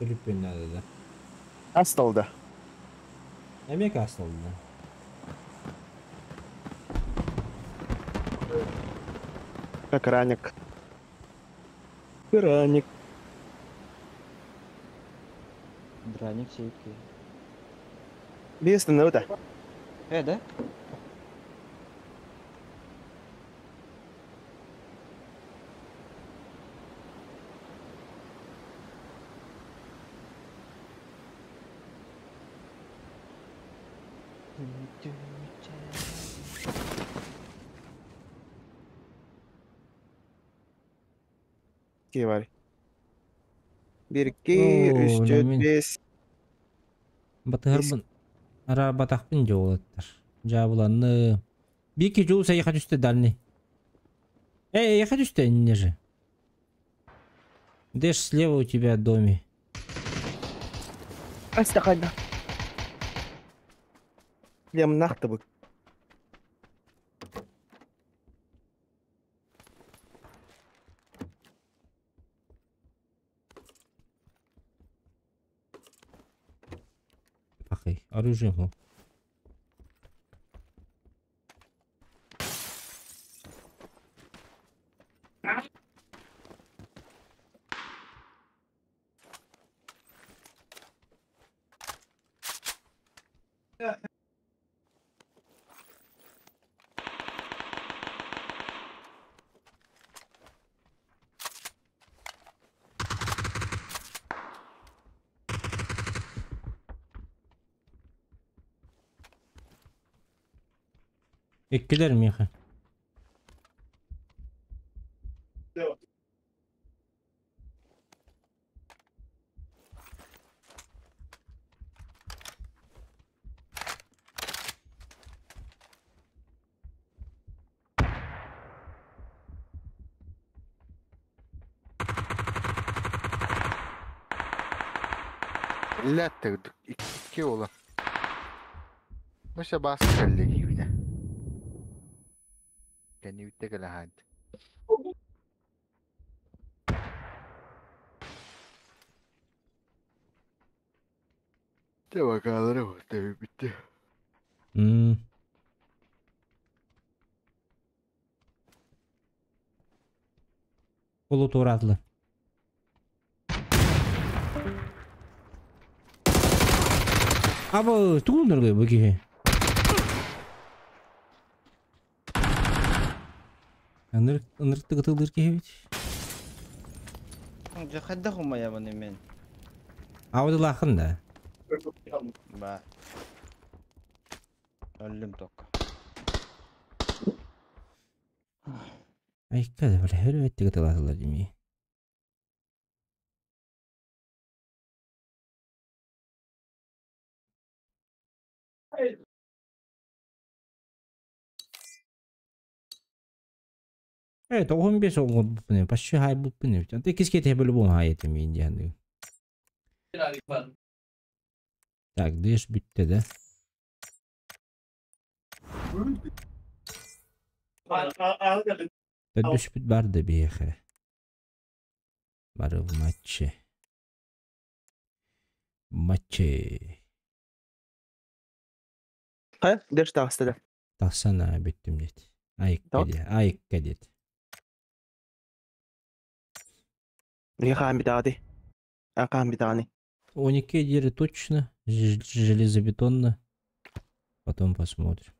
A: Төлөппүн надо, да.
D: Асталда.
A: Эмек асталды.
D: Как раник. Раник.
E: Драник сейки.
D: Бес минута.
E: Да?
D: Кивар. Бирки,
A: Оо,
D: үстөт,
A: мен-
D: бес.
A: Батыһарбын ара батахпын жоолаттар. Жабыланны. Бики жол сайха түсті дальний. Эй, я хочу сюда, ниже. Дэш слева у тебя в доме.
D: Астакайда. Лем нахты
A: Пахай, оружие. Хо. Эккилер меха.
G: Ләттер икки ола. Мыша бас кәлле дибине. Кәни үтте кәле хад. Те вакалары вот bitti.
A: Полу туратылы. Абы, тугундыргы бу киһи. Ыныр ыныртыгытылыр киһи бит.
E: Хайда хумая баны мен.
A: Абыдылахын да.
E: Ба. Өллүм токка.
A: Айка да бile хөрө өттүгытылатылар дими. Evet, 15 oldu. Почти хай бу пыны. Ты киске тебе по-любому хай это ми индианы. Так, дыш битте да. Дыш бит бар да бияхе. Бары в матче. Матче.
D: Хайа, держи тағысты.
A: Тақсана биттим дейт. Айык кеде, айык кедет.
D: Не хаан битаады. Акаан битааны.
A: 12 дери точно, железобетонно. Потом посмотрим.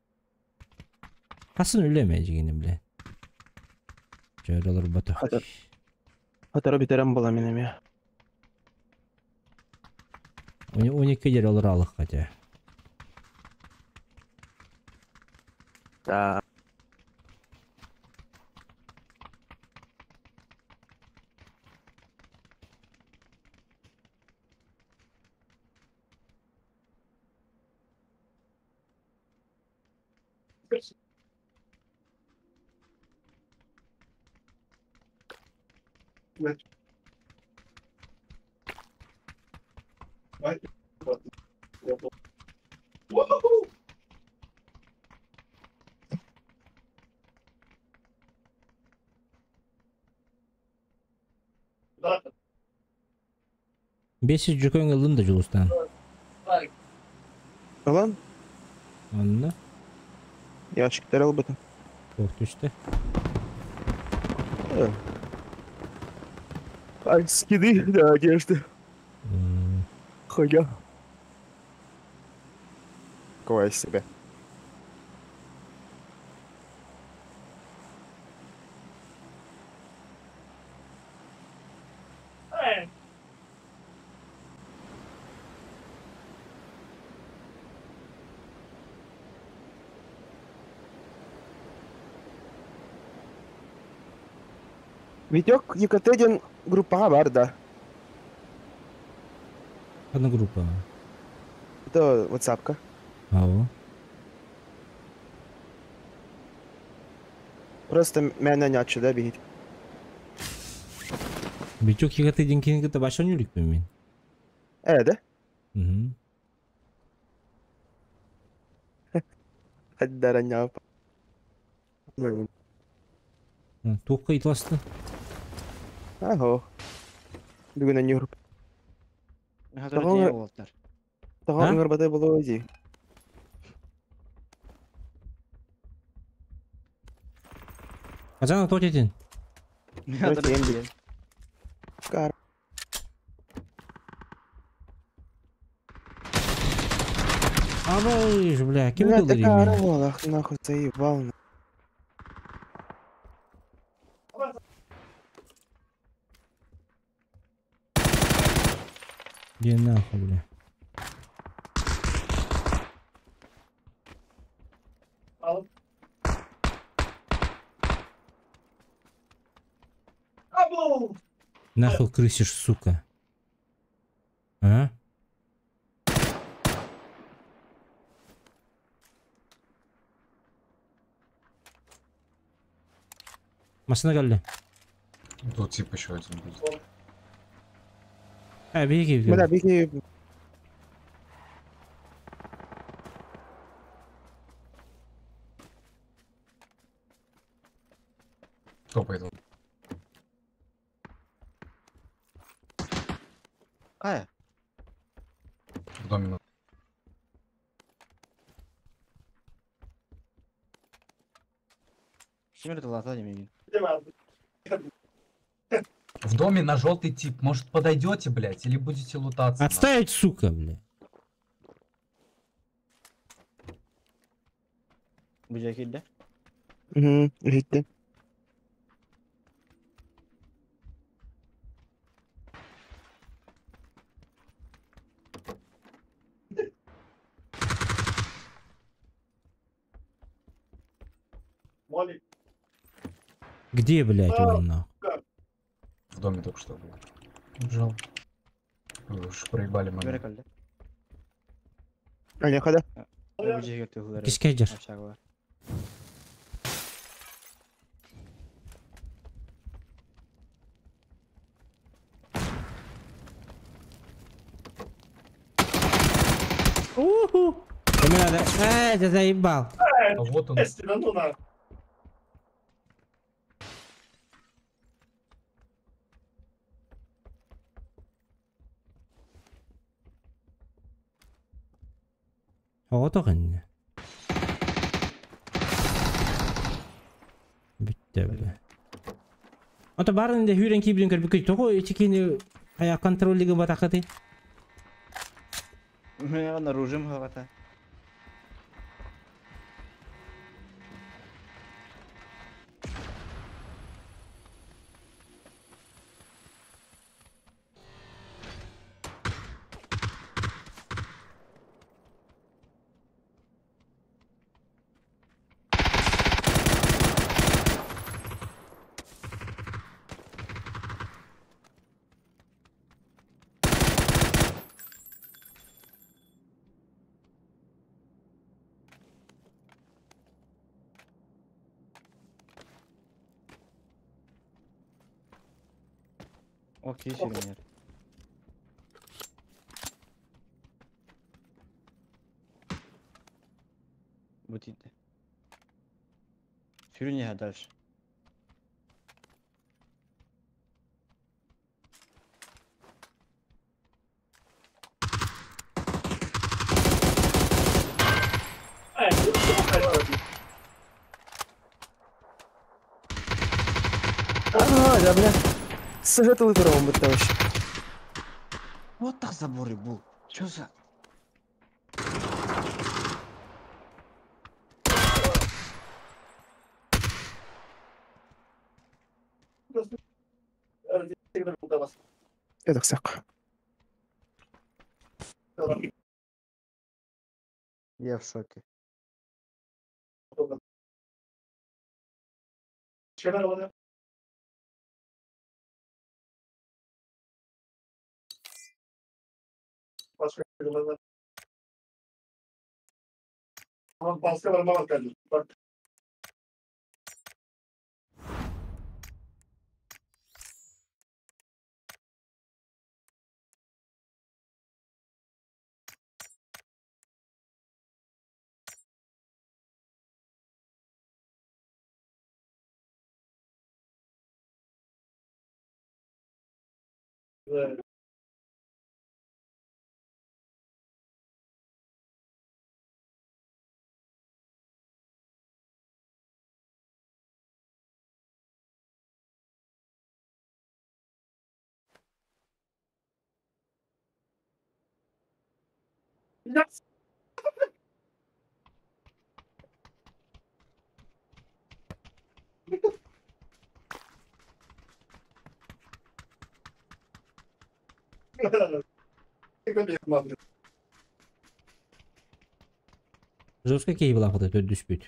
A: Хасын үлеме дегені, бля. Жайлар бата.
D: Хатара битерем була мен эме.
A: 12 дери олар алық хотя.
D: Да.
A: Бесит жүкөн ылын да жулустан.
D: Алан?
A: Анна.
D: Ящиктер албытым.
A: Ох түштү.
D: Ай, скины, да, одежды. Хуя. Какое себе. Витек Екатерин группаға бар да.
A: Одна группа.
D: Это WhatsApp-ка.
A: Ау.
D: Просто меня не отче, да, бегит.
A: Витек Екатерин кинг это вообще не мен.
D: Да?
A: Угу.
D: Хаддараня.
A: Туққа итласты.
D: Аго. Бүгін не группа. Тағы ыңыр батай болу ди.
A: Азан тот етен.
D: Кар.
A: Абай, бля, кем
D: Бля,
A: был
D: такая Олах, нахуй заебал.
A: Где нахуй, бля? Нахуй крысишь, сука. А? Машина geldi.
M: Тут тип еще один будет.
A: А, беги, беги.
D: Бля, беги.
M: Топает он.
E: Кая?
M: В доме.
E: Ким это лата не
M: В доме на желтый тип. Может, подойдете, блядь, или будете лутаться? нахуй?
A: Отставить, сука, бля.
E: Бу килде.
D: Угу, иһиттим.
A: Где, блядь, он нахуй?
M: В доме только что был. Убежал. Вы уж проебали момент.
E: Кэллэ.
D: Аня, хода.
E: Бу дьиэгэ тыһылар.
A: Кискеджер.
E: Общага.
A: Уху. Мне надо. Ты заебал.
M: А вот он.
A: Оҕото. Бүттэ, бля. Ото барын да хүрен кибрин көрбүккэ тоҕо ичикини ая контроллиги батакаты.
E: Мен оружием хавата. Окей, сюрнер. Бутите. Сюрнер дальше.
D: А, да, бля. Сажатылы турабын бытта вообще.
E: Вот так заборы был. Чё за...
D: Это сак.
E: Я в шоке.
A: Жестко кей была вот этот дүспүт.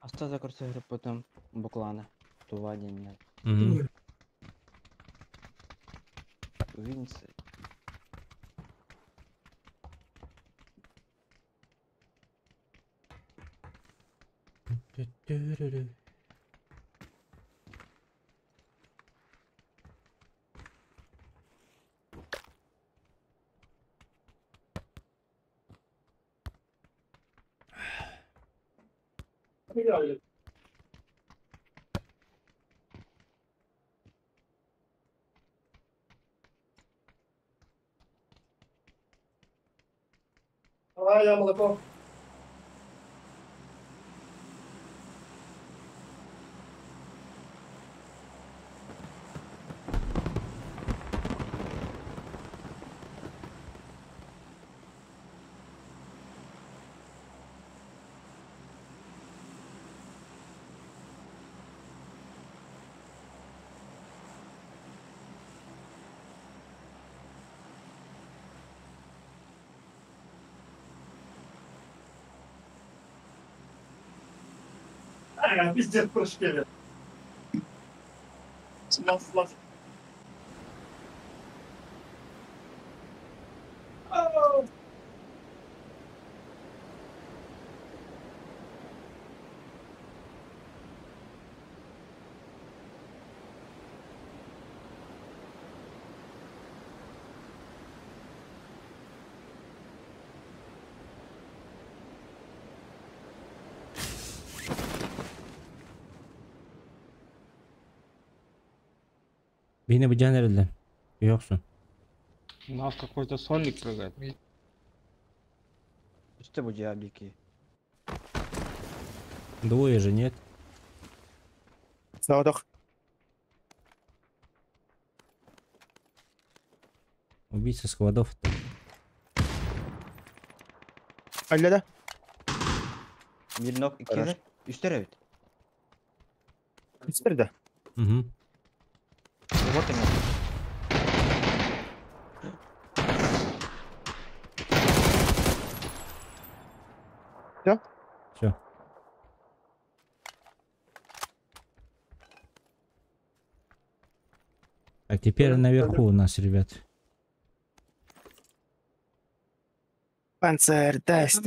E: Аста закрыться потом буклана. Тува день.
A: Мгм.
E: Увидимся.
B: Давай, я молоко.
F: Бля, пиздец, прошли. 17-20.
A: Beni bu nerede? Yoksun.
N: У нас какой-то сольник прыгает.
E: Үстэ бу дьиэ бики.
A: Двое же, нет?
D: Саудах.
A: Убийца складов.
D: Алля да?
E: Мирнок
D: Хорошо.
E: иккиде. Үстер эбит.
D: Үстер да.
A: Угу.
E: Вот они.
D: Все?
A: Все. Так, теперь наверху у нас, ребят.
D: Панцер, даст.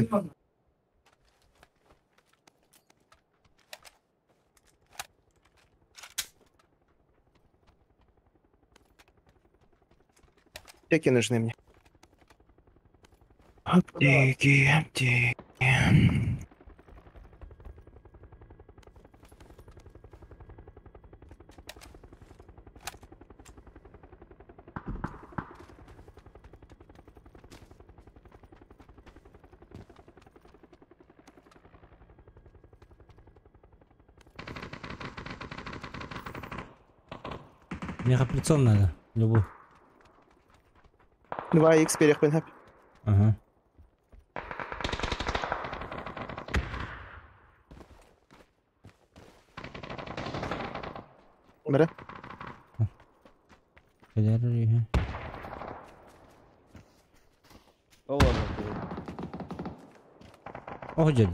D: Аптеки нужны мне. Аптеки, аптеки.
A: Мне прицел надо, любой.
D: 2х перехпен хап.
A: Ага.
D: Бра.
E: Ол ладно.
A: Ох, дядя.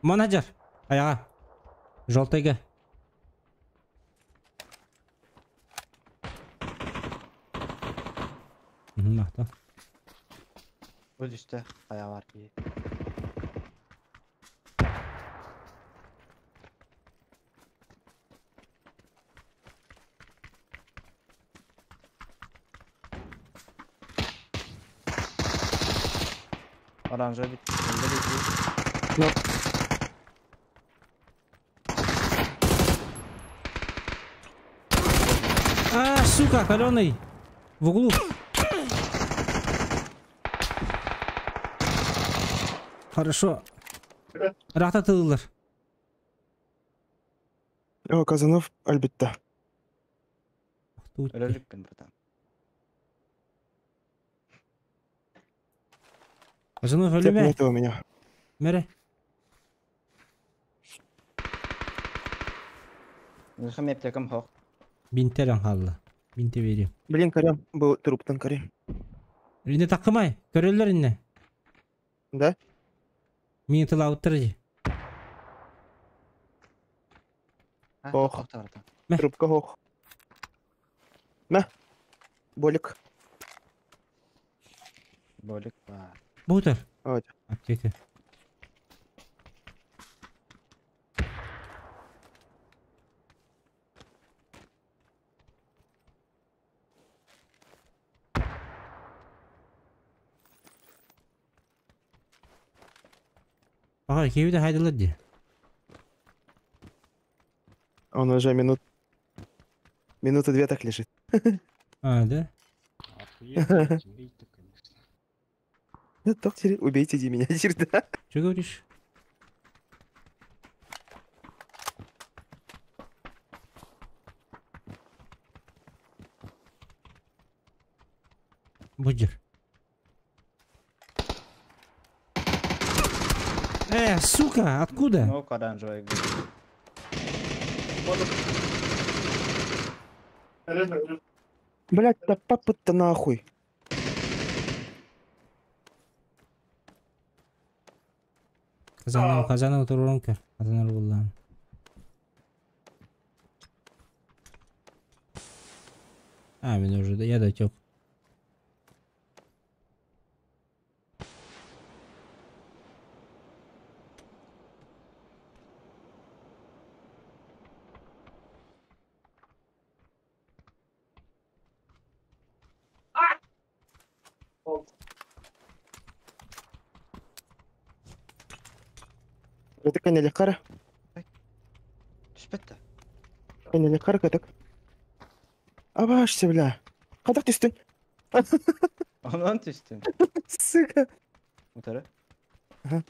A: Менеджер. Аяға. Желтыйга. Махта.
E: Бу үстэ хайа бар ки. Оранжевый бит.
D: Ну.
A: А, сука, каленый. В углу. Хорошо. Рататылар.
D: О, Казанов, Альбитта.
E: Өлөлүкпүн, братан.
A: Казанов
D: Теп
A: өлүмө.
D: нету у меня.
A: Мере.
E: Михам аптекам хок.
A: Бинтерен халла. Бинте берем.
D: Блин, Карем, был труп там, Карем.
A: Инне такымай. Көрөлөр инне.
D: Да?
A: Мин тылауттыр же.
D: Ох. Трубка ох. На. Болик.
E: Болик бар.
A: Бутер.
D: Вот.
A: Аптека. Ага, кебиде хайдылар ди.
D: Он уже минут... Минуты две так лежит.
A: А, да?
N: Охуеть, убейте, конечно.
D: Да, доктор, убейте иди меня, да.
A: Что говоришь? Будер. Сука, откуда?
E: Ну, оранжевый.
D: Блять, да папа-то нахуй.
A: Казанов, Казанов турурун көр. Казанов буллан. А, мен уже, я дотек.
D: Это канеликара.
E: Түспэт да.
D: Канеликара катак. Абашься, бля. Кадак түстүн.
E: Онон түстүн.
D: Сука.
E: Утары.
D: Ага.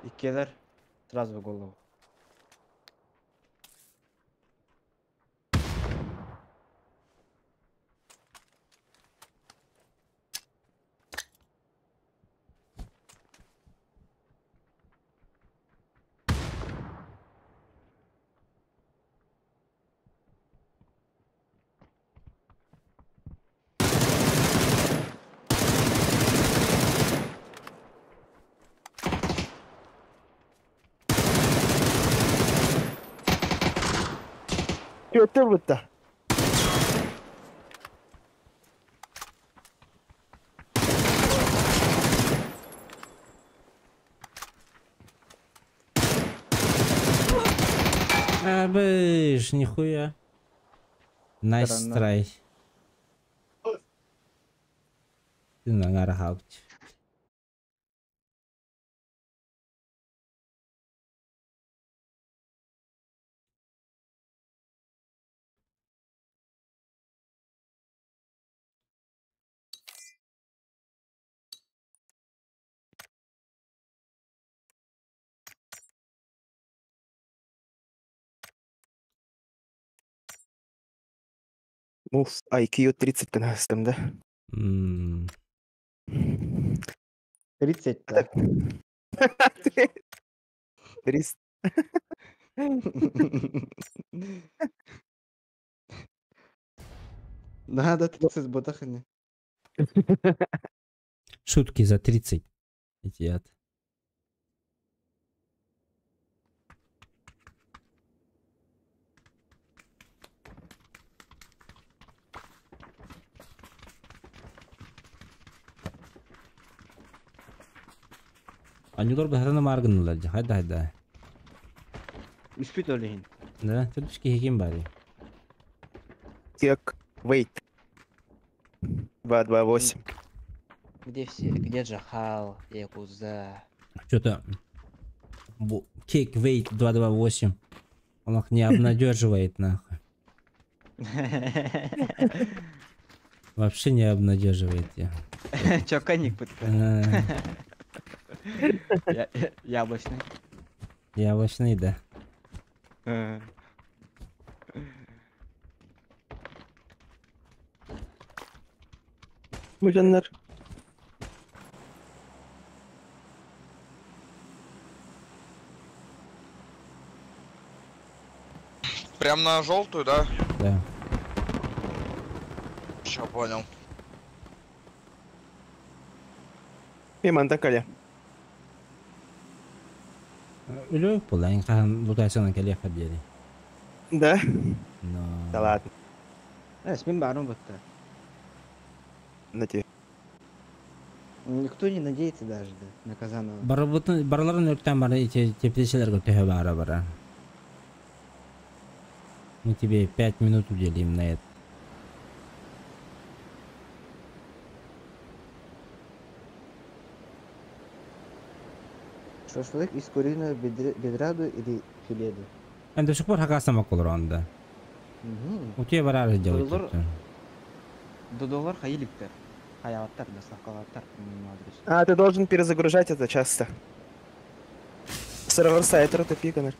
E: Иккиэлэр. Сразу в голову.
D: Көтөр бутта.
A: А, быш, нихуя. Nice
E: Странно.
A: try. Ты на хаалбыт.
D: Мув IQ 30 канастым, да?
E: 30, да.
D: 300.
E: Да, да, 30 ботаханы.
A: Шутки за 30. Идиот. Анюлар баһарына маргынылар, хайда хайда.
E: Үспүт олихин.
A: Да, тут кихикин бари.
D: Кек, wait. 2, 2, 8.
E: Где все? Где Джахал? Якуза?
A: Что-то... Кек, wait, 2, 2, 8. Он их не обнадеживает, нахуй. Вообще не обнадеживает я.
E: Чё, коньяк пытка? Яблочный.
A: Яблочный, да.
D: Мужаннар.
O: Прям на желтую, да?
A: Да.
O: Все, понял.
D: Миман такали.
A: Үлі бұлайын қаған бұтайсының келе қабдері.
D: Да?
A: Но...
D: Да ладно.
E: Мен барым бұтты.
D: На тебе.
E: Никто не надеется даже, да, на Казанова.
A: Бараларын өрттен бары теплеселер көтөһө бара бара. Мы тебе 5 минут уделим на это.
E: Шашлык из куриного бедраду или филеду?
A: Мен до сих пор хакасамак олар онда. У тебя барары делать.
E: Додолар хаиликтер. Хаяваттар, доставкалаттар.
D: А, ты должен перезагружать это часто. Сервер сайт это пиканер.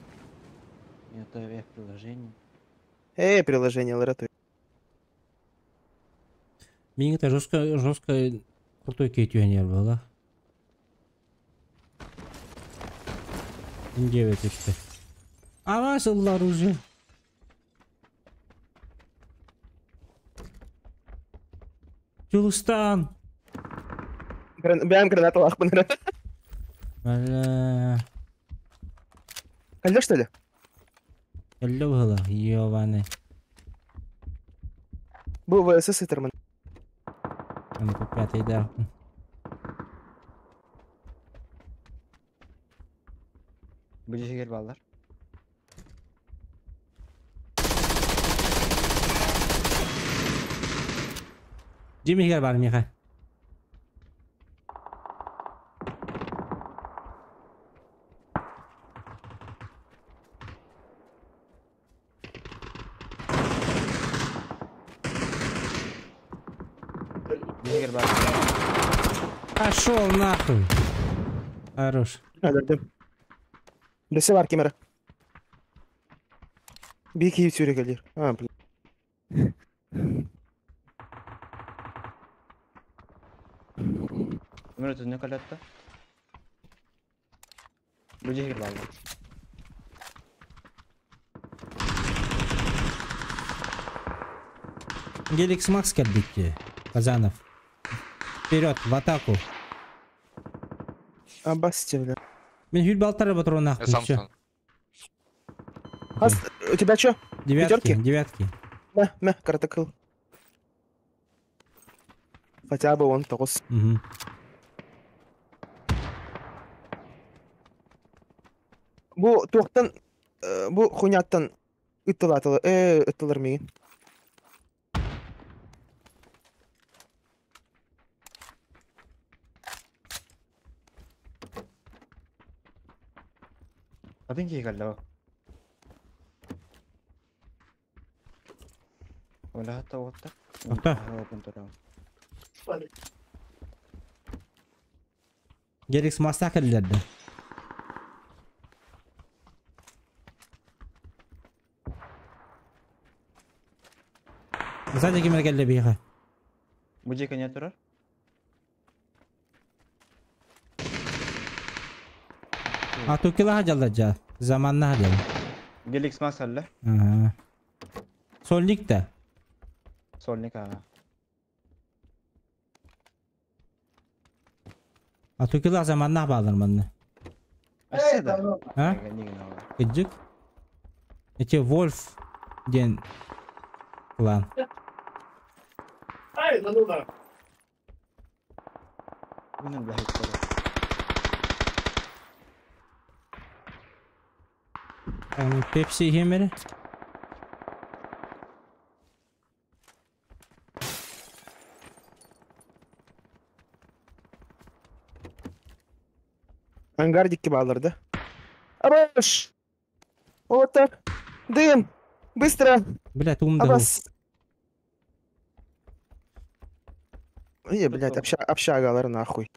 E: Это я в приложении.
D: Эй, приложение ларатуй.
A: Мне это жестко, жестко крутой кейтюнер было. 9 işte. Авасылlar уже. Чулустан.
D: Бэм граната лахпын.
A: Бля.
D: Калля, что ли?
A: Калля было, ёбаный.
D: Был ВСС Итерман.
A: МП5, да.
E: Бу баллар.
A: Жимигер бар миха.
E: Бу бар.
A: Пошел нахуй. Хорош.
D: Да. Десе бар кемера. Бики сюрекелер. А, блин.
E: Өмір түнне калятта. Бу жегер баллар.
A: Геликс Макс келдикки. Казанов. Вперед, в атаку.
D: Абасте, бля.
A: Мен хүл балтара патрон нахуй.
O: Я сам стану.
D: У тебя чё?
A: Девятки, девятки.
D: На, на, картокрыл. Хотя бы он трос.
A: Угу.
D: Бу туохтан, бу хуйняттан ыттылатылы, ыттылар миин.
E: Атын кей калла. Ола хатта отта.
A: Отта. Геликс Макс келдерди. Сзади кимер келди бийха.
E: Бу жеке не турар?
A: А тукила хаджалда жа. Заманна хаджал.
E: Геликс Макс алла.
A: Ага. Сольник да.
E: Сольник ага.
A: А тукила заманна балар манна.
E: Асса да.
A: А? Кыджык. Эти Вольф ден клан.
L: Ай, да ну да.
E: Bunun бахит.
A: Пепси хемери.
D: Ангардики баллар, да? Араш! Вот так. Дым! Быстро!
A: Блядь, ум
D: Абас. Е, блядь, общагалар нахуй.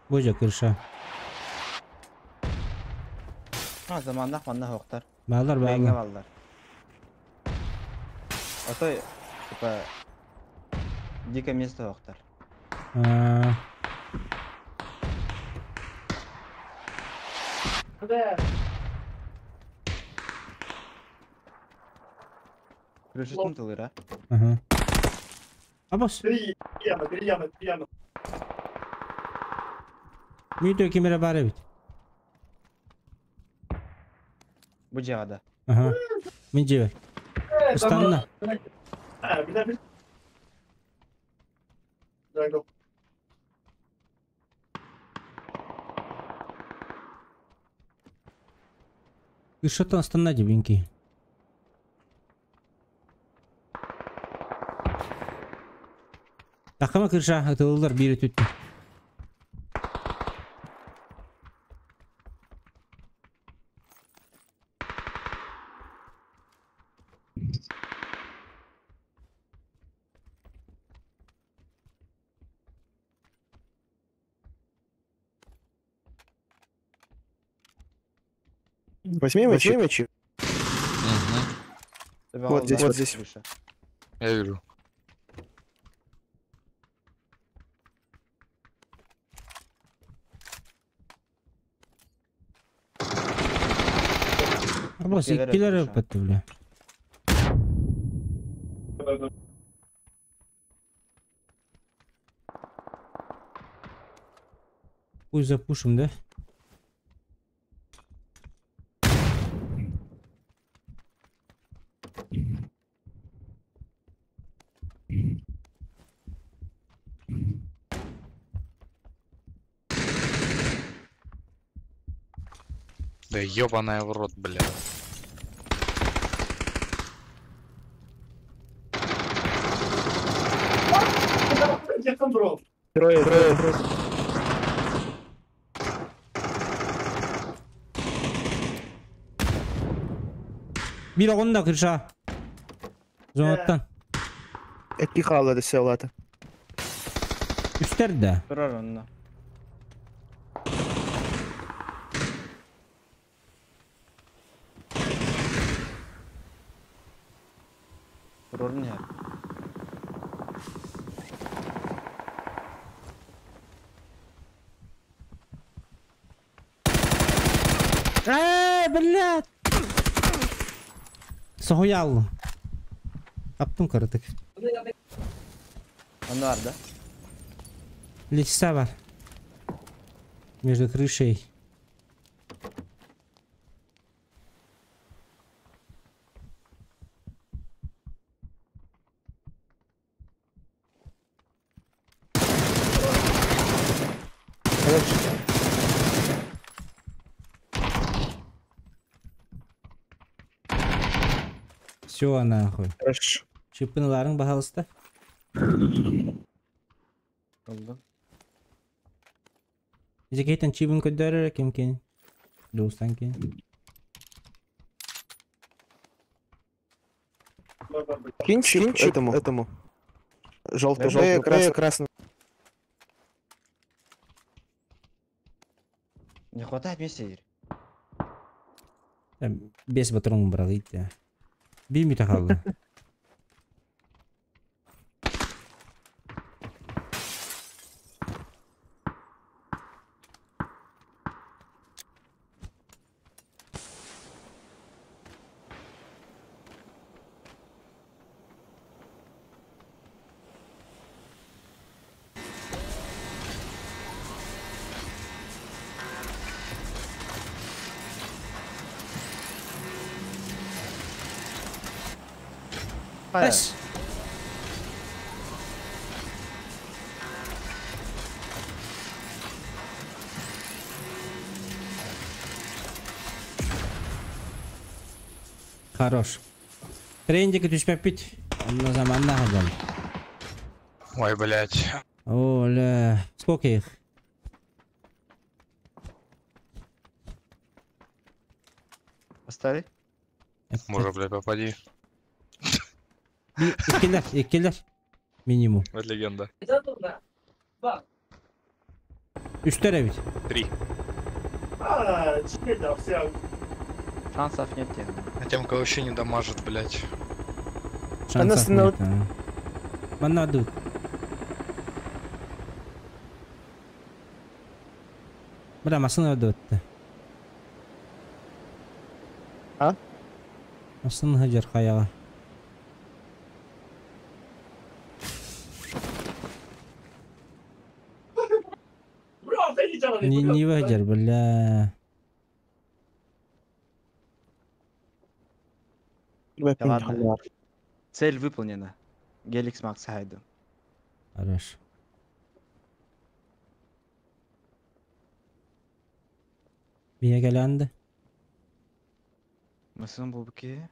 A: Божа крыша.
E: А, заманнах манна хоқтар.
A: Баллар,
E: Бәйге
A: баллар.
E: баллар. А то, типа, дико место хоқтар.
A: А,
E: Крышытын тылыр, а?
A: Ага. Абас.
L: Три ямы, три ямы, три ямы.
A: Мүйдө кемере бар эбит.
E: Бу жагада.
A: Ага. Мен жебер. Устанна.
L: А, бля, бля. Драгол.
A: Крышаттан устанна дебинки. Такама крыша атылылар бири түттү.
D: Возьми мячи. Возьми мячи.
E: Угу.
D: Вот здесь, вот здесь.
O: Я вижу.
A: Абас иккилер өппөттү бля. Пусть запушим, да?
O: Да ёбаная в рот, бля.
D: Трое, трое, трое.
A: Бир оҕунна крыша. Зонаттан.
D: Икки хаалла десе олата.
A: Үстер да.
N: Турар онно. Турар не?
A: Эй, блядь! Соһуйаллым. Аптым каратык.
E: Онно бар да?
A: Леса бар. Между крышей. Все нахуй.
D: Хорошо.
A: Чипынларың баһалыста.
N: Oldu.
A: Зекейтен чибин көдөрөр ким кен. Достан кен.
D: Кинь чип этому, этому. Желтый, желтый, красный, красный.
E: Не хватает места, Игорь.
A: Бес патрон брал, идти. Бими тахалды. Эс. Хорош. Трендики түшпәп бит. Онна заманна хадал.
O: Ой, блядь.
A: Оля, сколько их?
E: Поставили?
O: Может, блядь, попади.
A: Иккилер, иккилер. Минимум.
O: Вот легенда.
A: Үстер ведь.
O: Три.
C: А, че все.
E: Шансов нет тебе.
O: А тем, кого вообще не дамажит, блядь.
A: Шансов нет, а. Манна дут. Бля, машина дут.
D: А?
A: Машина хаджар хаяга. Не выдер, бля.
E: Да ладно. Цель выполнена. Геликс Макс Хайду.
A: Хорошо. Бия келенди.
E: Масın bu ki.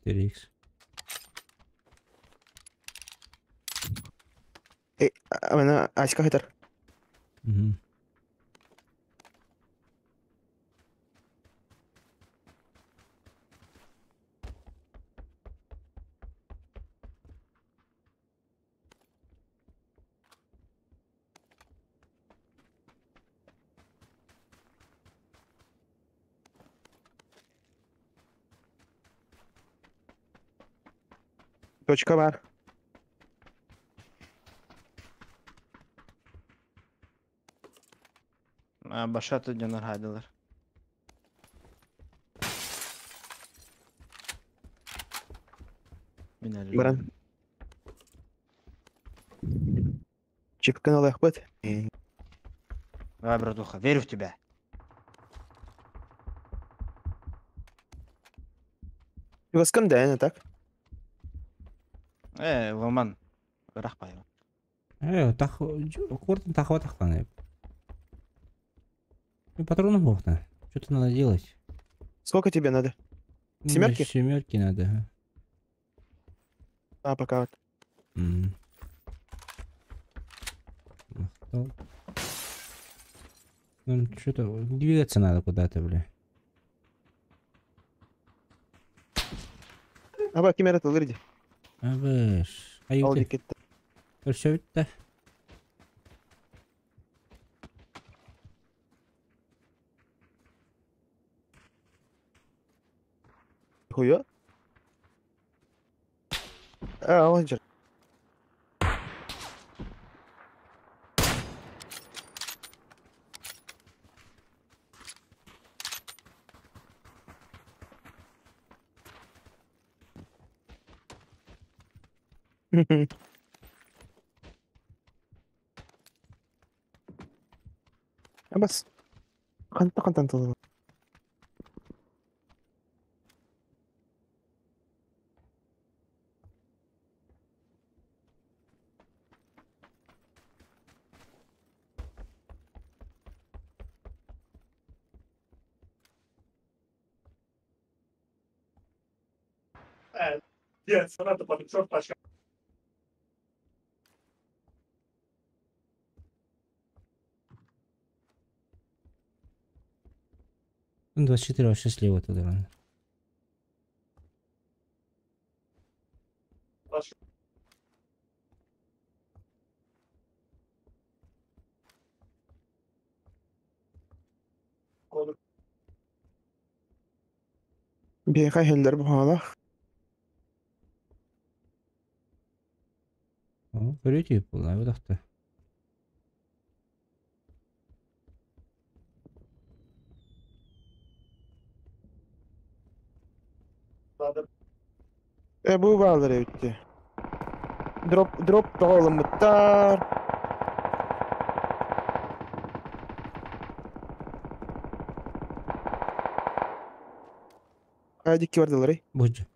A: Четыре икс.
D: Эй, а Аська хитер.
A: Угу.
D: Точка бар.
N: Баша дьоннор хаайдылар. Мин әлі.
D: Баран. Чипкин алыахпыт.
N: Давай, братуха, верю в тебя.
D: Чугаскын да, так?
N: Ломан. Рахпай.
A: Тах куртын тахва тахланы. Ну, патронов бог-то. Что-то надо делать.
D: Сколько тебе надо? Семерки?
A: Семерки надо. Ага.
D: А, пока вот.
A: Ну, что-то двигаться надо куда-то, бля.
D: А ба кимера тылырди.
A: А выш. А
D: Ал
A: юты.
D: кетти.
A: Все это.
D: Хуя? А, он же. Бас. Канта кантан тылы.
F: Нет, надо под пачка.
A: Ну, 24 вообще слева туда рано.
D: Беха хеллер бухала.
A: О, көрөтү була бу.
D: Бу баалар өтті. Дроп, дроп тоғылымыттар. Айдикки бардылар, ey.
A: Будь.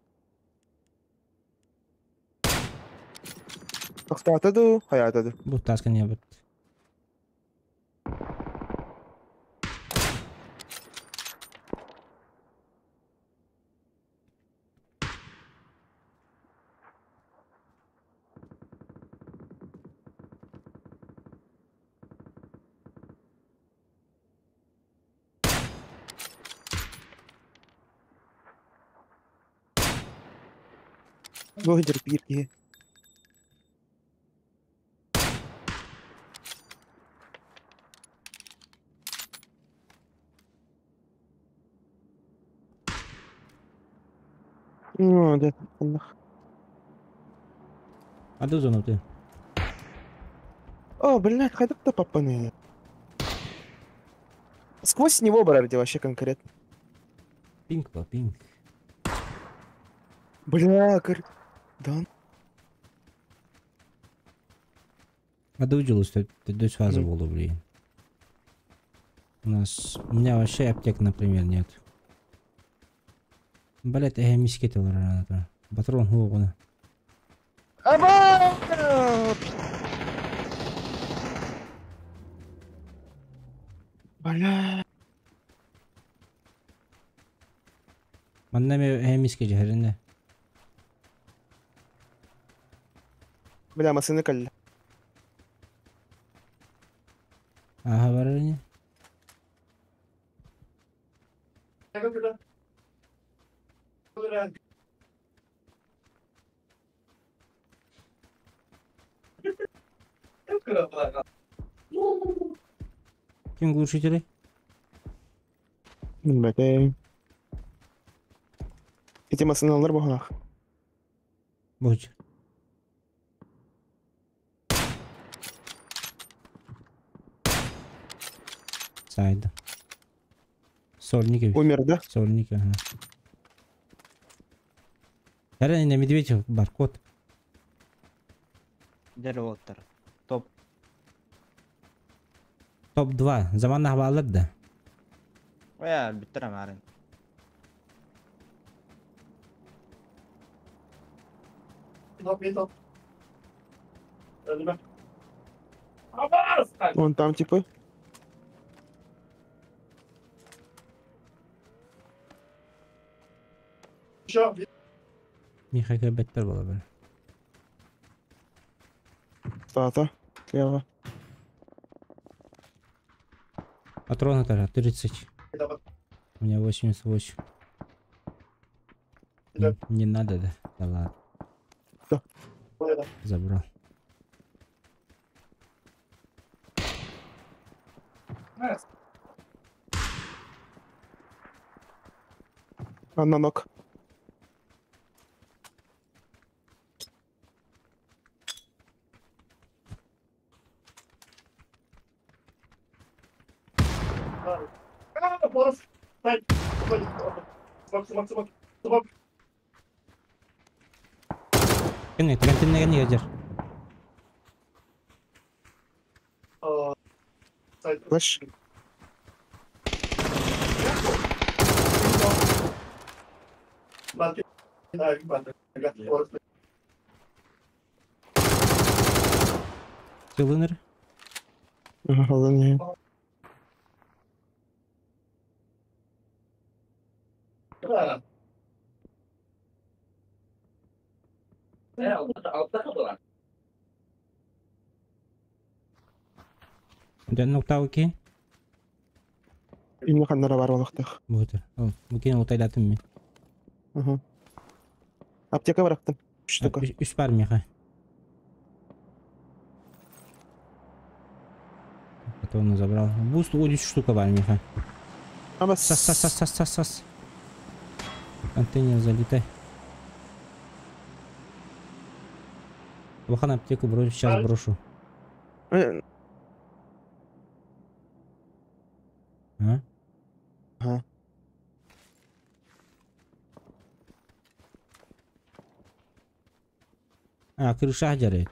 D: Тоқтатады, хаятады.
A: Бу таска не бит.
D: Бу терпирки. Ну, да, нах.
A: А зону ты?
D: О, блядь, хайдак-то папаны. Сквозь него брали вообще конкретно.
A: Пинг по пинг.
D: Бля, кыр... Да.
A: А доудилось, ты дочь фаза була, блин. У нас... У меня вообще аптек, например, нет. Блять, я миски рано. Патрон хугуна.
D: Аба! Бля.
A: Маннами миски жахарында.
D: Бля, масыны калли.
A: Ага, барыня. Ким глушители?
D: Бля. Эти масыны алар бухалах.
A: Будь. Сайда. Сольник.
D: Умер, да?
A: Сольник, ага. Эрэн медведь баркод.
N: Дер Топ.
A: Топ-2. Заман хабалар да.
N: Оя, биттер амарын.
D: Вон там типы.
A: Миха беттер бола бер.
D: Стата. Слева.
A: Патроны тоже 30. У меня 88. Не, не надо, да? Да ладно.
D: Да.
A: Забрал.
D: А на ног.
A: Кene, контейнер не ядер.
D: Флэш.
A: Сылыныр.
D: Ага, ладно.
A: Ден ноктау ки.
D: Именно ханнара бар олохтох.
A: Бутер. О, букин утайлатым мен.
D: Ага. Аптека барактым. Үч штука.
A: Үч бар миха. Патроны забрал. Буст о, 10 штука бар миха.
D: Абас.
A: Сас, сас, сас, сас, сас, сас. Контейнер залетай. Вахан аптеку брошу, сейчас брошу. А?
D: Ага.
A: А, крыша жарит.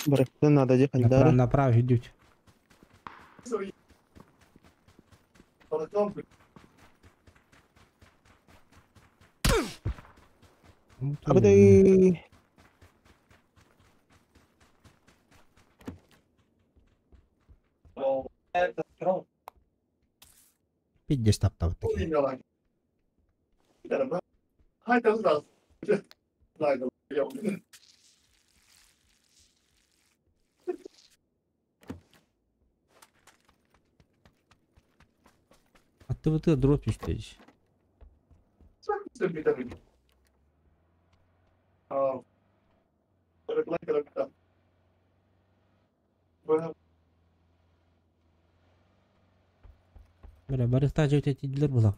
D: Барактан надо ехать,
A: Направо, направо идут.
D: Абыдай.
A: Пиздец таптал таки. А ты вот это дробь здесь. Бля, барыхта жөтө тидилер булак.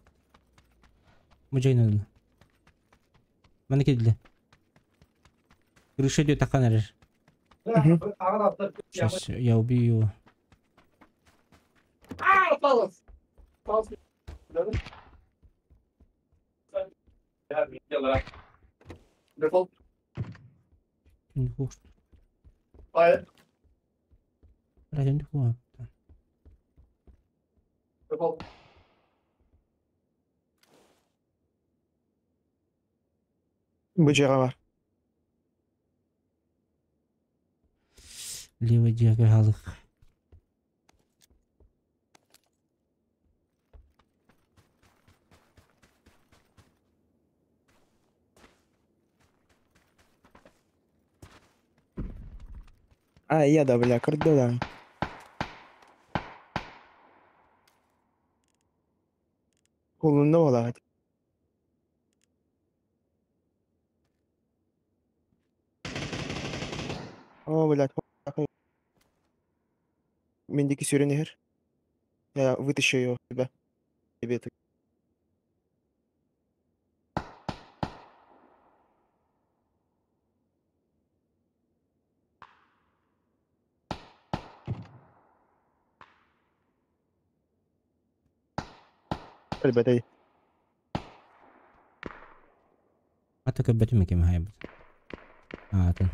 A: Мужайнадыл. Мана кедиле. Крыша идет такан эрер. Сейчас я убью его. Не хочет. Бля, не хочет.
D: Бу бар.
A: Левый диагоналых.
D: А, я да, бля, кырды да. Колунда болагат. О, блядь. Мендики сүрен эхер. Я вытащу ее тебя. Тебе это. Ребята,
A: Ата көрбөтүм ким хайбыт. Аатын.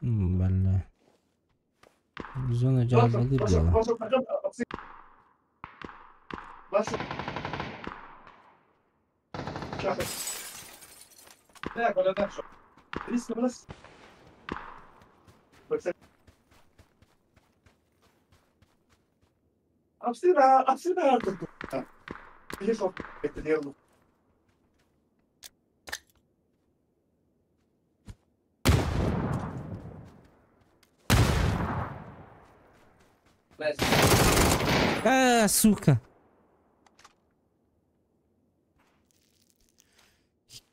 A: Бля. Зона жабылды дела. А, сука.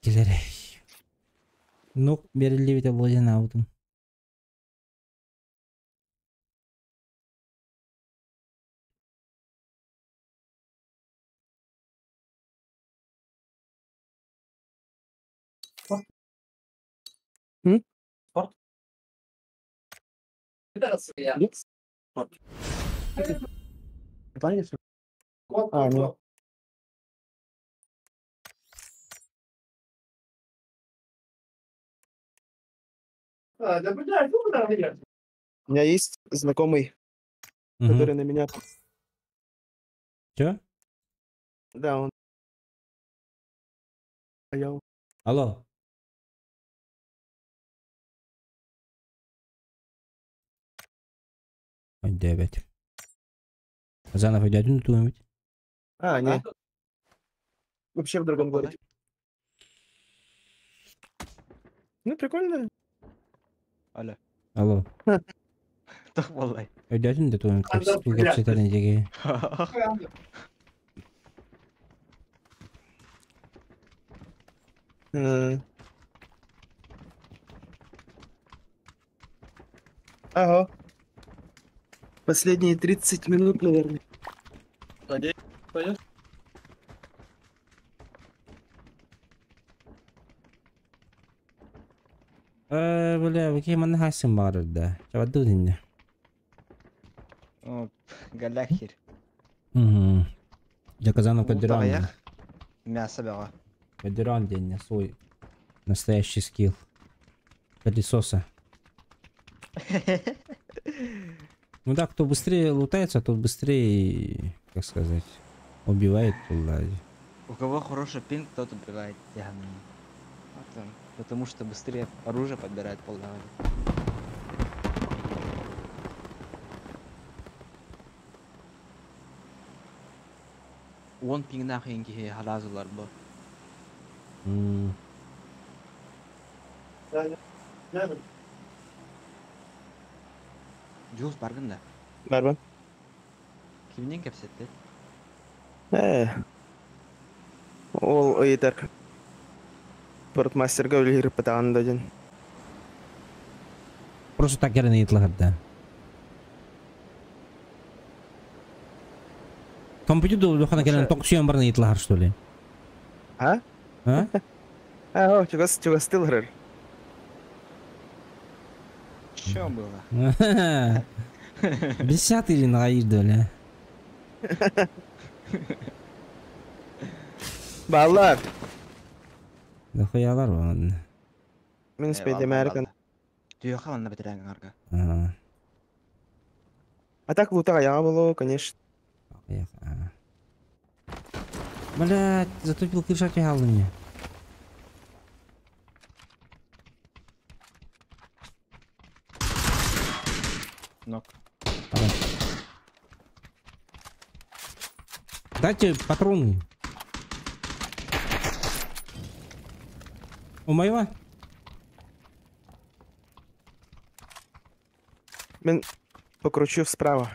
A: Келер. Ну, берилибите болжан аудым.
D: М? А, нет. У меня есть знакомый, который на меня...
A: Чё?
D: Да, он... Я...
A: Алло. Ой, девять. Заново дядю думать.
D: А, нет. Вообще в другом городе. Ну, прикольно.
E: Алло.
A: Алло.
E: Так валлай.
A: Дядю думать, как все
D: Ага. Последние 30 минут, наверное.
A: Бля, какие манхасим бар да. Чаваду динне.
N: О, галяхер.
A: Угу. Я казанов кадиран.
N: Мясо бега.
A: Кадиран день свой настоящий скилл. Пылесоса. Ну да, кто быстрее лутается, тот быстрее, как сказать, убивает.
E: У кого хороший пинг, тот убивает. Потому что быстрее оружие подбирает полдавали. Он пинг нахуй халазулар бу. Жуус баргын да?
D: Барбан.
E: Кимден кепсетти?
D: Ол ыйтар. Спортмастерга үлгеріп бітаған да ден.
A: Просто так ерін ыйтлағыр да. Компьютер духана келен тоқсион барын ыйтлағыр, что ли?
D: А?
A: А?
D: А, чугастылғыр.
N: Чё было?
A: Бесятый или наїрді, бля.
D: Баллар.
A: Да хуялар вон.
D: Мен спейді Американ.
E: Түйе на бітірәңін арга.
A: Ага.
D: А так лутаға яға было, конечно.
A: Блядь, затупил крыша тягал мне.
E: Нок.
A: Давай. Дайте патроны. У моего?
D: Мен покручу справа.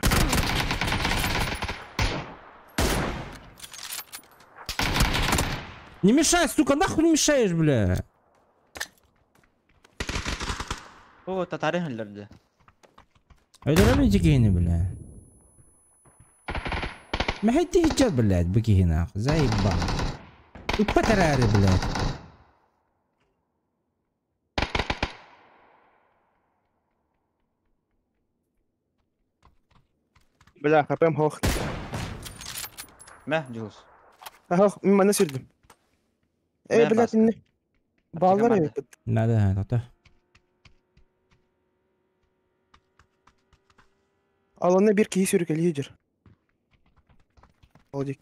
A: Не мешай, сука, нахуй мешаешь, бля.
E: О, татары өлөрдө.
A: Öldüremeyecek киһини, бля. Мэһэйдии сылдьар, блядь, бу киһини, заебал. Ыппат эрээри, блядь.
D: Бля, хпм суох.
E: Мэ, Дьулус.
D: Ах, мин манна сүрдүм. Э,
E: Мэ,
D: блядь,
E: Баска.
D: инне. Баллар
E: барды.
D: эбит.
A: Надо, тота.
D: Алана бир киһи сүрүкэлии дьэр. Ол дик.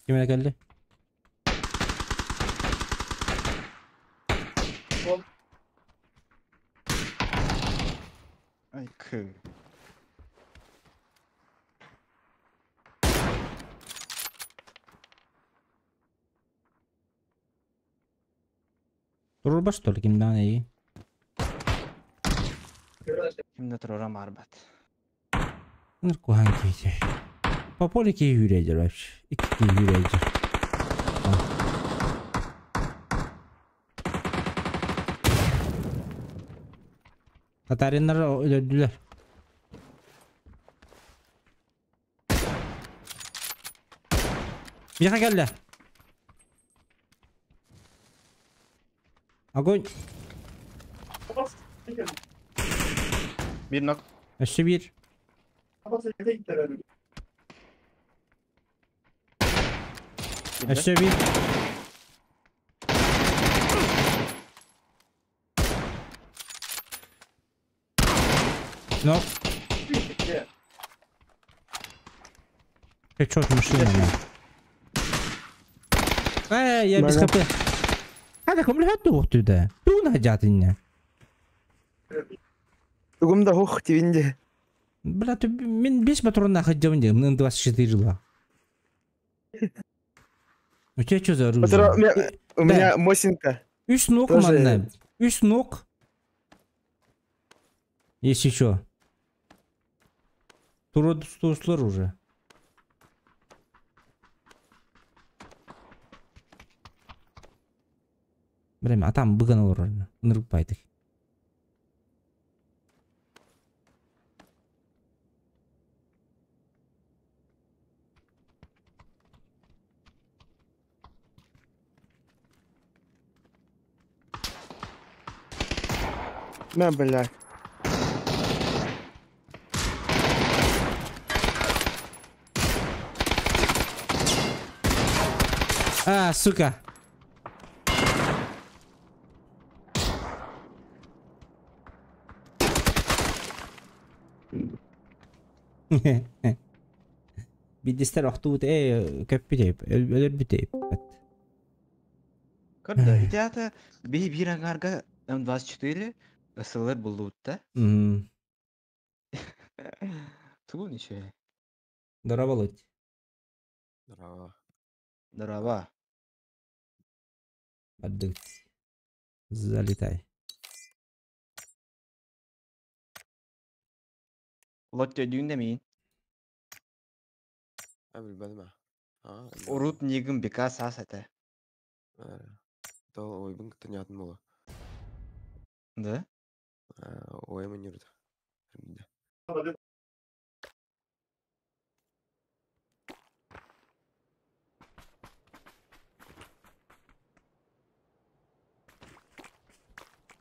A: Ким эрэ кэлли?
N: Ай, кы.
A: Турба что ли, кимден эй?
E: Ким да турара марбат.
A: Ныркухан киһи. По поле киһи үүрээдер вообще. Икки киһи үүрээдер. Татариннар өлөрдүлэр. Миэхэ кэллэ. Огонь.
N: Бир knock.
A: Өссө биир. Өссө биир. Knock. Headshot машина. Э, я без хп. Хада ком лөхөттү уктуйда. Тугун хажатынна.
D: Тугум да хух тивинде.
A: Бля, ты мин 5 патронна хаджабын де, мин 24 ла. У тебя что за оружие?
D: У меня Мосинка.
A: Үс ног манна. Үс ног. Есть еще. Турод туслар уже. Время, а там быган олорор. Нырып байтык.
D: На, блядь.
A: А, сука. Бидистер охтуут э көппү өлөр бүтейп.
E: Көрдө, ити би бир ангарга М24 СЛР булдут да. Тугун еще.
A: Здорово, Володь.
P: Здорово.
E: Здорово.
A: Отдых. Залетай.
E: Лотте дүйүндө мин.
P: А, билбедим а.
E: Урут нигин бека сас это.
P: Тол ойбын кытынятын болу.
E: Да?
P: Ойымын юрду.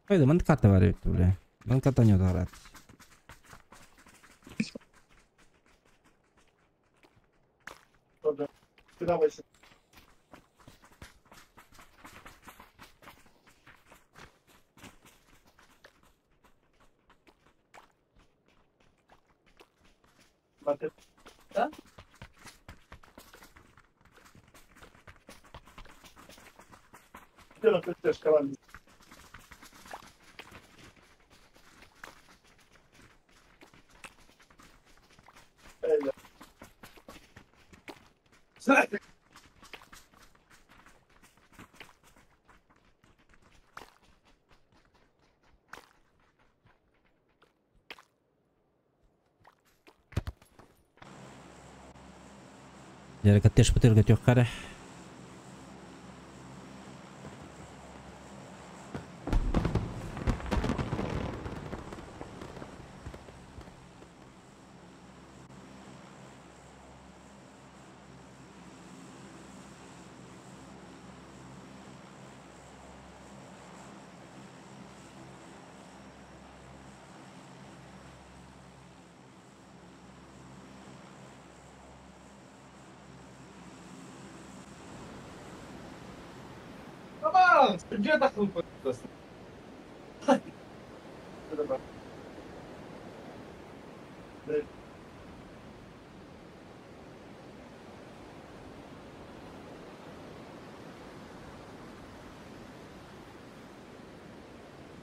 A: Haydi, ман карта бар эбит, бля. Ман карта не ударат.
F: Да?
A: Дәрі каттеш бітіргі тек қара.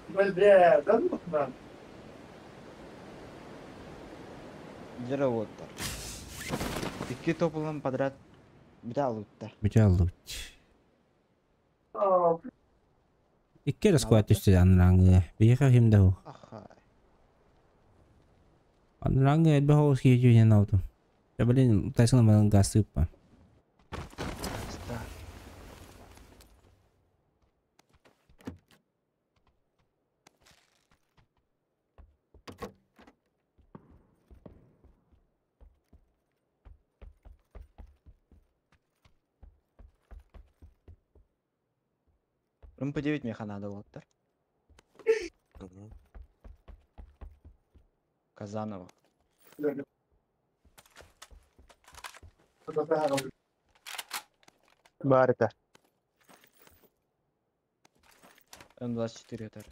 F: Бля, да ну на.
E: Дьэ уоттар. Икки топ ылан подряд бүтэ алыттар.
A: Бүтэ аллыбыт. Икки эрэ сквад түстэ анарааҥҥы. Биһиэхэ ким да суох.
E: Аха.
A: Анарааҥҥы элбэх оҕус киһи дьүһүнэн аутум. Да блин, Тайсон манан газ сыыппа.
E: Ста. МП9 меха надо уоттар. Казанова.
D: Баар этэ.
E: М24 этэр.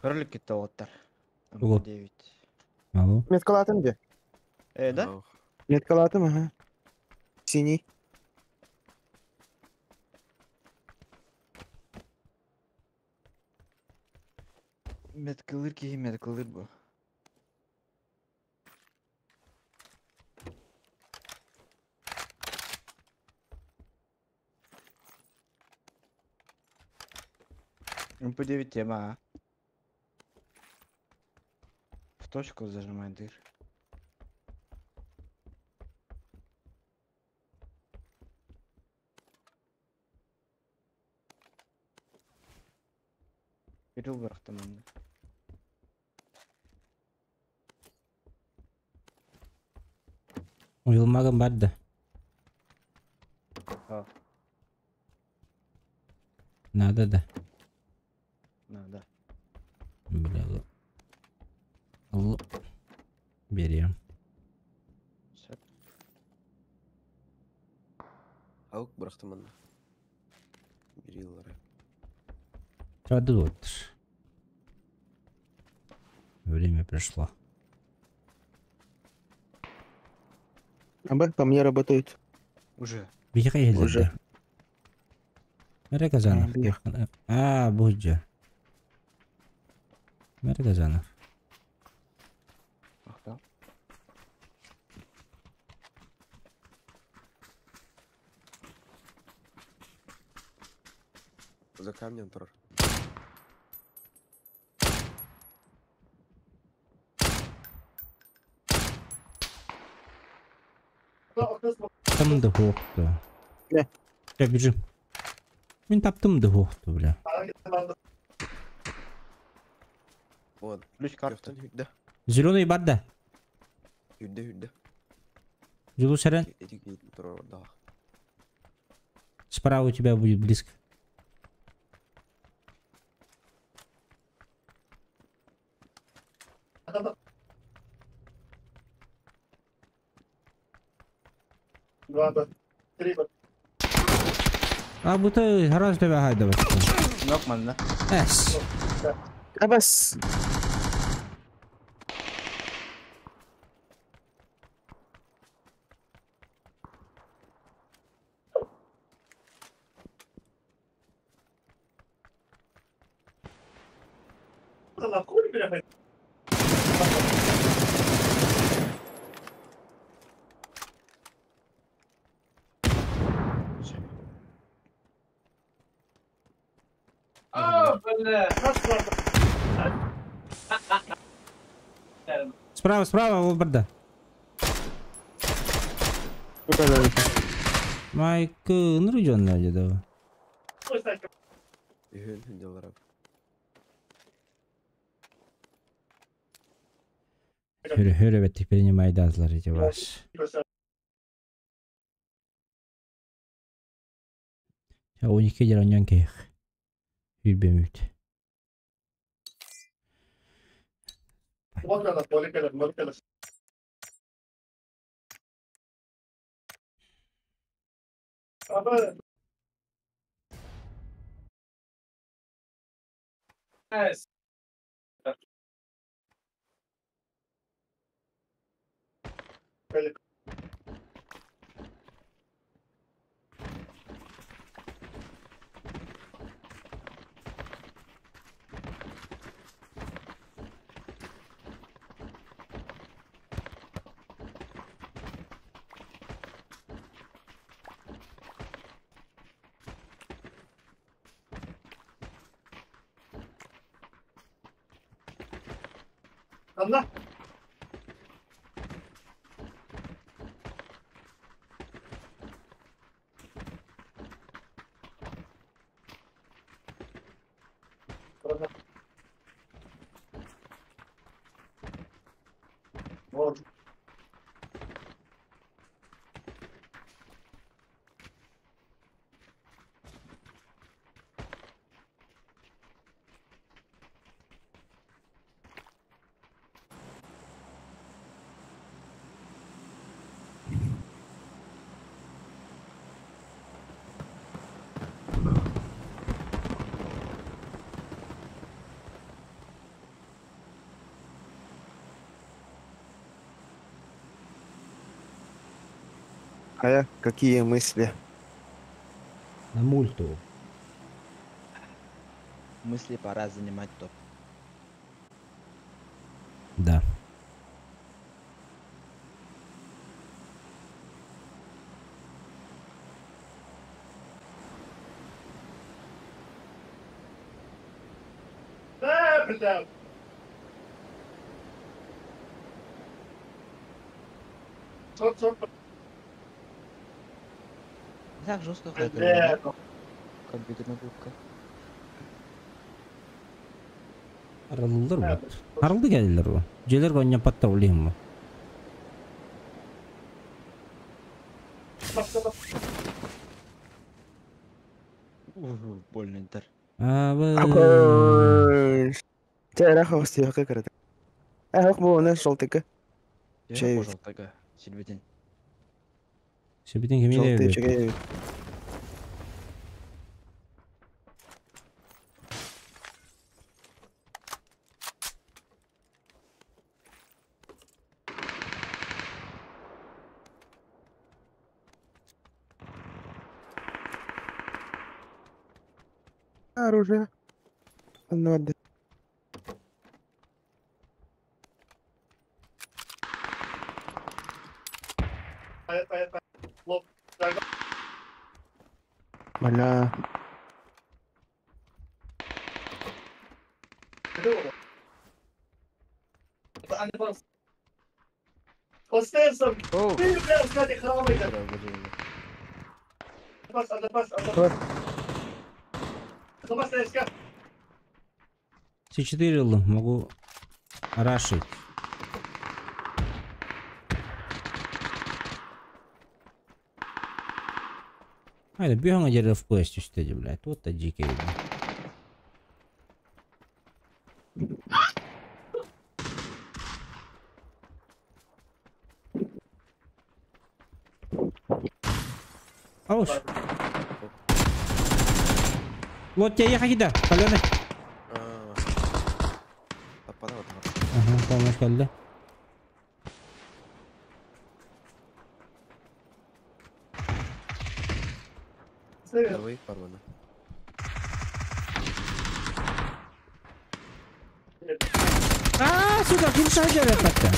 E: Кролик кетті уоттар.
A: Ого.
E: МП9.
A: Алло.
D: Меткалаатым дии.
E: Э, да?
D: Меткалаатым, ага. Синий.
E: Меткалыр киһи меткалыр бу. МП9 тема, а? В точку зажимай дыр. Кирилл бырахтым онно.
A: Уйулмагын бар да.
E: А.
A: Надо да.
E: Надо.
A: Бля. Л. Берем.
E: Всё.
P: Аук бырахтым манна. Бириллары.
A: Крадут. Время пришло.
D: Абы, по мне работают.
E: Уже.
A: Биһиэхэ
D: Уже.
A: Мэре Казанов.
D: Биһиэх.
A: А, будь. Мэре Казанов.
E: Ахта.
P: За камнем турар.
A: Таптым да хуохту.
D: Не.
A: Я бежим. Мин таптым да хуохту, бля.
P: Вот.
E: Ключ карта.
P: Хүрдэ.
A: Зеленый бар да.
P: Хүрдэ хүрдэ.
A: Жулу сәрен.
P: Эти турар да.
A: Справа у тебя будет близко.
F: Два, два, три.
A: А будто гараж тебя гайда
E: Нок манна.
A: Эс.
D: Абас.
F: Да нахуй, бля.
A: Справа, справа, ол барда. Майкы, ну рujонна деді.
P: Үһүн делара.
A: Хөрө хөрө беттик принимайдазлар эти вас. 12 дер оньон кейх. Хүрбемүт.
F: Allah. Вот.
D: А я какие мысли?
A: На мульту.
E: Мысли пора занимать топ.
A: Да.
F: Да, блядь.
E: Так жестко хакеры, да? Компьютерная кубка.
A: Аралылар бу. Арылды келдилер бу. Желер гонья патта улыйм бу.
E: Больно интер.
A: Абы.
D: Чай рахов стихы кырды. Эх, бу оны шолтыка. Чай.
E: Шолтыка. Силбетин.
A: Силбетин кемиде.
D: Шолты чай. Оружие. Надо. Бля.
A: С4 могу рашить. Айда, бегом где в плесть үстеди, блядь. Вот это дикий. Ауш. Вот тебе ехать, да, паленый. Ага, помощь келди.
P: Давай порвано.
A: А, сюда, ким шагер это?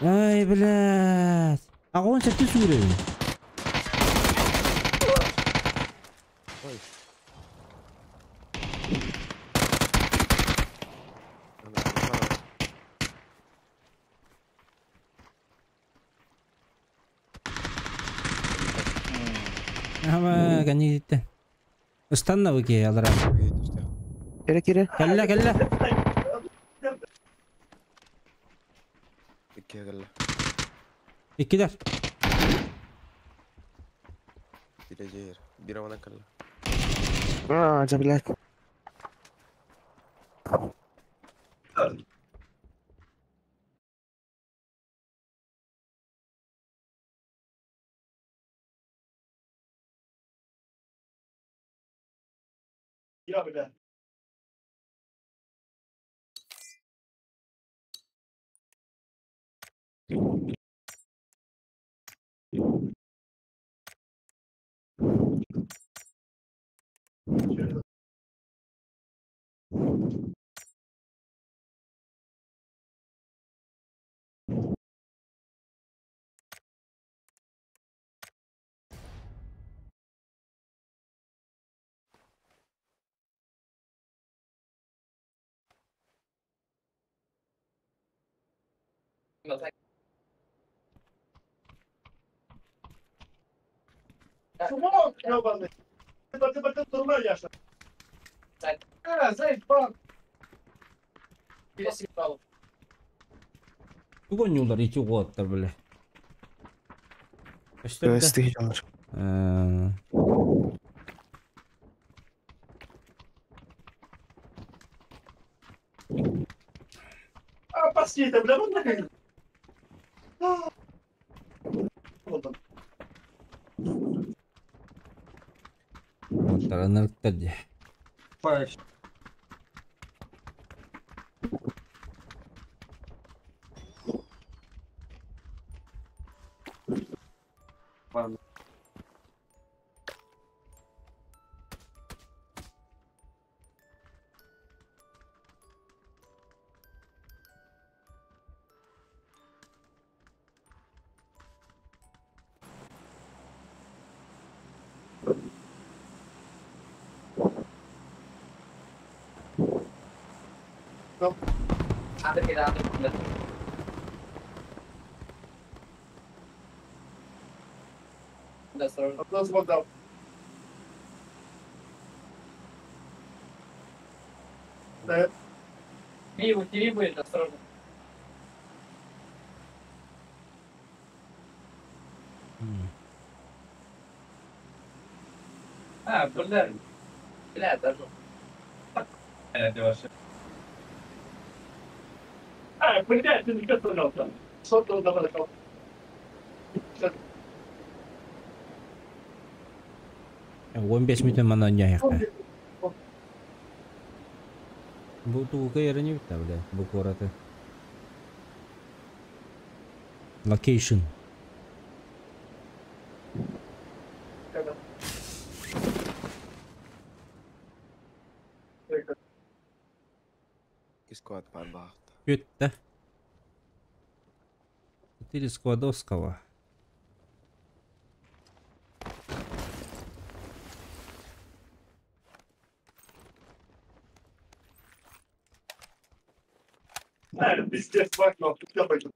A: Ай, блядь. А он сейчас ты уровень.
P: Ой.
A: Ама каниттен. Ыстанна бу киһи алара.
D: Кире кире.
A: Кэллэ кэллэ.
P: Икки кэллэ.
A: Иккилэр.
P: Бире жер. Бире вана кэллэ.
D: А, за блядь.
C: Я, бля.
A: Тугон юлдар ити уоттар биле.
D: Өстү жалар.
C: А, пасли, бля, вот нахрен. Вот он.
A: Уоттар ынырыктар ди.
F: А, бля. Бля, даже.
C: А, блядь, ты не готовился. Сотовый давай,
A: 15 минут манан яхта. Бу тугука ярыны битта бля, бу кораты. Location.
P: Сквад бар бахт.
A: Күтті. Четыре Складовского.
C: А, пиздец, фак, нахуй, я пойду.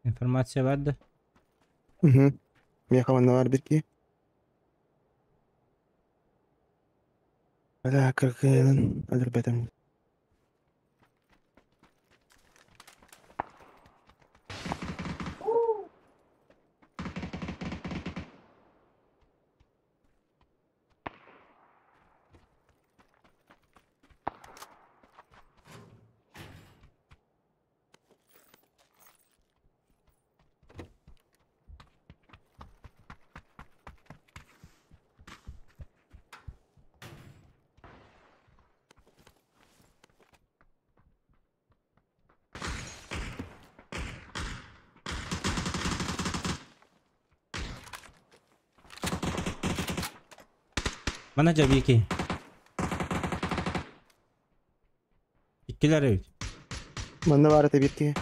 A: Информация vardı.
D: Угу. Меня команда бар бирки. Бля, как өлөрбөтөм.
A: Мана жабики. Иккилер эбит.
D: Манна баар этэ биир киһи.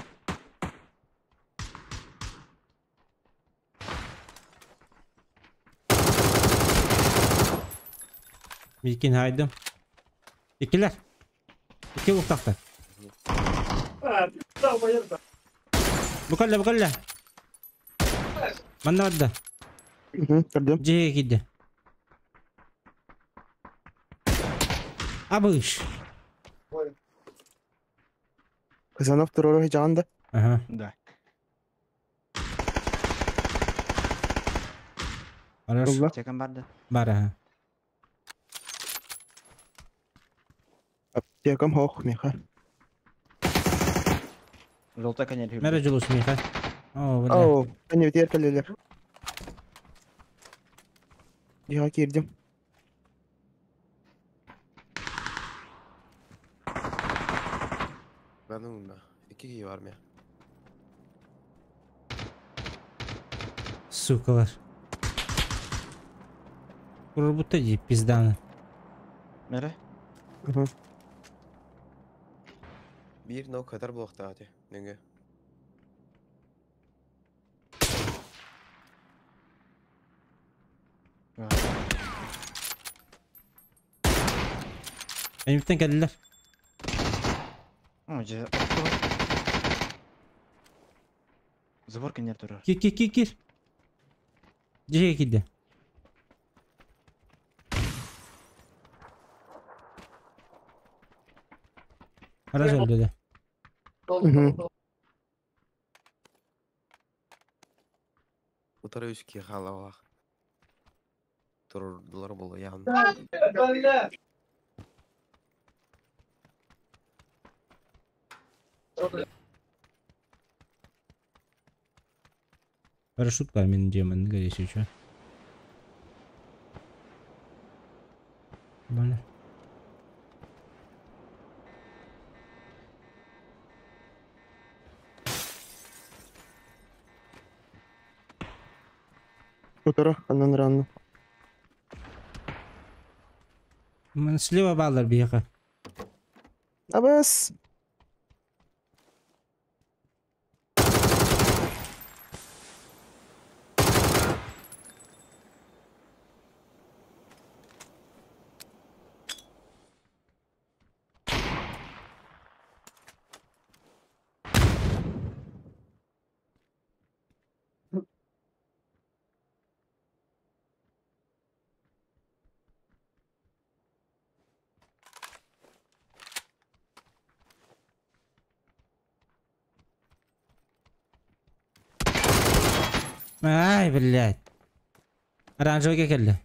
A: Микин хайдым. Иккилер. Икки уктахтар. Бу кэллэ, бу кэллэ. Манна барда.
D: Көрдүм.
A: Дьиэгэ киирдэ. Абыш.
D: Казанов туруору сыдьаҕын да?
A: Ага.
N: Да.
A: Хорош.
D: Ылла.
E: Чекан барды.
A: Бар аха.
D: Аптекам хоох миэхэ.
E: Желтая конель.
A: Мэрэ Дьулус миэхэ. Оо, бля.
D: Оо, кэннибитигэр кэллилэр. Дьиэҕэ киирдим.
P: Ben umma. İki kişi var mı ya?
A: Сукалар. Курбута дии пизданы.
E: Мэрэ?
P: Bir no kadar bu hadi. Nenge.
A: Энимиттэн кэллилэр.
E: О, дьэ. Забор конель турар.
A: Кир кир кир кир. Дьиэгэ киирдэ. Гараж өлдө да.
P: Утары üç ki hala var. Dururdular bolu yan.
A: Парашют бар менин дьиэм анныгар если чё. Бля.
D: Утары, ханан ранно.
A: Ман слева бааллар биһиэхэ.
D: Абас!
A: Ай, блядь. Оранжевый кэллэ.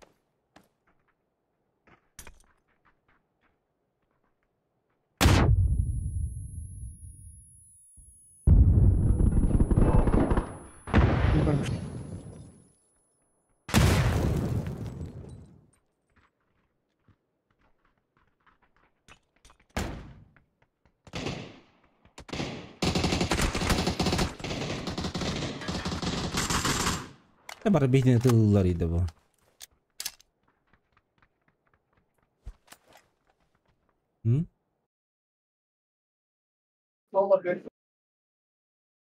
A: Бары биһини тыллар иде бу. М?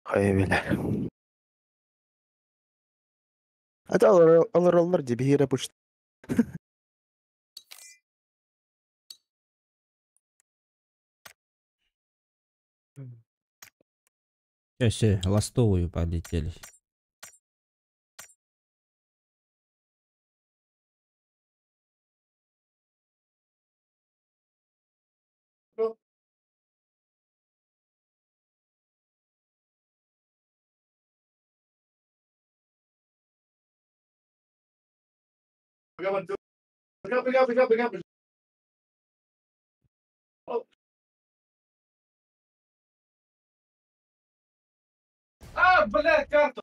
D: Хайа билэр. Ата алар дии биһиэрэ пушт.
A: Сейчас ластовую полетели.
F: А, блядь, карту!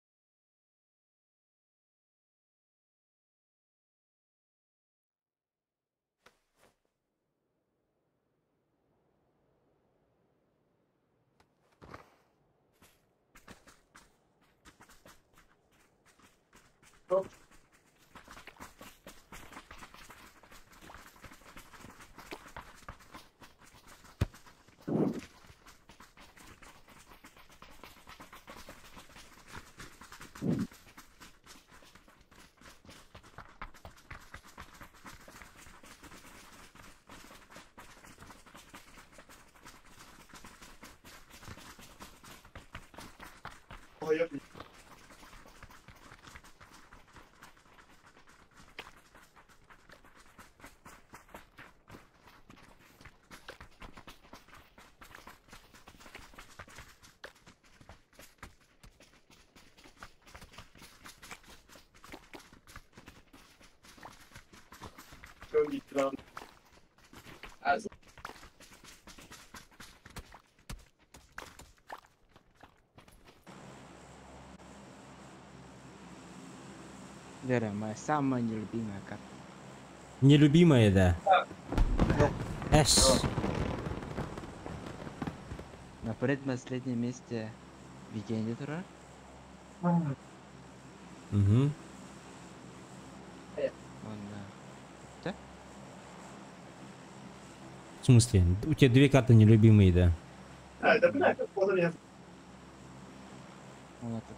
E: Лера, моя самая нелюбимая карта.
A: Нелюбимая, да. Эш.
E: На предпоследнем месте Вегенди турар.
A: Угу.
E: Он, да?
A: В смысле? У тебя две карты нелюбимые, да?
E: Он это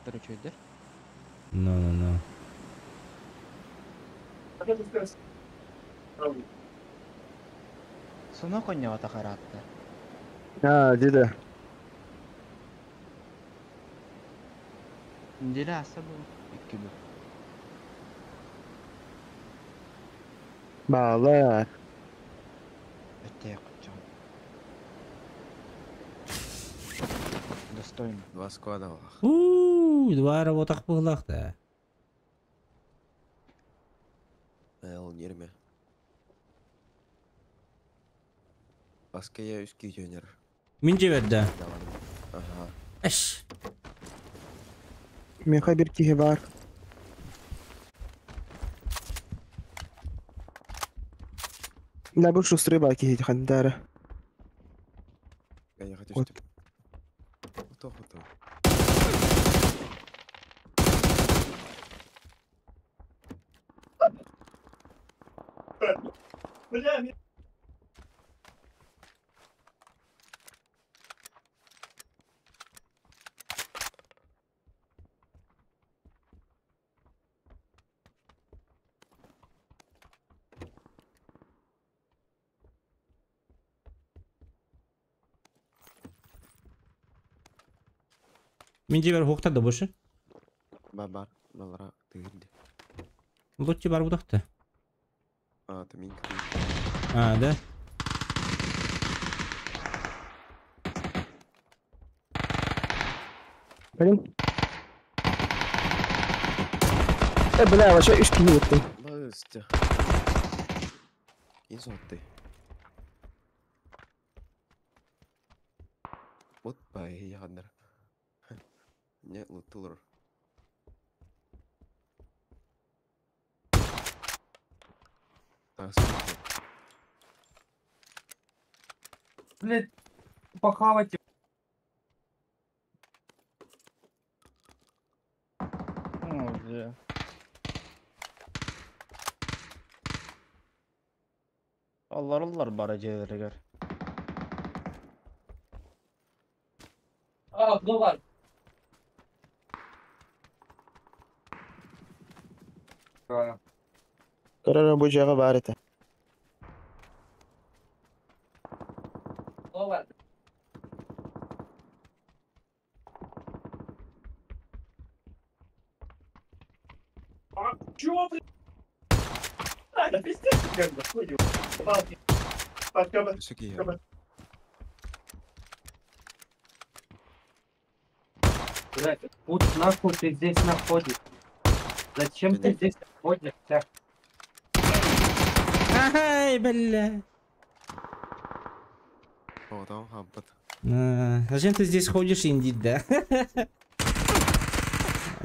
E: второй да?
A: Ну-ну-ну.
E: Соно коньява тахаратта.
D: А, деда.
E: Неделя аса был. Икки бу.
D: Баалар.
E: Өттө кучам. Достойно.
P: Два склада бар.
A: Ууу, два работах было да.
P: Эл, нерме. Баска я үскü жөнер.
A: Мин жебет да.
P: Ага.
A: Эш.
D: Меха бир киһи бар. Да, бу шустрый бар киһи хандара.
P: Я хочу что. Хото, хото.
A: Мин жебер хуктар да больше.
P: Бар бар. Балара тыгырды.
A: Лотти бар будахта.
P: А, ты минка.
A: А, да?
D: Блин. Бля, вообще үш киһи өттүм.
P: Бастя. Инсотты. Вот бай яндар. Не лутулар. Так,
F: Блять, похавать.
N: О, бля. Аллар аллар бара жерлеригер.
F: А, ну ладно.
D: Көрөр бу жага бар эте.
F: Ну ладно. А, чё, блядь? А, это пиздец, как бы, хуй его. Палки.
P: Суки.
F: Блядь, вот нахуй ты здесь находишься? Зачем ты здесь находишься?
A: Ай, бля.
P: О, там хампат.
A: А, зачем ты здесь ходишь, инди, да?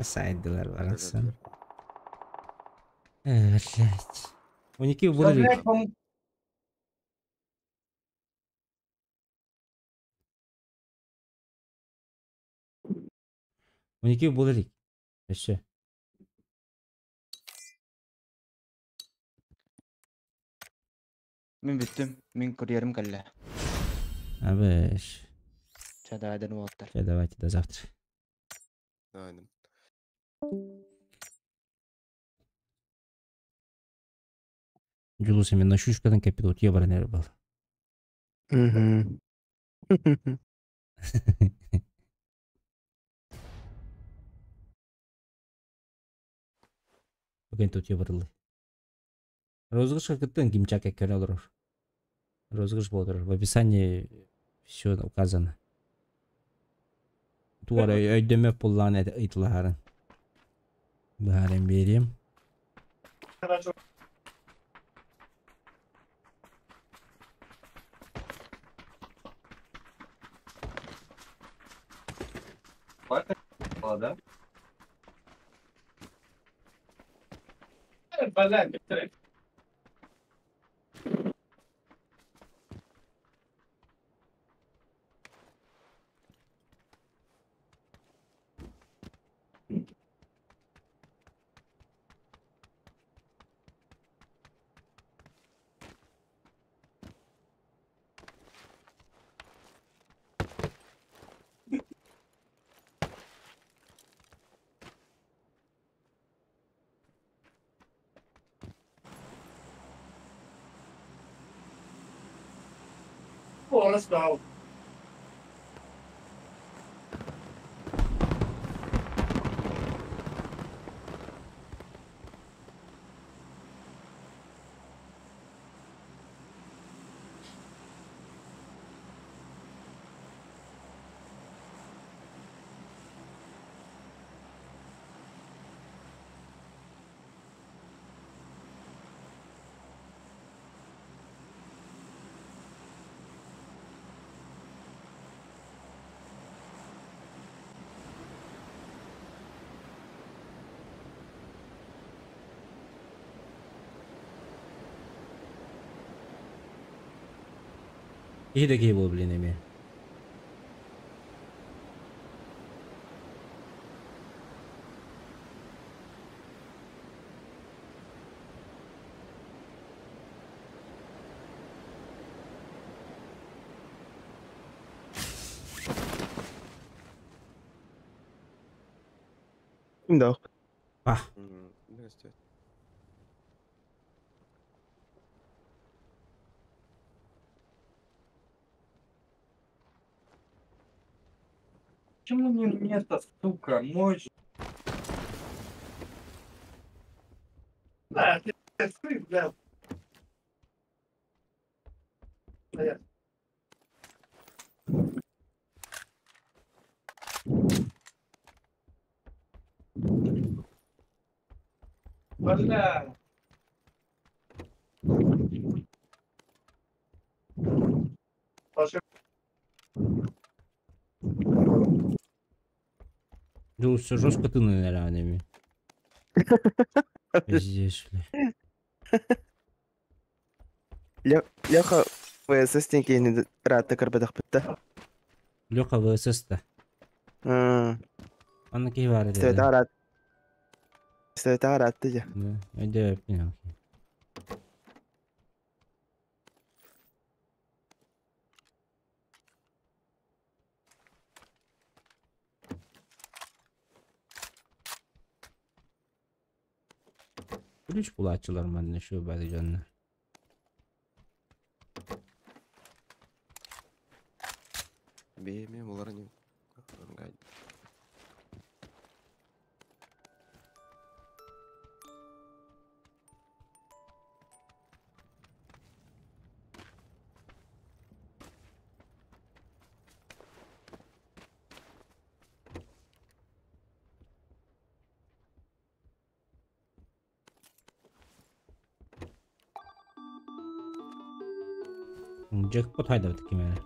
A: Сайдылар бараксан. Блять. У Ники
F: Да,
A: были.
F: блядь, он-
A: У Ники были. Еще.
E: Мин бүттүм. Мин курьерим кэллэ.
A: Абыш.
E: Ча давай уоттар.
A: Всё, давайте до завтра.
P: Давай, да.
A: Жулус именно шушкадан капитал тье был.
D: Угу.
A: Бүгүн тут барылы. Розыгрышка кыттын кимчак көрө олорор. Розыгрыш болдур. В описании все указано. Туара өйдөмө пуллаан ыйтылаһарын. Баһарын берем.
F: Хорошо. Да? Блядь, О, let's go.
A: Киһи да киһи бол блин эми.
D: Да.
A: А.
F: Почему мне место, сука, мой же? Да, ты, ты, бля. Бля. Бля. Пошел.
A: Ну, все жестко ты, наверное, эми. Пиздец, бля.
D: Леха ВСС тенкейни ратты карбадах бітті.
A: Леха ВСС та. Анна киһи бар эти.
D: Света рат. Света ратты же.
A: Да, өйдө понял. Ключ булаачылар манна шу бады дьоннор.
P: Бе, булар не.
A: Джекпот хайда такими.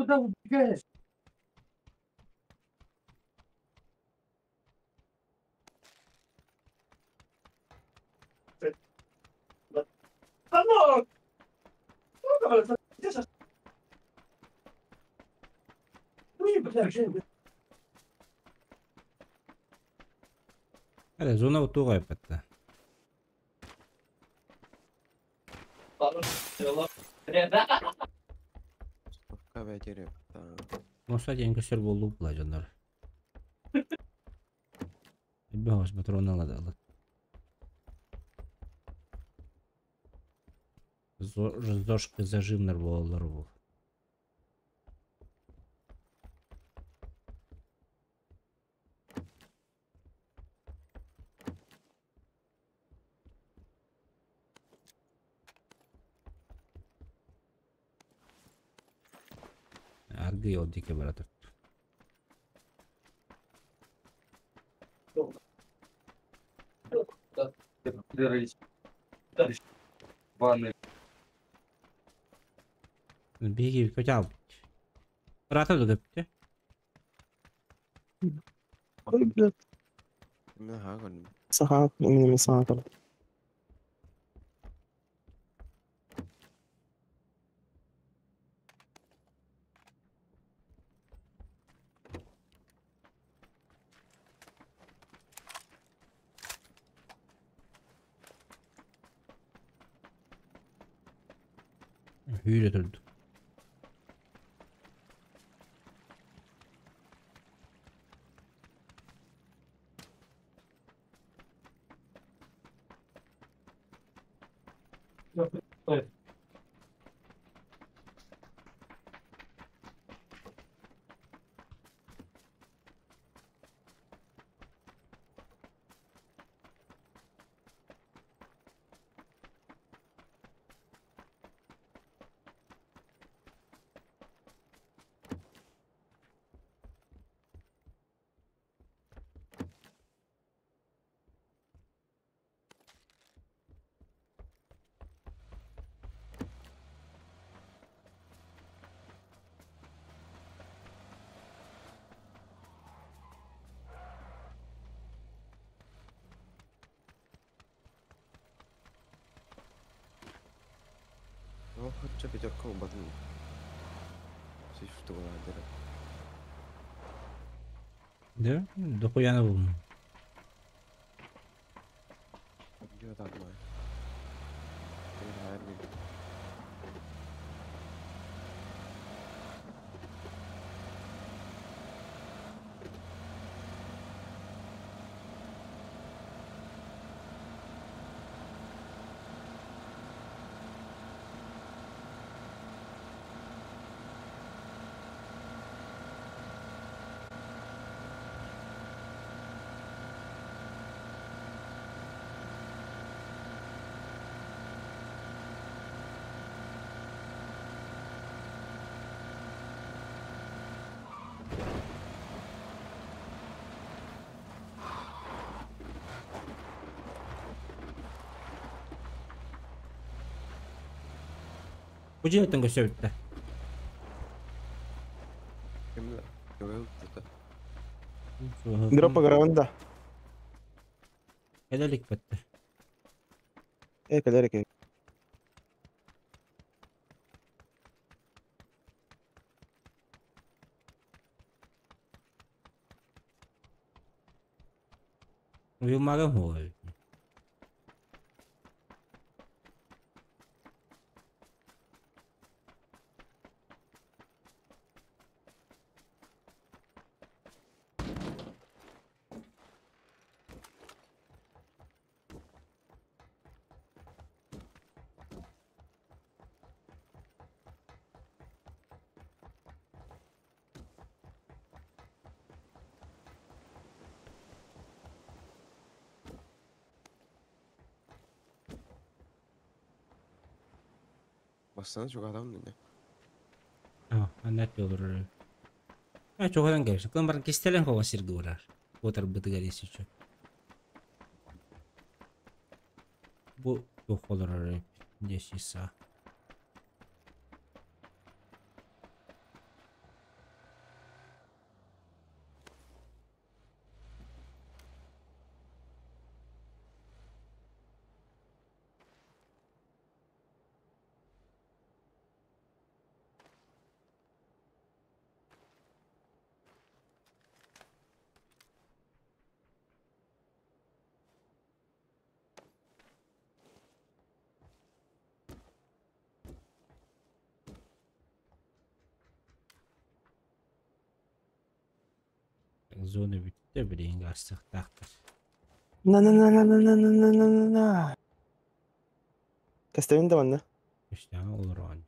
F: Куда убегаешь?
A: Эрэ зона туох айбатта. Муса диэн көстөр буоллуу була дьоннор. Элбэх патрон алады. Зожка зажимнар буолалар бу. Аргы ол дике бара турду. Биги көтө албыт. Рата да көптү.
D: Саха, именно саха.
A: Hüyle durdu.
P: Ну, хотя пятерка убатын. Сиш тугуна дere.
A: Да? Дохуяна булмун.
P: Идет одной.
A: Бу жиһеттен көсөбүттэ.
D: Дропа граунда.
A: Кэлэлик бэтте.
D: Э, кэлэрик.
A: Уйумаган хуой.
P: Bassana çok adam ne?
A: А, аннат olur. А чоҕан кэлсэн. Кылан баран кистелен хова сирги урар. Отар бытыгар есүчү. Бу тух олорор десиса. Зона бүттэ билигин гарсыктаахтар.
D: На на на на на на на на на на на. Костюм да манна.
A: Үстәңе олорон.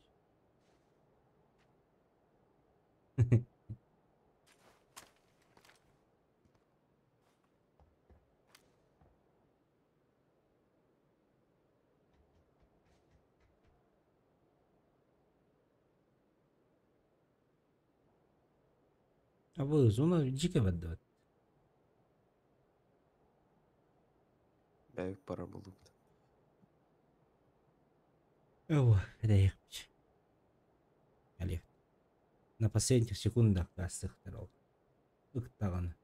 A: А вы зона дикая вода.
P: Бәйік пара булып.
A: О, это Олег. На последних секундах гастыктар ол. Ыктаганы.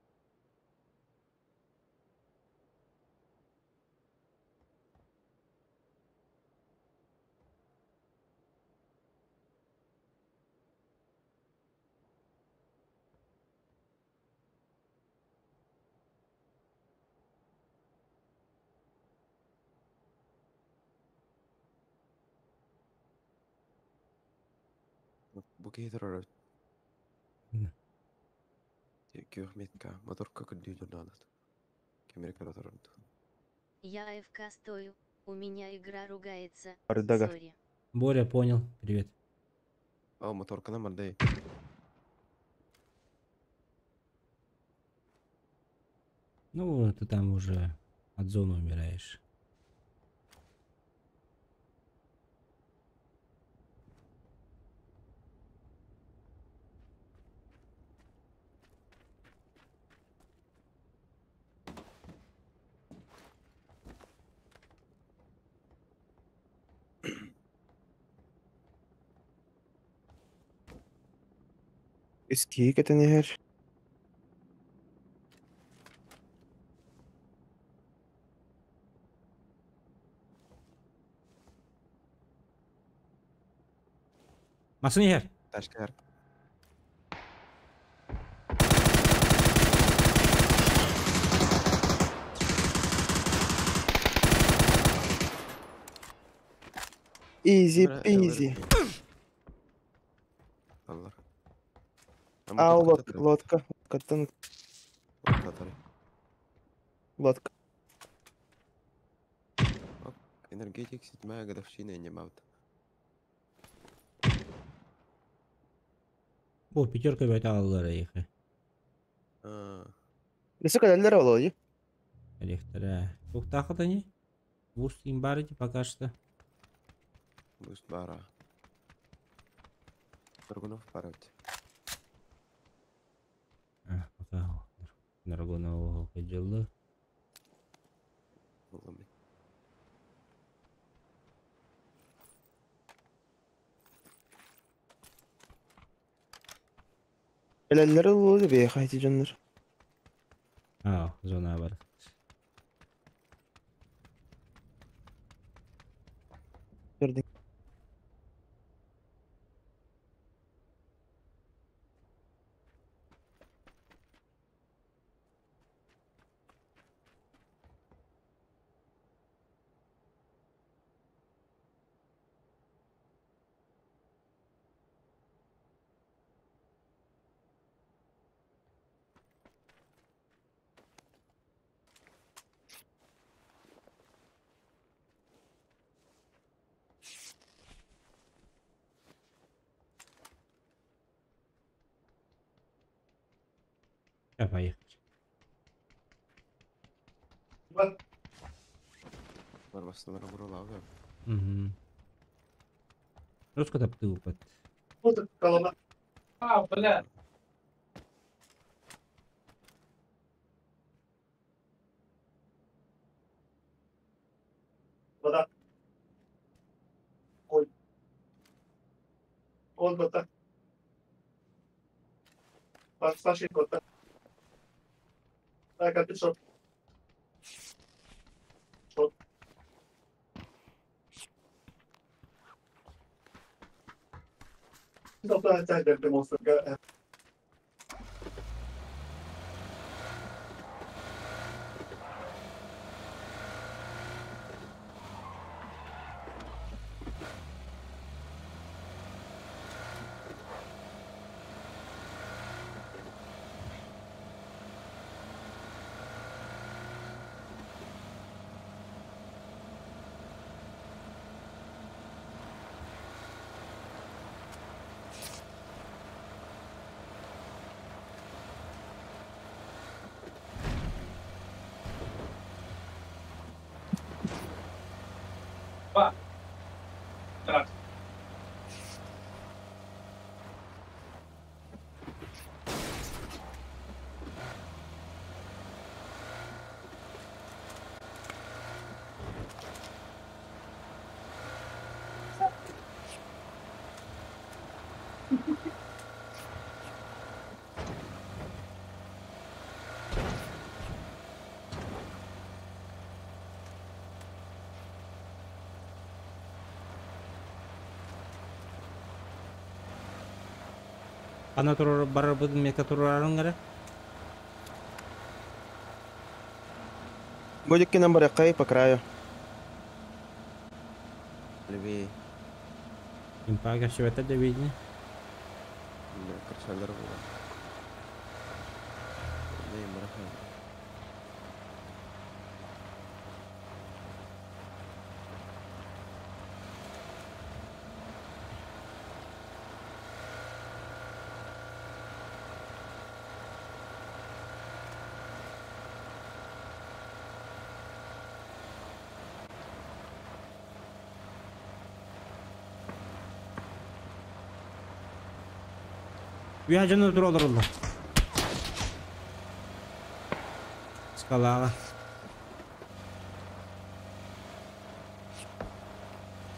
P: Бу кейтер ора.
A: Не.
P: Күөх метка, моторка күндүү журналат. Кемере көрөтөрүнду.
I: Я АФК стою, у меня игра ругается.
D: Ардага.
I: Сори.
A: Боря, понял. Привет.
P: А, моторкана мандай.
A: Ну, ты там уже от зоны умираешь.
D: Иски кетенер.
A: Масын ехер.
P: Ташкар.
D: Изи пизи.
P: Аллар.
D: А, лодка, лодка, лодка, лодка.
P: Энергетик седьмая годовщина не мавт.
A: Бу пятерка бәйт алалар ехе.
D: Лесок әлләр олы.
A: Электра. Туктакы не? Буст им барыти пока что.
P: Буст бара. Драгунов барат.
A: А, пока. Драгунов кыжылы.
P: Улами.
D: Әлләр олы бе, хайти жаннар.
A: А, зона бар.
D: Көрдүң.
A: Я поехали.
P: Барбастылар буралабы.
A: Угу. Русска тапты упад.
F: А, бля.
L: Вода. Ой. Он вода. Паши кота. Так, а ты что? Что?
A: Ана турар барар будун мека турарың эрэ.
D: Бодикки нам баракай по краю.
P: Левее.
A: Импага все это да видно.
P: Да, красавлар было. Да, и марафон.
A: Үйә жаны туралар олар. Скалаға.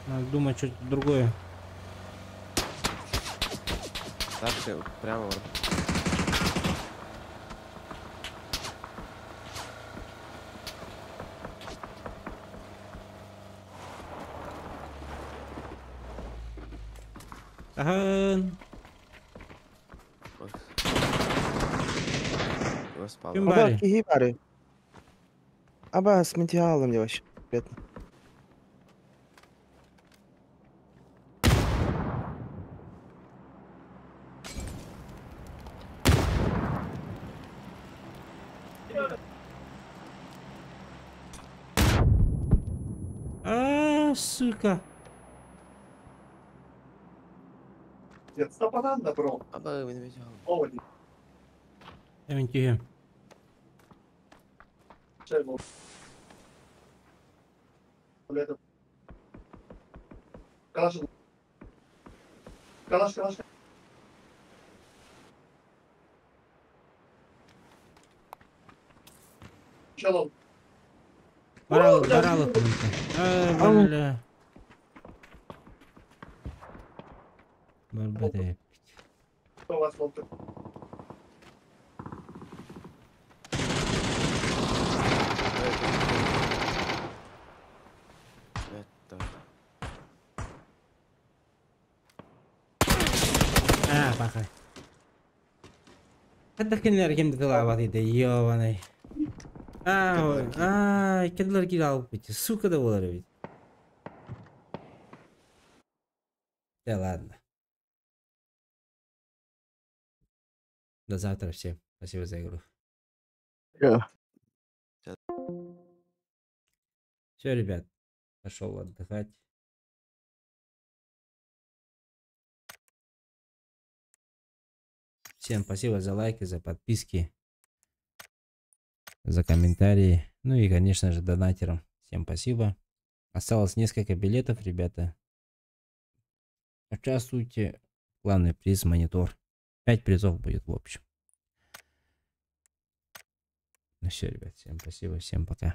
A: Надо думать что-то другое.
P: Так, ты прямо вот.
A: Ага. Ким
D: Аба,
A: бари?
D: киһи бары. Аба, с материалом мне вообще. Конкретно.
A: А, сука.
P: Аба, мен видел.
A: Эвен тиһем. Барал, барал. А, бля. Барбате.
P: Это.
A: А, бақай. Хадда кинилер кимди тылаабат иде, ёбаный. А, ой, а, кедилер кире алып кетти. Сука да болар бит. Да ладно. До завтра всем. Спасибо за игру. Все, ребят, пошел отдыхать. Всем спасибо за лайки, за подписки, за комментарии. Ну и, конечно же, донатерам. Всем спасибо. Осталось несколько билетов, ребята. Участвуйте. Главный приз монитор. 5 призов будет в общем. Ну все, ребят, всем спасибо, всем пока.